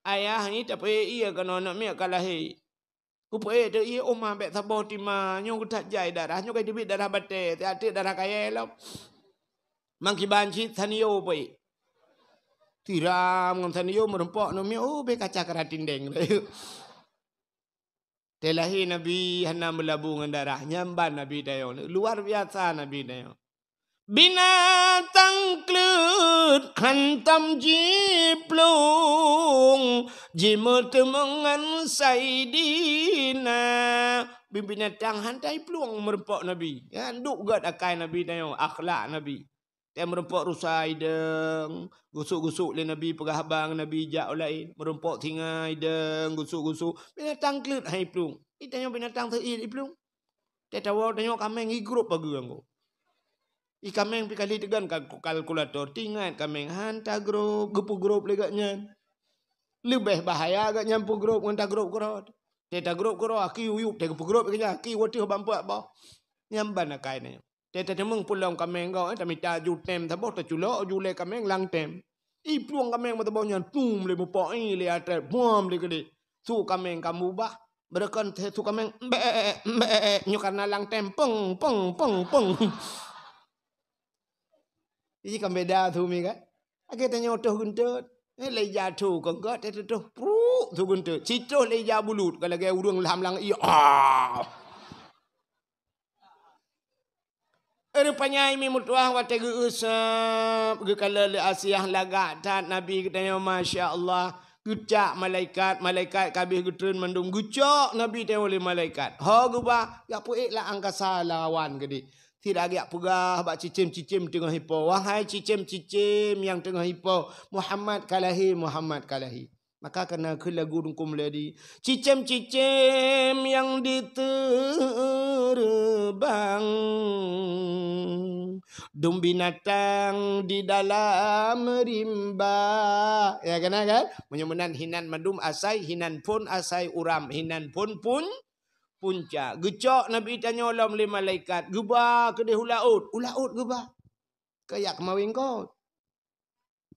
Ayah nyan tapeuék ié keunoe aneuëk miet ka lahé. Kupeuék teuk ié, "Oh ma, bék saboh tima, nyoe geutat jai darah, nyoe ka teubiet darah batée, siat teuk darah kayée lom." Mangkiban cit Sanyo peuék. Tiram ngon Sanyo meurumpok aneuëk miet, oh, bék kaca kara tindeng. Watée lahé Nabi hana meulabô ngon darah, nyan ban Nabi tanyoe. Luar biasa Nabi tanyoe. Binatang kleuet hantom jiplueng, jimeuteumeung ngon Saidina. Bin-, binatang han ta iplueng meurumpok Nabi. Ya, duek gét akai Nabi tanyoe, akhlak Nabi. Watée meurumpok rusa idong, gusuk-gusuk lé Nabi, peugah haba ngon Nabi jak u laén. Meurumpok singa idong, gusuk-gusuk. Binatang kleuet han iplueng. Itanyoe binatang seuiet iplueng. Watée tawoe tanyoe kaméng igrôp pageue anggô. I kaméng pih kali teugon kal-, kalkulator, tingat kaméng han tagrôp, geupeugrôp lé gobnyan. Leubeh bahaya gobnyan peugrôp ngon tagrôp keudroe. Watée tagrôp keudroe, aki uyueb, watée geupeugrôp lé gobnyan, aki watée bak peuet boh. Nyan ban akai nyoe. Watée tateumeung pulang kaméng gob, eh, tamita ju tem saboh, taculok ju lé kaméng lam tem. Iplueng kaméng meusaboh nyan, tum lé mupok, i lé até, buam lé keudeh. Su kaméng ka mubah, beureukan su kaméng, "Mbek, mbek, nyoe karena lam tem, peng, peng, peng, peng." Jadi kan beda su mi kan? Lagée tanyoe toh geuntot. Eh, lé ija toh, kon gét teutoh, pruk, su geuntot. Sitoh lé ija bulut, ka lagée ureuëng lam langét, iya. Ah! Rupanya mi meutuah watée geu-eusab, geukalon lé Asiah lagak that Nabi geutanyoe, masya Allah. Geucak malaikat, malaikat ka abéh geutreun mandum, geucok Nabi tanyoe lé malaikat. Ho geuba, jak peuék lam angkasa lawan keudeh. Sira geujak peugah bak cicém-cicém teungoh ipo, "Wahai cicém-cicém nyang teungoh ipo, Muhammad ka lahé, Muhammad ka lahé." Maka kana kheun lagu Teungku Mulyadi, "Cicém-cicém nyang jiteureubang, dum binatang di dalam rimba." Ya, kana kan? Meunyoe meunan hinan mandum asai, hinan phon asai uram, hinan phon pun-, punca. Geucok Nabi tanyoe lom lé malaikat, geuba keudeh u laôt, u laôt geuba. Keu jak keumawén kot.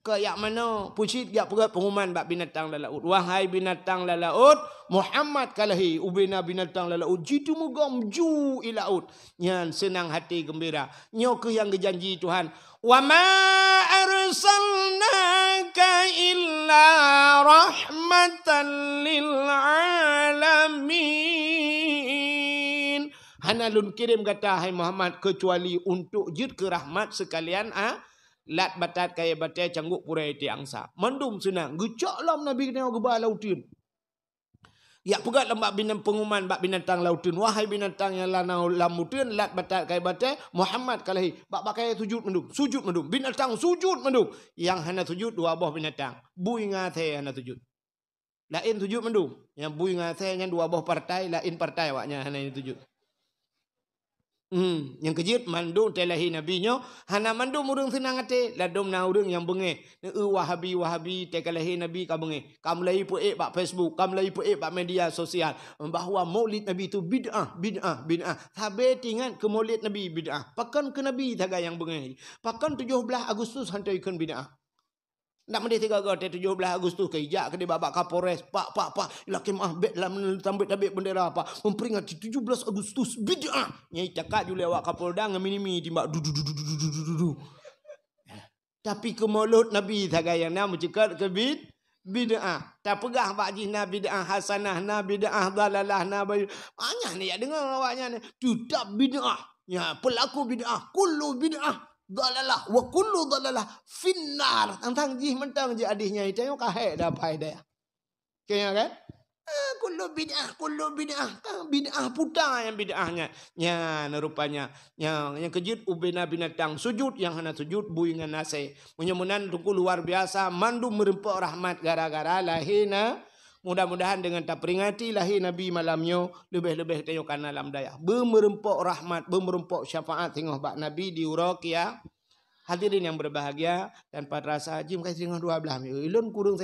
Keu jak manoe, peucit jak peugét peunguman bak binatang lam laôt. "Wahai binatang lam laôt, Muhammad ka lahé." Ubena binatang lam laôt jiteumeugom ju i laôt. Nyan seunang haté geumbira. Nyoe kheueh nyang geujanji Tuhan, "Wa ma arsalnaka illa rahmatan lil alamin." Hana lôn kirém gata, hai Muhammad, keucuali untuk jeuet keu rahmat seukalian a-, lat batat kayée batée, canggôk purée iték angsa. Mandum seunang geucok lom Nabi geutanyoe geuba lam uteuen. Jak peugét lom bak binan-, peunguman bak binatang lam uteuen, "Wahai binatang nyang lam, lam uteuen, lat batat kayée batée, Muhammad ka lahé." Bak, bak kayée sujut mandum, sujut mandum. Binatang sujut mandum. Nyang hana sujut dua boh binatang. Bui ngon asée hana sujut. Laén sujut mandum. Nyang bui ngon asée nyan dua boh partai, laén partai awaknyan hana sujut. Hmm, nyang keujeuet mandum watée lahé Nabi nyoe, hana mandum ureuëng seunang até, ladôm na ureuëng nyang beungéh. Neu-eu Wahabi-Wahabi, watée ka lahé Nabi ka beungéh. Ka mulai peuék bak Facebook, ka mulai peuék bak media sosial bahwa Maulid Nabi itu bid'ah, bid'ah, bid'ah. Sabe teuingat keu Maulid Nabi bid'ah. Pakon keu Nabi sagai nyang beungéh? Pakon tujoh blaih Agustus han teuikheun bid'ah? Ndak meudeh sigoe-goe teuh tujoh blaih Agustus keu ijak keudeh bak, bak Kapolres, "Pak, pak, pak, lakée meuáh, bék lam sambét-sambét bendera, Pak. Memperingati tujuh belas Agustus bid'ah." Nyang icakat ju lé awak Kapolda ngon minimi timbak du, du, du. Tapi keu maulud Nabi sagai nyang na meuceukat keu bid-, bid'ah. Tapeugah bak jih na bid'ah hasanah, na bid'ah dalalah, na ba-, banyak ni jak deungoe awaknyan ni. Teutap bid'ah. Ya, pelaku bid'ah, kullu bid'ah dalalah wa kullu dalalah finnar. Tang-tang jih mantong jih hadih nyan, tanyoe ka hék dah pai dayah. Kaya kan? Ah, kullu bid'ah, kullu bid'ah. Kan bid'ah puta nyang bid'ah nyan. Nyan rupanya. Nyang, nyang keujeuet ubena binatang sujud, nyang hana sujud bui ngon asèe. Meunyoe meunan teungku luar biasa, mandum meureumpok rahmat gara-gara lahé na. Mudah-mudahan dengan taperingati lahé Nabi malam nyoe, leubeh-leubeh tanyoe kana lam dayah. Beumeureumpok rahmat, beumeureumpok syafaat singoh bak Nabi di uroe kia. Hadirin yang berbahagia, tanpa terasa jeuem ka singoh dua blah minggu. Ulôn kureueng